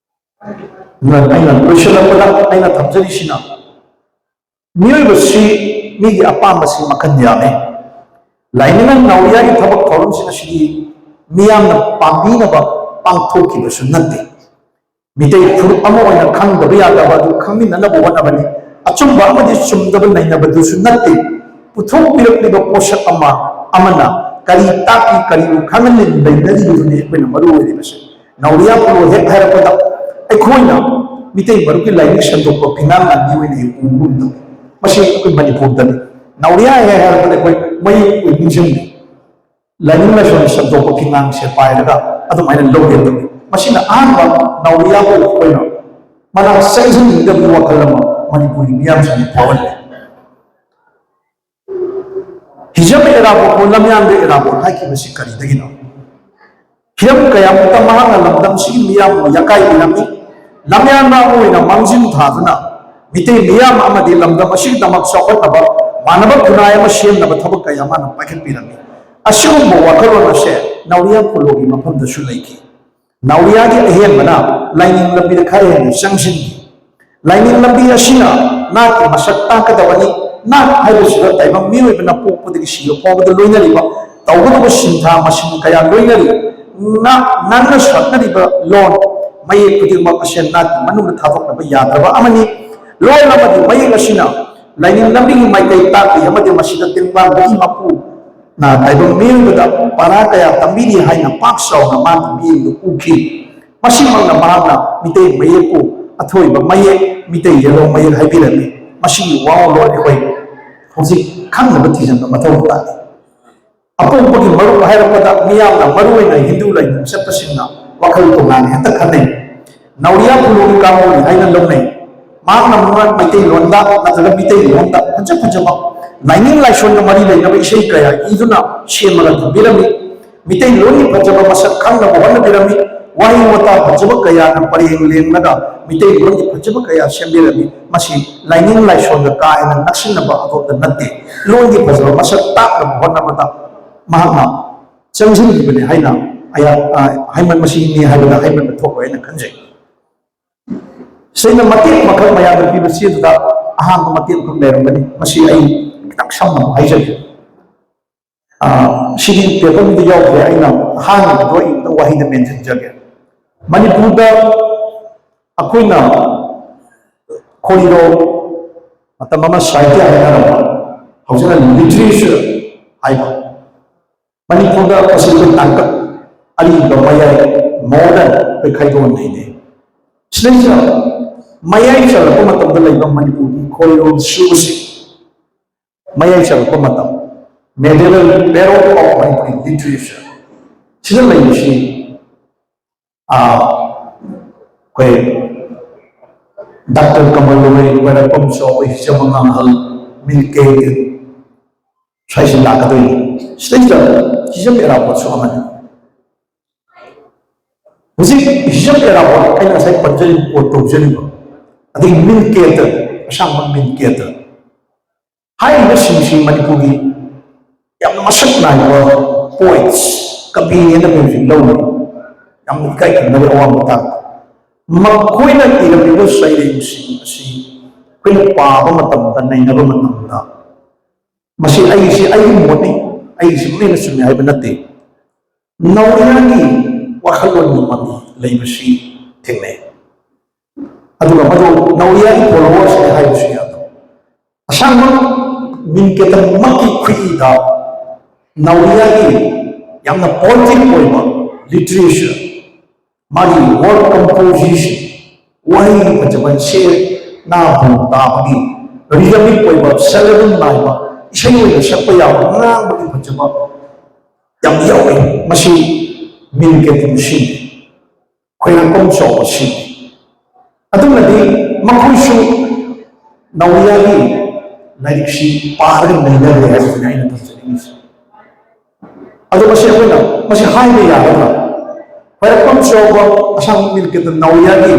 ꯑꯗꯨꯅ ꯑꯩꯅ ꯂꯣꯏꯁꯤꯜꯂꯛꯄꯗ ꯑꯩꯅ ꯊꯝꯖꯔꯤꯁꯤꯅ, ꯃꯤꯑꯣꯏꯕꯁꯤ ꯃꯤꯒꯤ ꯑꯄꯥꯝꯕꯁꯤ ꯃꯈꯜ ꯌꯥꯝꯃꯤ꯫ ꯂꯥꯏꯅꯤꯡ ꯅꯥꯎꯔꯤꯌꯥꯒꯤ ꯊꯕꯛ ꯊꯧꯔꯝꯁꯤꯡ ꯑꯁꯤꯗꯤ ꯃꯤꯌꯥꯝꯅ ꯄꯥꯝꯕꯤꯅꯕ ꯄꯥꯡꯊꯣꯛꯈꯤꯕꯁꯨ ꯅꯠꯇꯦ꯫ ꯃꯤꯇꯩ ꯐꯨꯔꯨꯞ ꯑꯃ ꯑꯣꯏꯅ ꯈꯪꯗꯕ ꯌꯥꯗꯕ ꯑꯗꯨ ꯈꯪꯃꯤꯟꯅꯅꯕ ꯍꯣꯠꯅꯕꯅꯤ꯫ ꯑꯆꯨꯝꯕ ꯑꯃꯗꯤ ꯆꯨꯝꯗꯕ ꯅꯩꯅꯕꯗꯨꯁꯨ ꯅꯠꯇꯦ꯫ ꯄꯨꯊꯣꯛꯄꯤꯔꯛꯂꯤꯕ ꯄꯣꯠꯁꯛ ꯑꯃ ꯑꯃꯅ ꯀꯔꯤ ꯇꯥꯛꯄꯤ, ꯀꯔꯤꯕꯨ ꯈꯪꯍꯟꯅꯤꯡ ꯂꯩꯅꯔꯤꯕꯗꯨꯅꯤ ꯑꯩꯈꯣꯏꯅ ꯃꯔꯨ ꯑꯣꯏꯔꯤꯕꯁꯦ꯫ ꯅꯥꯎꯔꯤꯌꯥ ꯄꯣꯂꯣ ꯍꯦꯛ ꯍꯥꯏꯔꯛꯄꯗ ꯑꯩꯈꯣꯏꯅ ꯃꯤꯇꯩ ꯃꯔꯨꯞꯀꯤ ꯂꯥꯏꯅꯤꯡ ꯁꯟꯗꯣꯛꯄ ꯐꯤꯉꯥꯡ ꯂꯥꯟꯕꯤ ꯑꯣꯏꯅ ꯍꯦꯛ ꯎꯕꯒꯨꯝ ꯇꯧꯏ꯫ ꯃꯁꯤ ꯑꯩꯈꯣꯏ ꯃꯅꯤꯄꯨꯔꯗꯅꯤ꯫ ꯅꯥꯎꯔꯤꯌꯥ ꯍꯦꯛ ꯍꯥꯏꯔꯛꯄꯗ ꯑꯩꯈꯣꯏ ꯃꯌꯦꯛ ꯑꯣꯏ ꯅꯤꯡꯁꯤꯡꯉꯤ꯫ ꯂꯥꯏꯅꯤꯡ ꯂꯥꯏꯁꯣꯟ ꯁꯟꯗꯣꯛꯄ ꯐꯤꯉꯥꯡꯁꯦ ꯄꯥꯏꯔꯒ ꯑꯗꯨꯃꯥꯏꯅ ꯂꯧꯒꯦ ꯇꯧꯏ꯫ ꯃꯁꯤꯅ ꯑꯍꯥꯟꯕ ꯅꯥꯎꯔꯤꯌꯥꯕꯨ ꯑꯩꯈꯣꯏꯅ ꯃꯅꯥꯛ ꯆꯪꯁꯤꯟꯅꯤꯡꯗꯕꯒꯤ ꯋꯥꯈꯜ ꯑꯃ ꯃꯅꯤꯄꯨꯔꯒꯤ ꯃꯤꯌꯥꯝꯁꯤꯡꯅ ꯐꯥꯎꯍꯜꯂꯤ꯫ ꯍꯤꯖꯝ ꯏꯔꯥꯕꯣꯠꯄꯨ ꯂꯝꯌꯥꯟꯕ ꯏꯔꯥꯕꯣꯠ ꯍꯥꯏꯈꯤꯕꯁꯤ ꯀꯔꯤꯗꯒꯤꯅꯣ? ꯍꯤꯔꯝ ꯀꯌꯥꯃꯨꯛꯇ ꯃꯍꯥꯛꯅ ꯂꯝꯗꯝꯁꯤꯒꯤ ꯃꯤꯌꯥꯝꯕꯨ ꯌꯥꯀꯥꯏꯕꯤꯔꯝꯃꯤ꯫ ꯂꯝꯌꯥꯟꯕ ꯑꯃ ꯑꯣꯏꯅ ꯃꯥꯡꯖꯤꯟ ꯊꯥꯗꯨꯅ ꯃꯤꯇꯩ ꯃꯤꯌꯥꯝ ꯑꯃꯗꯤ ꯂꯝꯗꯝ ꯑꯁꯤꯒꯤꯗꯃꯛ ꯆꯥꯎꯈꯠꯅꯕ ꯃꯥꯟꯅꯕ ꯈꯨꯟꯅꯥꯏ ꯑꯃ ꯁꯦꯝꯅꯕ ꯊꯕꯛ ꯀꯌꯥ ꯃꯥꯅ ꯄꯥꯏꯈꯠꯄꯤꯔꯝꯃꯤ꯫ ꯑꯁꯤꯒꯨꯝꯕ ꯋꯥꯈꯜꯂꯣꯟ ꯑꯁꯦ ꯅꯥꯎꯔꯤꯌꯥ ꯄꯣꯂꯣꯒꯤ ꯃꯐꯝꯗꯁꯨ ꯂꯩꯈꯤ꯫ ꯅꯥꯎꯔꯤꯌꯥꯒꯤ ꯑꯍꯦꯟꯕꯅ ꯂꯥꯏꯅꯤꯡ ꯂꯝꯕꯤꯗ ꯈꯔ ꯍꯦꯟꯅ ꯆꯪꯁꯤꯟꯈꯤ꯫ ꯂꯥꯏꯅꯤꯡ ꯂꯝꯕꯤ ꯑꯁꯤꯅ ꯅꯥꯠꯀꯤ ꯃꯁꯛ ꯇꯥꯛꯀꯗꯕꯅꯤ꯫ ꯅꯥꯠ ꯍꯥꯏꯕꯁꯤꯗ ꯇꯥꯏꯕꯪ ꯃꯤꯑꯣꯏꯕꯅ ꯄꯣꯛꯄꯗꯒꯤ ꯁꯤꯕ ꯐꯥꯎꯕꯗ ꯂꯣꯏꯅꯔꯤꯕ ꯇꯧꯒꯗꯕ ꯁꯤꯟꯊꯥ ꯃꯁꯤꯡ ꯀꯌꯥ ꯂꯣꯏꯅꯔꯤ꯫ ꯉꯥ-, ꯉꯥꯡꯅ ꯁꯛꯅꯔꯤꯕ ꯂꯣꯟ, ꯃꯌꯦꯛ ꯈꯨꯗꯤꯡꯃꯛ ꯑꯁꯦ ꯅꯥꯠꯀꯤ ꯃꯅꯨꯡꯗ ꯊꯥꯗꯣꯛꯅꯕ ꯌꯥꯗ꯭ꯔꯕ ꯑꯃꯅꯤ꯫ ꯂꯣꯟ ꯑꯃꯗꯤ ꯃꯌꯦꯛ ꯑꯁꯤꯅ ꯂꯥꯏꯅꯤꯡ ꯂꯝꯕꯤꯒꯤ ꯃꯥꯏꯀꯩ ꯇꯥꯛꯂꯤ ꯑꯃꯗꯤ ꯃꯁꯤꯗ ꯇꯦꯡꯕꯥꯡꯕꯒꯤ ꯃꯄꯨ ꯅ ꯇꯥꯏꯕꯪ ꯃꯤꯑꯣꯏꯕꯗ ꯄꯔꯥ ꯀꯌꯥ ꯇꯝꯕꯤꯔꯤ ꯍꯥꯏꯅ ꯄꯥꯛ ꯆꯥꯎꯅ ꯃꯥꯅ ꯃꯤꯠꯌꯦꯡꯗ ꯎꯈꯤ꯫ ꯃꯁꯤꯃꯛꯅ ꯃꯍꯥꯛꯅ ꯃꯤꯇꯩ ꯃꯌꯦꯛꯄꯨ ꯑꯊꯣꯏꯕ ꯃꯌꯦꯛ, ꯃꯤꯇꯩ ꯌꯦꯛꯂꯣꯟ ꯃꯌꯦꯛ ꯍꯥꯏꯕꯤꯔꯝꯃꯤ꯫ ꯃꯁꯤꯒꯤ ꯋꯥꯉꯧꯂꯣꯟ ꯑꯩꯈꯣꯏ ꯍꯧꯖꯤꯛ ꯈꯪꯅꯕ ꯊꯤꯖꯤꯟꯕ ꯃꯊꯧ ꯇꯥꯏ꯫ ꯑꯄꯣꯛꯄꯒꯤ ꯃꯔꯨꯞ ꯍꯥꯏꯔꯛꯄꯗ ꯃꯤꯌꯥꯝꯅ ꯃꯔꯨꯑꯣꯏꯅ ꯍꯤꯟꯗꯨ ꯂꯥꯏꯅꯤꯡ ꯆꯠꯄꯁꯤꯡꯅ ꯋꯥꯈꯜ ꯇꯣꯉꯥꯟꯅ ꯍꯦꯛꯇ ꯈꯟꯅꯩ꯫ ꯅꯥꯎꯔꯤꯌꯥ ꯄꯨꯂꯨꯒꯤ ꯀꯥꯡꯕꯨꯅꯤ ꯍꯥꯏꯅ ꯂꯧꯅꯩ꯫ ꯃꯍꯥꯛꯅ ꯃꯃꯥ ꯃꯩꯇꯩꯂꯣꯟꯗ ꯅꯠꯇ꯭ꯔꯒ ꯃꯤꯇꯩꯂꯣꯟꯗ ꯐꯖ ꯐꯖꯕ ꯂꯥꯏꯅꯤꯡ ꯂꯥꯏꯁꯣꯟꯒ ꯃꯔꯤ ꯂꯩꯅꯕ ꯏꯁꯩ ꯀꯌꯥ ꯏꯗꯨꯅ ꯁꯦꯝꯃꯒ ꯊꯝꯕꯤꯔꯝꯃꯤ꯫ ꯃꯤꯇꯩꯂꯣꯟꯒꯤ ꯐꯖꯕ ꯃꯁꯛ ꯈꯪꯅꯕ ꯍꯣꯠꯅꯕꯤꯔꯝꯃꯤ꯫ ꯋꯥꯍꯩ ꯋꯥꯇꯥ ꯐꯖꯕ ꯀꯌꯥꯅ ꯄꯔꯦꯡ ꯂꯦꯡꯂꯒ ꯃꯤꯇꯩ ꯂꯣꯟꯒꯤ ꯐꯖꯕ ꯀꯌꯥ ꯁꯦꯝꯕꯤꯔꯝꯃꯤ꯫ ꯃꯁꯤ ꯂꯥꯏꯅꯤꯡ ꯂꯥꯏꯁꯣꯟꯒ ꯀꯥ ꯍꯦꯟꯅ ꯅꯛꯁꯤꯟꯅꯕ ꯑꯗꯣꯝꯇ ꯅꯠꯇꯦ꯫ ꯂꯣꯟꯒꯤ ꯐꯖꯕ ꯃꯁꯛ ꯇꯥꯛꯅꯕ ꯍꯣꯠꯅꯕꯗ ꯃꯍꯥꯛꯅ ꯆꯪꯁꯤꯟꯈꯤꯕꯅꯤ ꯍꯥꯏꯅ ꯑꯩꯍꯥꯛ, ꯑ, ꯍꯥꯏꯃꯟ, ꯃꯁꯤꯅꯤ ꯍꯥꯏꯕꯗ ꯍꯥꯏꯃꯟꯕ ꯊꯣꯛꯂꯣꯏ ꯍꯥꯏꯅ ꯈꯟꯖꯩ꯫ ꯁꯤꯅ ꯃꯇꯦꯛ ꯑꯃꯈꯛ ꯃꯌꯥꯝꯗ ꯄꯤꯕ ꯆꯦꯗꯨꯗ ꯑꯍꯥꯡꯕ ꯃꯇꯦꯛ ꯑꯃꯈꯛ ꯂꯩꯔꯝꯒꯅꯤ꯫ ꯃꯁꯤ ꯑꯩ ꯈꯤꯇꯪ ꯁꯝꯅ ꯍꯥꯏꯖꯒꯦ꯫ ꯑ, ꯁꯤꯗꯤ ꯄꯦꯄꯔꯗꯨꯗ ꯌꯥꯎꯗ꯭ꯔꯦ, ꯑꯩꯅ ꯑꯍꯥꯟꯕꯗꯣ ꯑꯩ ꯑꯝꯇ ꯋꯥꯍꯩꯗ ꯃꯦꯟꯁꯤꯟ ꯖꯒꯦ꯫ ꯃꯅꯤꯄꯨꯔꯗ ꯑꯩꯈꯣꯏꯅ ꯈꯣꯔꯤꯔꯣ ꯃꯇꯝ ꯑꯃ ꯁꯥꯍꯤꯇ꯭ꯌ ꯍꯥꯏꯅꯔꯝꯕ, ꯍꯧꯖꯤꯛꯅ ꯂꯤꯇꯔꯦꯆꯔ ꯍꯥꯏꯕ, ꯃꯅꯤꯄꯨꯔꯗ ꯃꯁꯤ ꯑꯩꯈꯣꯏ ꯇꯥꯡꯀꯛ ꯑꯔꯤꯕ, ꯃꯌꯥꯏ, ꯃꯣꯗꯔꯟ ꯑꯩꯈꯣꯏ ꯈꯥꯏꯗꯣꯛꯅ ꯂꯩꯅꯩ꯫ ꯁꯤꯗꯩꯁꯤꯗ ꯃꯌꯥꯏ ꯆꯜꯂꯛꯄ ꯃꯇꯝꯗ ꯂꯩꯕ ꯃꯅꯤꯄꯨꯔꯒꯤ ꯈꯣꯔꯤꯔꯣꯜ ꯁꯨꯕꯁꯤꯡ, ꯃꯌꯥꯏ ꯆꯜꯂꯛꯄ ꯃꯇꯝ, medieval period of Manipuri literature ꯁꯤꯗ ꯂꯩꯕꯁꯤ, ꯑꯥ, ꯑꯩꯈꯣꯏ ꯗꯥꯛꯇꯔ ꯀꯃꯜ ꯂꯣꯏ, ꯋꯥꯏꯔꯛꯄꯝ ꯆꯥꯎꯕ, ꯍꯤꯆꯝ ꯑꯉꯥꯡꯍꯜ, ꯃꯤꯜꯀꯦ, ꯁ꯭ꯋꯥꯏꯁꯤ ꯂꯥꯛꯀꯗꯣꯏꯅꯤ꯫ ꯁꯤꯗꯩꯁꯤꯗ ꯍꯤꯆꯝ ꯑꯦꯔꯥꯕꯣꯠꯁꯨ ꯑꯃꯅꯤ꯫ ꯍꯧꯖꯤꯛ ꯍꯤꯆꯝ ꯑꯦꯔꯥꯕꯣꯠ ꯑꯩꯅ ꯉꯁꯥꯏ ꯄꯟꯖꯔꯤꯕ, ꯀꯣꯠ ꯇꯧꯖꯔꯤꯕ, ꯑꯗꯒꯤ ꯃꯤꯜꯀꯦꯇ, ꯑꯁꯥꯡꯕ ꯃꯤꯜꯀꯦꯇ, ꯍꯥꯏꯔꯤꯕꯁꯤꯡꯁꯤ ꯃꯅꯤꯄꯨꯔꯒꯤ ꯌꯥꯝꯅ ꯃꯁꯛ ꯅꯥꯏꯕ ꯄꯣꯏꯠꯁ, ꯀꯕꯤꯅꯦꯅ ꯑꯩꯈꯣꯏ ꯍꯧꯖꯤꯛ ꯂꯧꯔꯤ꯫ ꯌꯥꯝꯅ ꯏꯀꯥꯏ ꯈꯨꯝꯅꯕꯒꯤ ꯑꯋꯥꯡꯕ ꯊꯥꯛꯇ ꯃꯈꯣꯏꯅ ꯏꯔꯝꯂꯤꯕ ꯁꯩꯔꯦꯡꯁꯤꯡ ꯑꯁꯤ ꯑꯩꯈꯣꯏꯅ ꯄꯥꯕ ꯃꯇꯝꯗ, ꯅꯩꯅꯕ ꯃꯇꯝꯗ, ꯃꯁꯤ ꯑꯩꯒꯤꯁꯤ, ꯑꯩꯒꯤ ꯃꯣꯠꯅꯤ, ꯑꯩꯒꯤꯁꯤ ꯂꯣꯏꯅ ꯆꯨꯝꯃꯤ ꯍꯥꯏꯕ ꯅꯠꯇꯦ꯫ ꯅꯧꯔꯤꯌꯥꯒꯤ ꯋꯥꯈꯜꯂꯣꯟꯒꯤ ꯃꯃꯤ ꯂꯩꯕꯁꯤ ꯊꯦꯡꯅꯩ꯫ ꯑꯗꯨꯒ ꯃꯗꯨ ꯅꯧꯔꯤꯌꯥꯒꯤ ꯐꯣꯂꯣꯋꯔꯁꯅꯤ ꯍꯥꯏꯕꯁꯨ ꯌꯥꯗꯕ꯫ ꯑꯁꯥꯡꯕ ꯃꯤꯡ ꯀꯦꯇꯟꯃꯛꯀꯤ ꯈꯨꯠꯏꯗ ꯅꯧꯔꯤꯌꯥꯒꯤ ꯌꯥꯝꯅ ꯄꯣꯏꯇꯤꯛ ꯑꯣꯏꯕ ꯂꯤꯇꯔꯦꯆꯔ, ꯃꯥꯒꯤ ꯋꯥꯔꯗ ꯀꯝꯄꯣꯖꯤꯁꯟ, ꯋꯥꯍꯩꯒꯤ ꯐꯖꯕ, ꯁꯦ ꯅꯥ ꯐꯨ ꯇꯥꯕꯒꯤ ꯔꯤꯗꯃꯤꯛ ꯑꯣꯏꯕ, ꯁꯦꯂꯦꯕꯜ ꯅꯥꯏꯕ, ꯏꯁꯩ ꯑꯣꯏꯅ ꯁꯛꯄ ꯌꯥꯕ, ꯉꯥꯡꯕꯒꯤ ꯐꯖꯕ ꯌꯥꯝ ꯌꯥꯎꯏ꯫ ꯃꯁꯤ ꯃꯤꯡ ꯀꯦꯇꯟ ꯁꯤꯅꯤ, ꯈꯣꯏꯔꯥꯡꯐꯝ ꯆꯥꯎꯕ ꯁꯤꯅꯤ꯫ ꯑꯗꯨꯅꯗꯤ ꯃꯈꯣꯏꯁꯨ ꯅꯧꯔꯤꯌꯥꯒꯤ ꯂꯥꯏꯔꯤꯛꯁꯤ ꯄꯥꯔꯒ ꯅꯩꯅꯔꯦ ꯍꯥꯏꯕꯁꯤꯅꯤ ꯑꯩꯅ ꯊꯝꯖꯅꯤꯡꯉꯤꯁꯦ꯫ ꯑꯗꯣ ꯃꯁꯤ ꯑꯩꯈꯣꯏꯅ ꯃꯁꯤ ꯍꯥꯏꯕ ꯌꯥꯒꯗ꯭ꯔꯥ? ꯈ꯭ꯋꯥꯏꯔꯥꯛꯄꯝ ꯆꯥꯎꯕ ꯑꯁꯥꯡꯕꯝ ꯅꯤꯜꯀꯥꯟꯇ ꯅꯥꯎꯔꯤꯌꯥꯒꯤ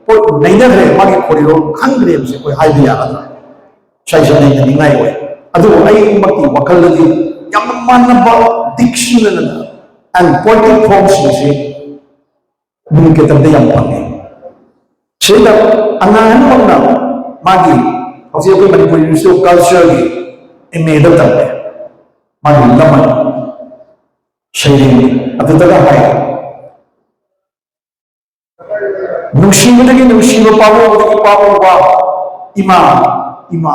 ꯄꯣꯠ ꯅꯩꯅꯈ꯭ꯔꯦ, ꯃꯥꯒꯤ ꯈꯣꯔꯤꯔꯣꯜ ꯈꯪꯈ꯭ꯔꯦ ꯍꯥꯏꯕꯁꯦ ꯑꯩꯈꯣꯏ ꯍꯥꯏꯕ ꯌꯥꯒꯗ꯭ꯔꯥ? ꯁ꯭ꯋꯥꯏꯁꯦ ꯅꯩꯅꯅꯤꯡꯉꯥꯏ ꯑꯣꯏ꯫ ꯑꯗꯨꯕꯨ ꯑꯩꯃꯛꯀꯤ ꯋꯥꯈꯜꯗꯗꯤ ꯌꯥꯝꯅ ꯃꯥꯟꯅꯕ dictionary and poetic formꯁꯤꯡꯁꯤ ꯅꯤꯜꯀꯥꯟꯇꯗ ꯌꯥꯝ ꯐꯪꯉꯤ꯫ ꯁꯤꯗ ꯑꯉꯥꯡ ꯑꯃꯅ ꯃꯥꯒꯤ ꯍꯧꯖꯤꯛ ꯑꯩꯈꯣꯏ ꯃꯅꯤꯄꯨꯔ University of Cultureꯒꯤ M Aꯗ ꯇꯝꯃꯦ꯫ ꯃꯥꯒꯤ ꯂꯃꯟ ꯁꯩꯔꯦꯡ ꯑꯗꯨꯗꯒ ꯍꯥꯏ, "ꯅꯨꯡꯁꯤꯕꯗꯒꯤ ꯅꯨꯡꯁꯤꯕ, ꯄꯥꯝꯃꯨꯕꯗꯒꯤ ꯄꯥꯝꯃꯨꯕ, ꯏꯃꯥ, ꯏꯃꯥ,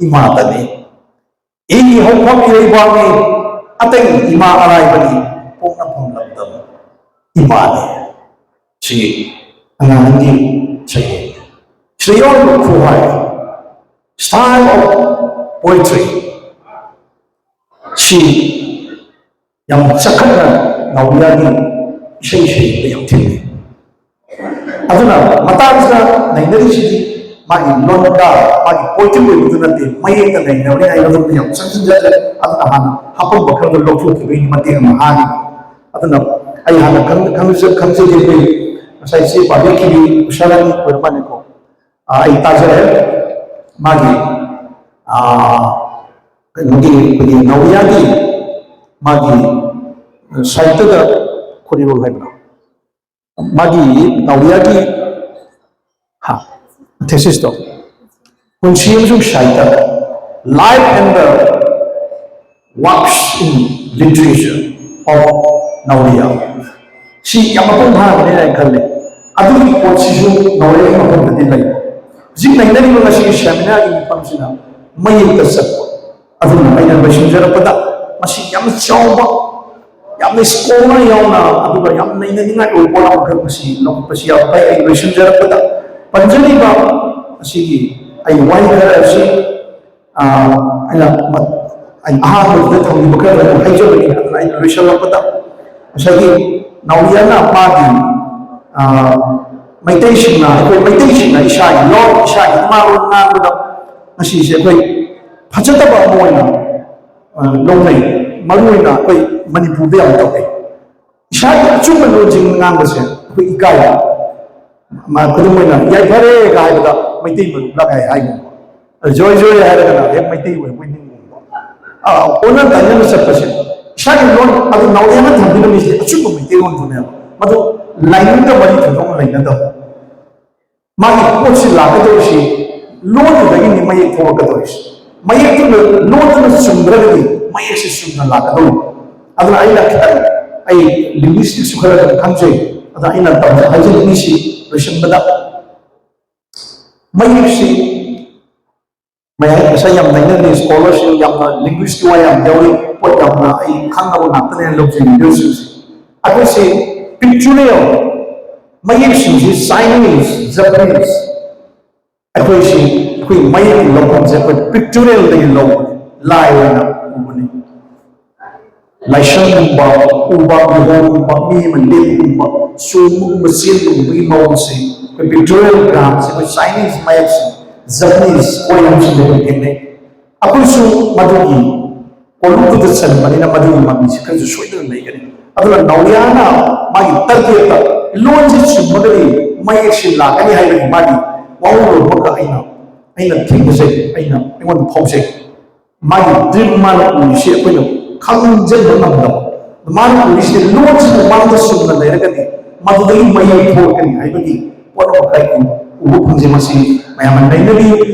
ꯏꯃꯥꯇꯅꯤ꯫ ꯑꯩꯒꯤ ꯍꯧꯐꯝ ꯏꯔꯩꯕꯥꯛꯅꯤ, ꯑꯇꯩ ꯏꯃꯥ ꯑꯔꯥꯏꯕꯅꯤ, ꯄꯣꯛꯅꯐꯝ ꯂꯝꯗꯝ ꯏꯃꯥꯅꯤ"꯫ ꯁꯤ ꯑꯉꯥꯡꯒꯤ ꯁꯩꯔꯦꯡ꯫ ꯁꯤꯗ ꯌꯥꯎꯔꯤꯕ ꯈꯨꯍꯥꯏ, style of poetry, ꯁꯤ ꯌꯥꯝ ꯆꯈꯠꯅ ꯅꯥꯎꯔꯤꯌꯥꯒꯤ ꯏꯁꯩ ꯁꯩꯔꯦꯡꯗ ꯌꯥꯝ ꯊꯦꯡꯅꯩ꯫ ꯑꯗꯨꯅ ꯃꯇꯥꯡꯁꯤꯗ ꯅꯩꯅꯔꯤꯁꯤꯗꯤ ꯃꯥꯒꯤ ꯂꯣꯟꯗ, ꯃꯥꯒꯤ poetic ꯑꯣꯏꯕꯗꯨ ꯅꯠꯇꯦ, ꯃꯌꯦꯛꯇ ꯅꯩꯅꯕꯅꯤ ꯍꯥꯏꯕꯗꯨ ꯌꯥꯝ ꯆꯪꯁꯤꯟꯖꯗ꯭ꯔꯦ꯫ ꯑꯗꯨꯅ ꯍꯥꯟꯅ ꯍꯥꯄꯝꯕ ꯈꯔꯗꯣ ꯂꯧꯊꯣꯛꯈꯤꯕꯒꯤ ꯃꯇꯦꯡ ꯑꯃ ꯍꯥꯡꯉꯤ꯫ ꯑꯗꯨꯅ ꯑꯩ ꯍꯥꯟꯅ ꯈꯪ-, ꯈꯪꯖ-, ꯈꯪꯖꯒꯦ꯫ ꯑꯩꯈꯣꯏ ꯉꯁꯥꯏ ꯏꯆꯦ ꯄꯥꯕꯤꯈꯤꯕꯤ ꯎꯁꯥꯔꯥꯅꯤ ꯑꯣꯏꯔ ꯃꯥꯜꯂꯦꯀꯣ꯫ ꯑꯥ, ꯑꯩ ꯇꯥꯖꯔꯦ꯫ ꯃꯥꯒꯤ, ꯑꯥ, ꯀꯩꯅꯣꯒꯤ, ꯑꯩꯈꯣꯏꯒꯤ ꯅꯥꯎꯔꯤꯌꯥꯒꯤ ꯃꯥꯒꯤ ꯁꯥꯍꯤꯇ꯭ꯌꯗ ꯈꯣꯔꯤꯔꯣꯜ ꯍꯥꯏꯕ꯭ꯔꯥ? ꯃꯥꯒꯤ ꯅꯥꯎꯔꯤꯌꯥꯒꯤ, ꯍꯥ, thesisꯇꯣ, "ꯄꯨꯟꯁꯤ ꯑꯃꯁꯨꯡ ꯁꯥꯍꯤꯇ꯭ꯌ, Life and the Works in Literature of Nauriya"꯫ ꯁꯤ ꯌꯥꯝ ꯃꯄꯨꯡ ꯐꯥꯔꯕꯅꯦꯅ ꯑꯩ ꯈꯜꯂꯤ꯫ ꯑꯗꯨꯒꯤ ꯄꯣꯠꯁꯤꯁꯨ ꯅꯥꯎꯔꯤꯌꯥꯒꯤ ꯃꯐꯝꯗꯗꯤ ꯂꯩ꯫ ꯍꯧꯖꯤꯛ ꯅꯩꯅꯔꯤꯕ ꯉꯁꯤꯒꯤ seminarꯒꯤ ꯃꯐꯝꯁꯤꯅ ꯃꯌꯦꯛꯇ ꯆꯠꯄ꯫ ꯑꯗꯨꯅ ꯑꯩꯅ ꯂꯣꯏꯁꯤꯟꯖꯔꯛꯄꯗ ꯃꯁꯤ ꯌꯥꯝ ꯆꯥꯎꯕ, ꯌꯥꯝꯅ scholar ꯌꯥꯎꯅ, ꯑꯗꯨꯒ ꯌꯥꯝ ꯅꯩꯅꯅꯤꯡꯉꯥꯏ ꯑꯣꯏꯕ ꯄꯣꯠ ꯑꯃꯈꯛ ꯃꯁꯤ ꯂꯧꯈꯠꯄꯁꯤ ꯌꯥꯎꯈ꯭ꯔꯦ꯫ ꯑꯩ ꯂꯣꯏꯁꯤꯟꯖꯔꯛꯄꯗ ꯄꯟꯖꯔꯤꯕ ꯑꯁꯤꯒꯤ ꯑꯩ ꯋꯥꯍꯩ ꯈꯔ ꯑꯁꯤ, ꯑꯥ, ꯑꯩꯅ ꯃ-, ꯑꯩꯅ ꯑꯍꯥꯟꯕꯗ ꯊꯝꯈꯤꯕ ꯈꯔ ꯑꯗꯨꯝ ꯍꯥꯏꯖꯕꯅꯤ꯫ ꯑꯗꯨꯅ ꯑꯩꯅ ꯂꯣꯏꯁꯤꯜꯂꯛꯄꯗ ꯉꯁꯥꯏꯒꯤ ꯅꯥꯎꯔꯤꯌꯥꯅ ꯃꯥꯒꯤ, ꯑꯥ, ꯃꯩꯇꯩꯁꯤꯡꯅ, ꯑꯩꯈꯣꯏ ꯃꯩꯇꯩꯁꯤꯡꯅ ꯏꯁꯥꯒꯤ ꯂꯣꯟ, ꯏꯁꯥꯒꯤ ꯏꯃꯥ ꯂꯣꯟ ꯉꯥꯡꯕꯗ ꯃꯁꯤꯁꯦ ꯑꯩꯈꯣꯏ ꯐꯖꯗꯕ ꯑꯃ ꯑꯣꯏꯅ, ꯑꯥ, ꯂꯧꯅꯩ꯫ ꯃꯔꯨꯑꯣꯏꯅ ꯑꯩꯈꯣꯏ ꯃꯅꯤꯄꯨꯔꯗ ꯌꯥꯝ ꯇꯧꯏ꯫ ꯏꯁꯥꯒꯤ ꯑꯆꯨꯝꯕ ꯂꯣꯟꯁꯤꯡ ꯉꯥꯡꯕꯁꯦ ꯑꯩꯈꯣꯏ ꯏꯀꯥꯏ꯫ ꯃꯥ ꯈꯨꯗꯝ ꯑꯣꯏꯅ "ꯌꯥꯏꯐꯔꯦ" ꯀ ꯍꯥꯏꯕꯗ ꯃꯩꯇꯩ ꯃꯔꯨꯞ ꯂꯒꯥꯏ ꯍꯥꯏꯒꯨꯝꯕ, "ꯖꯣꯏ ꯖꯣꯏ" ꯍꯥꯏꯔꯒꯅ ꯍꯦꯛ ꯃꯩꯇꯩ ꯑꯣꯏꯕꯣꯏ ꯅꯤꯡꯒꯨꯝꯕ꯫ ꯑꯥ, ꯑꯣꯟꯅ ꯇꯩꯅꯅ ꯆꯠꯄꯁꯦ ꯏꯁꯥꯒꯤ ꯂꯣꯟ ꯑꯗꯨ ꯅꯥꯎꯔꯦꯝꯅ ꯊꯝꯕꯤꯔꯝꯃꯤꯁꯦ ꯑꯆꯨꯝꯕ ꯃꯩꯇꯩꯂꯣꯟꯗꯨꯅꯦꯕ꯫ ꯃꯗꯨ ꯂꯥꯏꯅꯤꯡꯒ ꯃꯔꯤ ꯊꯣꯏꯗꯣꯛꯅ ꯂꯩꯅꯗꯕ꯫ ꯃꯥꯒꯤ ꯄꯣꯠꯁꯤ ꯂꯥꯛꯀꯗꯧꯔꯤꯁꯤ ꯂꯣꯟꯗꯨꯗꯒꯤꯅꯤ ꯃꯌꯦꯛ ꯊꯣꯛꯂꯛꯀꯗꯧꯔꯤꯁꯤ꯫ ꯃꯌꯦꯛꯇꯨꯅ, ꯂꯣꯟꯗꯨꯅ ꯆꯨꯝꯗ꯭ꯔꯒꯗꯤ ꯃꯌꯦꯛꯁꯤ ꯆꯨꯝꯅ ꯂꯥꯛꯀꯗꯧꯔꯤ꯫ ꯑꯗꯨꯅ ꯑꯩꯅ ꯈꯤꯇꯪ, ꯑꯩ ꯂꯤꯡꯒ꯭ꯋꯤꯁꯇꯤꯛꯁꯨ ꯈꯔ ꯑꯗꯨꯝ ꯈꯪꯖꯩ꯫ ꯑꯗ ꯑꯩꯅ ꯇꯝꯖ-, ꯍꯥꯏꯖꯅꯤꯡꯉꯤꯁꯤ ꯂꯣꯏꯁꯤꯟꯕꯗ ꯃꯌꯦꯛꯁꯤ ꯃꯌꯥꯝ ꯉꯁꯥꯏ ꯌꯥꯝ ꯅꯩꯅꯔꯤ, ꯁ꯭ꯀꯣꯂꯔꯁꯤꯡ ꯌꯥꯝꯅ ꯂꯤꯡꯒ꯭ꯋꯤꯁꯀꯤ ꯋꯥ ꯌꯥꯝ ꯌꯥꯎꯔꯤ, ꯄꯣꯠ ꯌꯥꯝꯅ ꯑꯩ ꯈꯪꯅꯕ ꯉꯥꯛꯇꯅꯦꯅ ꯂꯧꯖꯩ ꯂꯤꯗꯔꯁꯤꯡꯁꯦ꯫ ꯑꯩꯈꯣꯏꯁꯤ ꯄꯤꯛꯆꯔꯦꯜ ꯃꯌꯦꯛꯁꯤꯡꯁꯤ ꯆꯥꯏꯅꯤꯁ, ꯖꯄꯅꯤꯁ, ꯑꯩꯈꯣꯏꯁꯤ, ꯑꯩꯈꯣꯏ ꯃꯌꯦꯛꯀꯤ ꯂꯧꯐꯝꯁꯦ ꯑꯩꯈꯣꯏ ꯄꯤꯛꯆꯔꯦꯜꯗꯒꯤ ꯂꯧꯕꯅꯤ, ꯂꯥꯏ ꯑꯣꯏꯅ ꯎꯕꯅꯤ꯫ ꯂꯥꯏꯁꯪꯒꯨꯝꯕ, ꯎ ꯄꯥꯝꯕꯤ ꯍꯧꯕꯒꯨꯝꯕ, ꯃꯤ ꯑꯃ ꯂꯦꯞꯄꯒꯨꯝꯕ, ꯆꯣꯡꯕꯒꯨꯝꯕ, ꯆꯦꯟꯕꯒꯨꯝꯕꯒꯤ ꯃꯑꯣꯡꯁꯦ ꯑꯩꯈꯣꯏ ꯄꯤꯛꯆꯔꯦꯜ ꯒ꯭ꯔꯥꯝꯁꯦ ꯑꯩꯈꯣꯏ ꯆꯥꯏꯅꯤꯁ ꯃꯌꯦꯛꯁꯦ, ꯖꯄꯅꯤꯁ ꯀꯣꯏꯟꯁꯤꯡꯗ ꯑꯩꯈꯣꯏ ꯊꯦꯡꯅꯩ꯫ ꯑꯩꯈꯣꯏꯁꯨ ꯃꯗꯨꯒꯤ ꯀꯣꯂꯨꯞꯇꯨꯗ ꯆꯟꯕꯅꯤꯅ ꯃꯗꯨꯒꯤ ꯃꯃꯤꯁꯦ ꯈꯔꯁꯨ ꯁꯣꯏꯗꯅ ꯂꯩꯒꯅꯤ꯫ ꯑꯗꯨꯅ ꯅꯥꯎꯔꯤꯌꯥꯅ ꯃꯥꯒꯤ ꯇꯔꯒꯦꯠꯇ ꯂꯣꯟꯁꯤ ꯆꯨꯝꯃꯒꯗꯤ ꯃꯌꯦꯛꯁꯤ ꯂꯥꯛꯀꯅꯤ ꯍꯥꯏꯕꯒꯤ ꯃꯥꯒꯤ ꯋꯥꯍꯩꯂꯣꯟ ꯑꯃꯒ ꯑꯩꯅ, ꯑꯩꯅ ꯊꯦꯡꯅꯖꯩ, ꯑꯩꯅ, ꯑꯩꯉꯣꯟꯗ ꯐꯥꯎꯖꯩ꯫ ꯃꯥꯒꯤ ꯗ꯭ꯔꯤꯝ ꯃꯥꯅ ꯎꯔꯤꯁꯤ ꯑꯩꯈꯣꯏꯅ ꯈꯪꯖꯤꯟꯕ ꯉꯝꯗꯕ꯫ ꯃꯥꯅ ꯎꯔꯤꯁꯤ ꯂꯣꯟꯁꯤꯅ ꯃꯥꯡꯗ ꯆꯨꯝꯅ ꯂꯩꯔꯒꯗꯤ ꯃꯗꯨꯗꯒꯤ ꯃꯌꯦꯛ ꯊꯣꯛꯂꯛꯀꯅꯤ ꯍꯥꯏꯕꯒꯤ ꯄꯣꯠ ꯑꯃꯈꯛ ꯑꯩ ꯎꯕ ꯐꯪꯖꯩ꯫ ꯃꯁꯤ ꯃꯌꯥꯝꯅ ꯅꯩꯅꯕꯤ꯫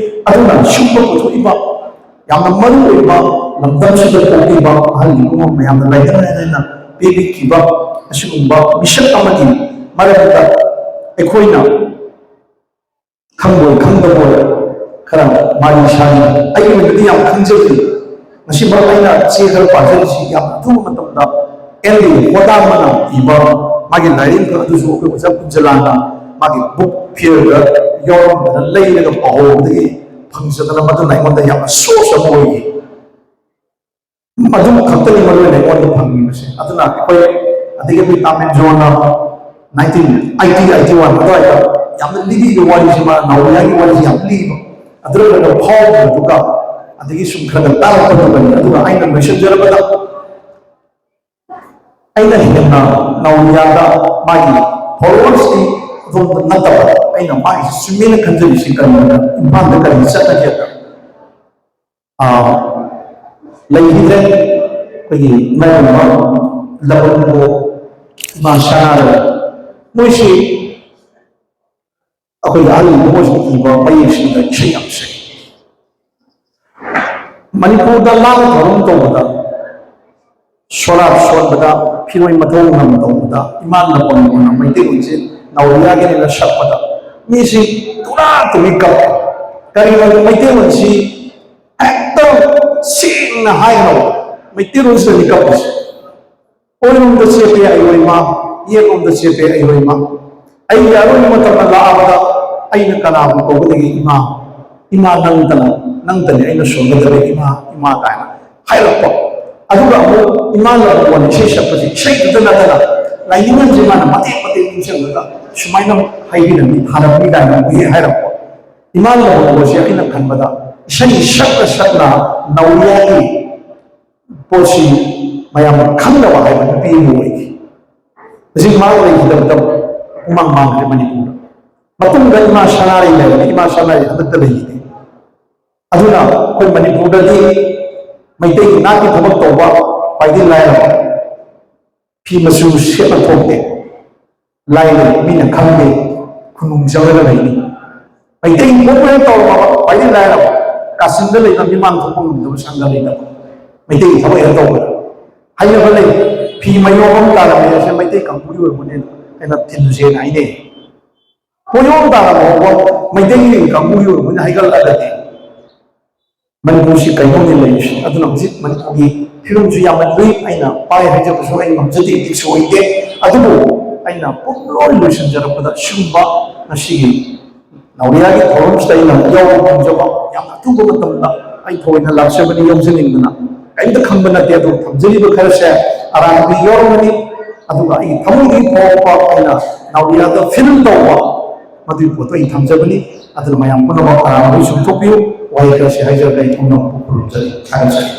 ꯑꯗꯨꯅ ꯁꯨꯝꯕ ꯄꯨꯊꯣꯛꯏꯕ ꯌꯥꯝꯅ ꯃꯔꯨ ꯑꯣꯏꯕ ꯂꯝꯗꯝꯁꯤꯗ ꯄꯣꯛꯂꯤꯕ ꯑꯍꯜ ꯏꯕꯨꯡꯉꯣ ꯃꯌꯥꯝꯅ ꯂꯥꯏꯊꯪ ꯂꯥꯏꯊꯪꯅ ꯄꯤꯕꯤꯈꯤꯕ ꯑꯁꯤꯒꯨꯝꯕ ꯃꯤꯁꯛ ꯑꯃꯒꯤ ꯃꯔꯝꯗ ꯑꯩꯈꯣꯏꯅ ꯈꯪꯕꯣꯏ ꯈꯪꯗꯕꯣꯏ ꯈꯔ ꯃꯥꯒꯤ ꯏꯁꯥꯒꯤ ꯑꯩꯒꯤ ꯑꯣꯏꯅꯗꯤ ꯌꯥꯝ ꯈꯪꯖꯩ꯫ ꯉꯁꯤꯃꯛ ꯑꯩꯅ ꯆꯦ ꯈꯔ ꯄꯥꯖꯔꯤꯁꯤ ꯌꯥꯝ ꯑꯊꯨꯕ ꯃꯇꯝꯗ ꯑꯦꯟ ꯗꯤ ꯍꯣꯗꯥꯃꯅ ꯏꯕ ꯃꯥꯒꯤ ꯂꯥꯏꯔꯤꯛ ꯑꯗꯨꯁꯨ ꯑꯩꯈꯣꯏ ꯑꯣꯖꯥ ꯀꯨꯟꯖꯂꯥꯅ ꯃꯥꯒꯤ ꯕꯨꯛ ꯐꯤꯌꯔꯗ ꯌꯥꯎꯔꯝꯗꯅ ꯂꯩꯔꯒ ꯄꯥꯍꯧꯕꯗꯒꯤ ꯐꯪꯖꯗꯅ ꯃꯗꯨꯅ ꯑꯩꯉꯣꯟꯗ ꯌꯥꯝꯅ ꯁꯣꯔꯁ ꯑꯃ ꯑꯣꯏꯈꯤ꯫ ꯃꯗꯨ ꯈꯛꯇꯅꯤ ꯃꯔꯨ ꯑꯣꯏꯅ ꯑꯩꯉꯣꯟꯗ ꯐꯪꯉꯤꯕꯁꯦ꯫ ꯑꯗꯨꯅ ꯑꯩꯈꯣꯏ, ꯑꯗꯒꯤ ꯑꯩꯈꯣꯏ ꯇꯥꯃꯤꯜ ꯖꯣꯟꯅ ꯅꯥꯏꯟꯇꯤꯟ ꯑꯩꯠꯇꯤ ꯑꯩꯠꯇꯤ ꯋꯥꯟ ꯑꯗꯨꯋꯥꯏꯗ ꯌꯥꯝꯅ ꯂꯤꯕꯤꯕ ꯋꯥꯔꯤꯁꯤ, ꯃꯥ ꯅꯥꯎꯔꯤꯌꯥꯒꯤ ꯋꯥꯔꯤꯁꯤ ꯌꯥꯝ ꯂꯤꯕ, ꯑꯗꯨꯗ ꯈꯔ ꯈꯔ ꯐꯥꯎꯕꯗꯨꯒ ꯑꯗꯒꯤ ꯁꯨꯝ ꯈꯔ ꯈꯔ ꯇꯥꯔꯛꯄꯗꯨꯒꯅꯤ꯫ ꯑꯗꯨꯒ ꯑꯩꯅ ꯂꯣꯏꯁꯤꯟꯖꯔꯕꯗ ꯑꯩꯅ ꯍꯦꯟꯅ ꯅꯥꯎꯔꯤꯌꯥꯗ ꯃꯥꯒꯤ ꯐꯣꯂꯣꯋꯔꯁꯇꯤ ꯑꯗꯣꯝꯗ ꯅꯠꯇꯕ, ꯑꯩꯅ ꯃꯥꯒꯤꯁꯤ ꯆꯨꯝꯃꯦꯅ ꯈꯟꯖꯔꯤꯁꯤ ꯀꯔꯤꯒꯤꯅꯣꯗ, ꯏꯝꯐꯥꯜꯗ ꯀꯔꯤ ꯆꯠꯅꯒꯦꯗ, ꯑꯥ, ꯂꯩꯈꯤꯗ꯭ꯔꯦ꯫ ꯑꯩꯈꯣꯏꯒꯤ ꯏꯃꯥ ꯏꯕꯦꯝꯃ ꯂꯕꯨꯛꯄꯨ ꯏꯃꯥ ꯁꯅꯥꯗ ꯃꯣꯏꯁꯤ ꯑꯩꯈꯣꯏꯒꯤ ꯑꯍꯜ ꯃꯣꯏꯁꯤꯅ ꯏꯕ ꯃꯌꯦꯛꯁꯤꯡꯗ ꯏꯁꯩ ꯌꯥꯝ ꯁꯛꯏ꯫ ꯃꯅꯤꯄꯨꯔꯗ ꯂꯥꯟ ꯊꯧꯔꯝ ꯇꯧꯕꯗ, ꯁꯣꯔꯥꯠ ꯁꯣꯟꯕꯗ, ꯐꯤꯔꯣꯏ ꯃꯊꯧ ꯉꯝ ꯇꯧꯕꯗ ꯏꯃꯥꯟꯅ ꯄꯪꯕꯅ ꯃꯩꯇꯩꯂꯣꯟꯁꯤ ꯅꯥꯎꯔꯤꯌꯥꯒꯤꯅ ꯁꯛꯄꯗ ꯃꯤꯁꯤ ꯇꯨꯔꯥ ꯇꯨꯔꯤ ꯀꯞꯄꯤ꯫ ꯀꯔꯤꯒꯤꯅꯣꯗ ꯃꯩꯇꯩꯂꯣꯟꯁꯤ ꯍꯦꯛꯇ ꯁꯦꯡꯅ ꯍꯥꯏꯈ꯭ꯔꯕ ꯃꯩꯇꯩꯂꯣꯟꯁꯤꯗꯅꯤ ꯀꯞꯄꯤꯁꯤ꯫ ꯑꯣꯏꯔꯣꯝꯗ ꯆꯦꯞꯄꯦ ꯑꯩ ꯑꯣꯏꯃ, ꯌꯦꯠꯂꯣꯝꯗ ꯆꯦꯞꯄꯦ ꯑꯩ ꯑꯣꯏꯃ꯫ ꯑꯩꯒꯤ ꯑꯔꯣꯏꯕ ꯃꯇꯝꯗ ꯂꯥꯛꯑꯕꯗ ꯑꯩꯅ ꯀꯅꯥꯕꯨ ꯀꯧꯒꯗꯒꯦ? ꯏꯃꯥ, ꯏꯃꯥ ꯅꯪꯇꯅ, ꯅꯪꯇꯅꯤ ꯑꯩꯅ ꯁꯣꯟꯒꯗꯕ ꯏꯃꯥ, ꯏꯃꯥ ꯀꯥꯏꯅ ꯍꯥꯏꯔꯛꯄ꯫ ꯑꯗꯨꯒ ꯑꯃꯨꯛ ꯏꯃꯥ ꯂꯥꯏꯔꯕ ꯋꯥꯔꯤ ꯏꯁꯩ ꯁꯛꯄꯁꯤ ꯏꯁꯩꯗꯨꯗ ꯅꯠꯇꯅ ꯂꯥꯏꯅꯤꯡ ꯑꯃꯁꯦ ꯃꯥꯅ ꯃꯇꯦꯛ ꯃꯇꯦꯛ ꯅꯤꯡꯁꯤꯡꯂꯒ ꯁꯨꯃꯥꯏꯅ ꯍꯥꯏꯕꯤꯔꯝꯃꯤ, ꯊꯥꯔꯝꯃꯤ ꯀꯥꯏꯅ ꯑꯃꯨꯛ ꯍꯦꯛ ꯍꯥꯏꯔꯛꯄ꯫ ꯏꯃꯥ ꯂꯥꯏꯔꯕ ꯋꯥꯔꯤꯁꯦ ꯑꯩꯅ ꯈꯟꯕꯗ ꯏꯁꯩ ꯁꯛꯅ ꯁꯛꯅ ꯅꯥꯎꯔꯤꯌꯥꯒꯤ ꯄꯣꯠꯁꯤ ꯃꯌꯥꯝꯅ ꯈꯪꯅꯕ ꯍꯥꯏꯕ ꯅꯨꯄꯤ ꯑꯃ ꯑꯣꯏꯈꯤ꯫ ꯍꯧꯖꯤꯛ ꯃꯥ ꯂꯩꯈꯤꯗꯕꯗ ꯄꯨꯡꯃꯥꯡ ꯃꯥꯡꯈ꯭ꯔꯦ ꯃꯅꯤꯄꯨꯔꯗ꯫ ꯃꯇꯨꯡꯗ ꯏꯃꯥ ꯁꯅꯥꯔꯩ ꯂꯩꯔꯝꯃꯤ, ꯏꯃꯥ ꯁꯅꯥꯔꯩ ꯍꯟꯗꯛꯇ ꯂꯩꯈꯤꯗꯦ꯫ ꯑꯗꯨꯅ ꯑꯩꯈꯣꯏ ꯃꯅꯤꯄꯨꯔꯗꯗꯤ ꯃꯩꯇꯩꯒꯤ ꯅꯥꯠꯀꯤ ꯊꯕꯛ ꯇꯧꯕ ꯈ꯭ꯋꯥꯏꯗꯒꯤ ꯂꯥꯏꯔꯕ, ꯐꯤ ꯃꯆꯨ ꯁꯦꯠꯅ ꯊꯣꯛꯇꯦ, ꯂꯥꯏꯔꯩ, ꯃꯤꯅ ꯈꯪꯗꯦ, ꯈꯨꯅꯨꯡ ꯆꯪꯂꯒ ꯂꯩꯅꯤ꯫ ꯃꯩꯇꯩ ꯄꯣꯛꯄ ꯍꯦꯛ ꯇꯧꯔꯕ ꯈ꯭ꯋꯥꯏꯗꯒꯤ ꯂꯥꯏꯔꯕ ꯀꯥꯆꯤꯟꯗ ꯂꯩꯕ ꯃꯤꯃꯥꯡ ꯊꯣꯛꯄ ꯉꯝꯗꯕ ꯁꯪꯒ ꯂꯩꯇꯕ ꯃꯩꯇꯩꯒꯤ ꯊꯕꯛ ꯍꯦꯛ ꯇꯧꯕꯗ ꯍꯥꯏꯅꯕ ꯂꯩ꯫ ꯐꯤ ꯃꯌꯣꯝ ꯑꯃ ꯇꯥꯔꯝꯃꯦ, ꯑꯁꯦ ꯃꯩꯇꯩ ꯀꯥꯡꯕꯨꯒꯤ ꯑꯣꯏꯔꯝꯒꯅꯤ ꯍꯥꯏꯅ ꯊꯤꯜꯂꯨꯁꯦꯅ ꯍꯥꯏꯅꯩ꯫ ꯃꯌꯣꯝ ꯇꯥꯔꯝꯕ ꯐꯥꯎꯕ ꯃꯩꯇꯩꯒꯤ ꯀꯥꯡꯕꯨꯒꯤ ꯑꯣꯏꯔꯝꯒꯅꯤ ꯍꯥꯏꯒꯠꯂꯛꯑꯒꯗꯤ ꯃꯅꯤꯄꯨꯔꯁꯤ ꯀꯩꯅꯣꯝꯅꯤ ꯂꯩꯔꯤꯁꯤ꯫ ꯑꯗꯨꯅ ꯍꯧꯖꯤꯛ ꯃꯅꯤꯄꯨꯔꯒꯤ ꯐꯤꯕꯝꯁꯨ ꯌꯥꯝꯅ ꯂꯨꯏ꯫ ꯑꯩꯅ ꯄꯥꯏ ꯍꯥꯏꯖꯕꯁꯨ ꯑꯩ ꯉꯝꯖꯗꯦ, ꯏꯄꯤꯛꯁꯨ ꯑꯣꯏꯗꯦ꯫ ꯑꯗꯨꯕꯨ ꯑꯩꯅ ꯄꯨꯝꯂꯣꯏ ꯂꯣꯏꯁꯤꯟꯖꯔꯛꯄꯗ ꯁꯤꯒꯨꯝꯕ ꯉꯁꯤꯒꯤ ꯅꯥꯎꯔꯤꯌꯥꯒꯤ ꯊꯧꯔꯝꯁꯤꯗ ꯑꯩꯅ ꯌꯥꯎꯕ ꯐꯪꯖꯕ ꯌꯥꯝꯅ ꯑꯊꯨꯕ ꯃꯇꯝꯗ ꯑꯩ ꯊꯑꯣꯏꯅ ꯂꯥꯛꯆꯕꯅꯤ ꯌꯥꯎꯖꯅꯤꯡꯗꯅ꯫ ꯀꯔꯤꯝꯇ ꯈꯪꯕ ꯅꯠꯇꯦ, ꯑꯗꯨꯕꯨ ꯊꯝꯖꯔꯤꯕ ꯈꯔꯁꯦ ꯑꯔꯥꯟꯕꯗꯤ ꯌꯥꯎꯔꯝꯒꯅꯤ꯫ ꯑꯗꯨꯒ ꯑꯩꯒꯤ ꯊꯃꯣꯏꯗꯒꯤ ꯐꯥꯎꯕ ꯑꯩꯅ ꯅꯥꯎꯔꯤꯌꯥꯗ ꯐꯤꯜ ꯇꯧꯕ ꯃꯗꯨꯒꯤ ꯄꯣꯠꯇꯣ ꯑꯩ ꯊꯝꯖꯕꯅꯤ꯫ ꯑꯗꯨꯅ ꯃꯌꯥꯝ ꯄꯨꯝꯅꯃꯛ ꯑꯔꯥꯟꯕꯗꯒꯤ ꯆꯨꯝꯊꯣꯛꯄꯤꯌꯨ꯫ ꯋꯥꯍꯩ ꯈꯔꯁꯤ ꯍꯥꯏꯖꯔꯒ ꯑꯩ ꯄꯨꯝꯅꯃꯛꯄꯨ ꯈꯨꯔꯨꯝꯖꯔꯤ, ꯊꯥꯒꯠꯆꯔꯤ꯫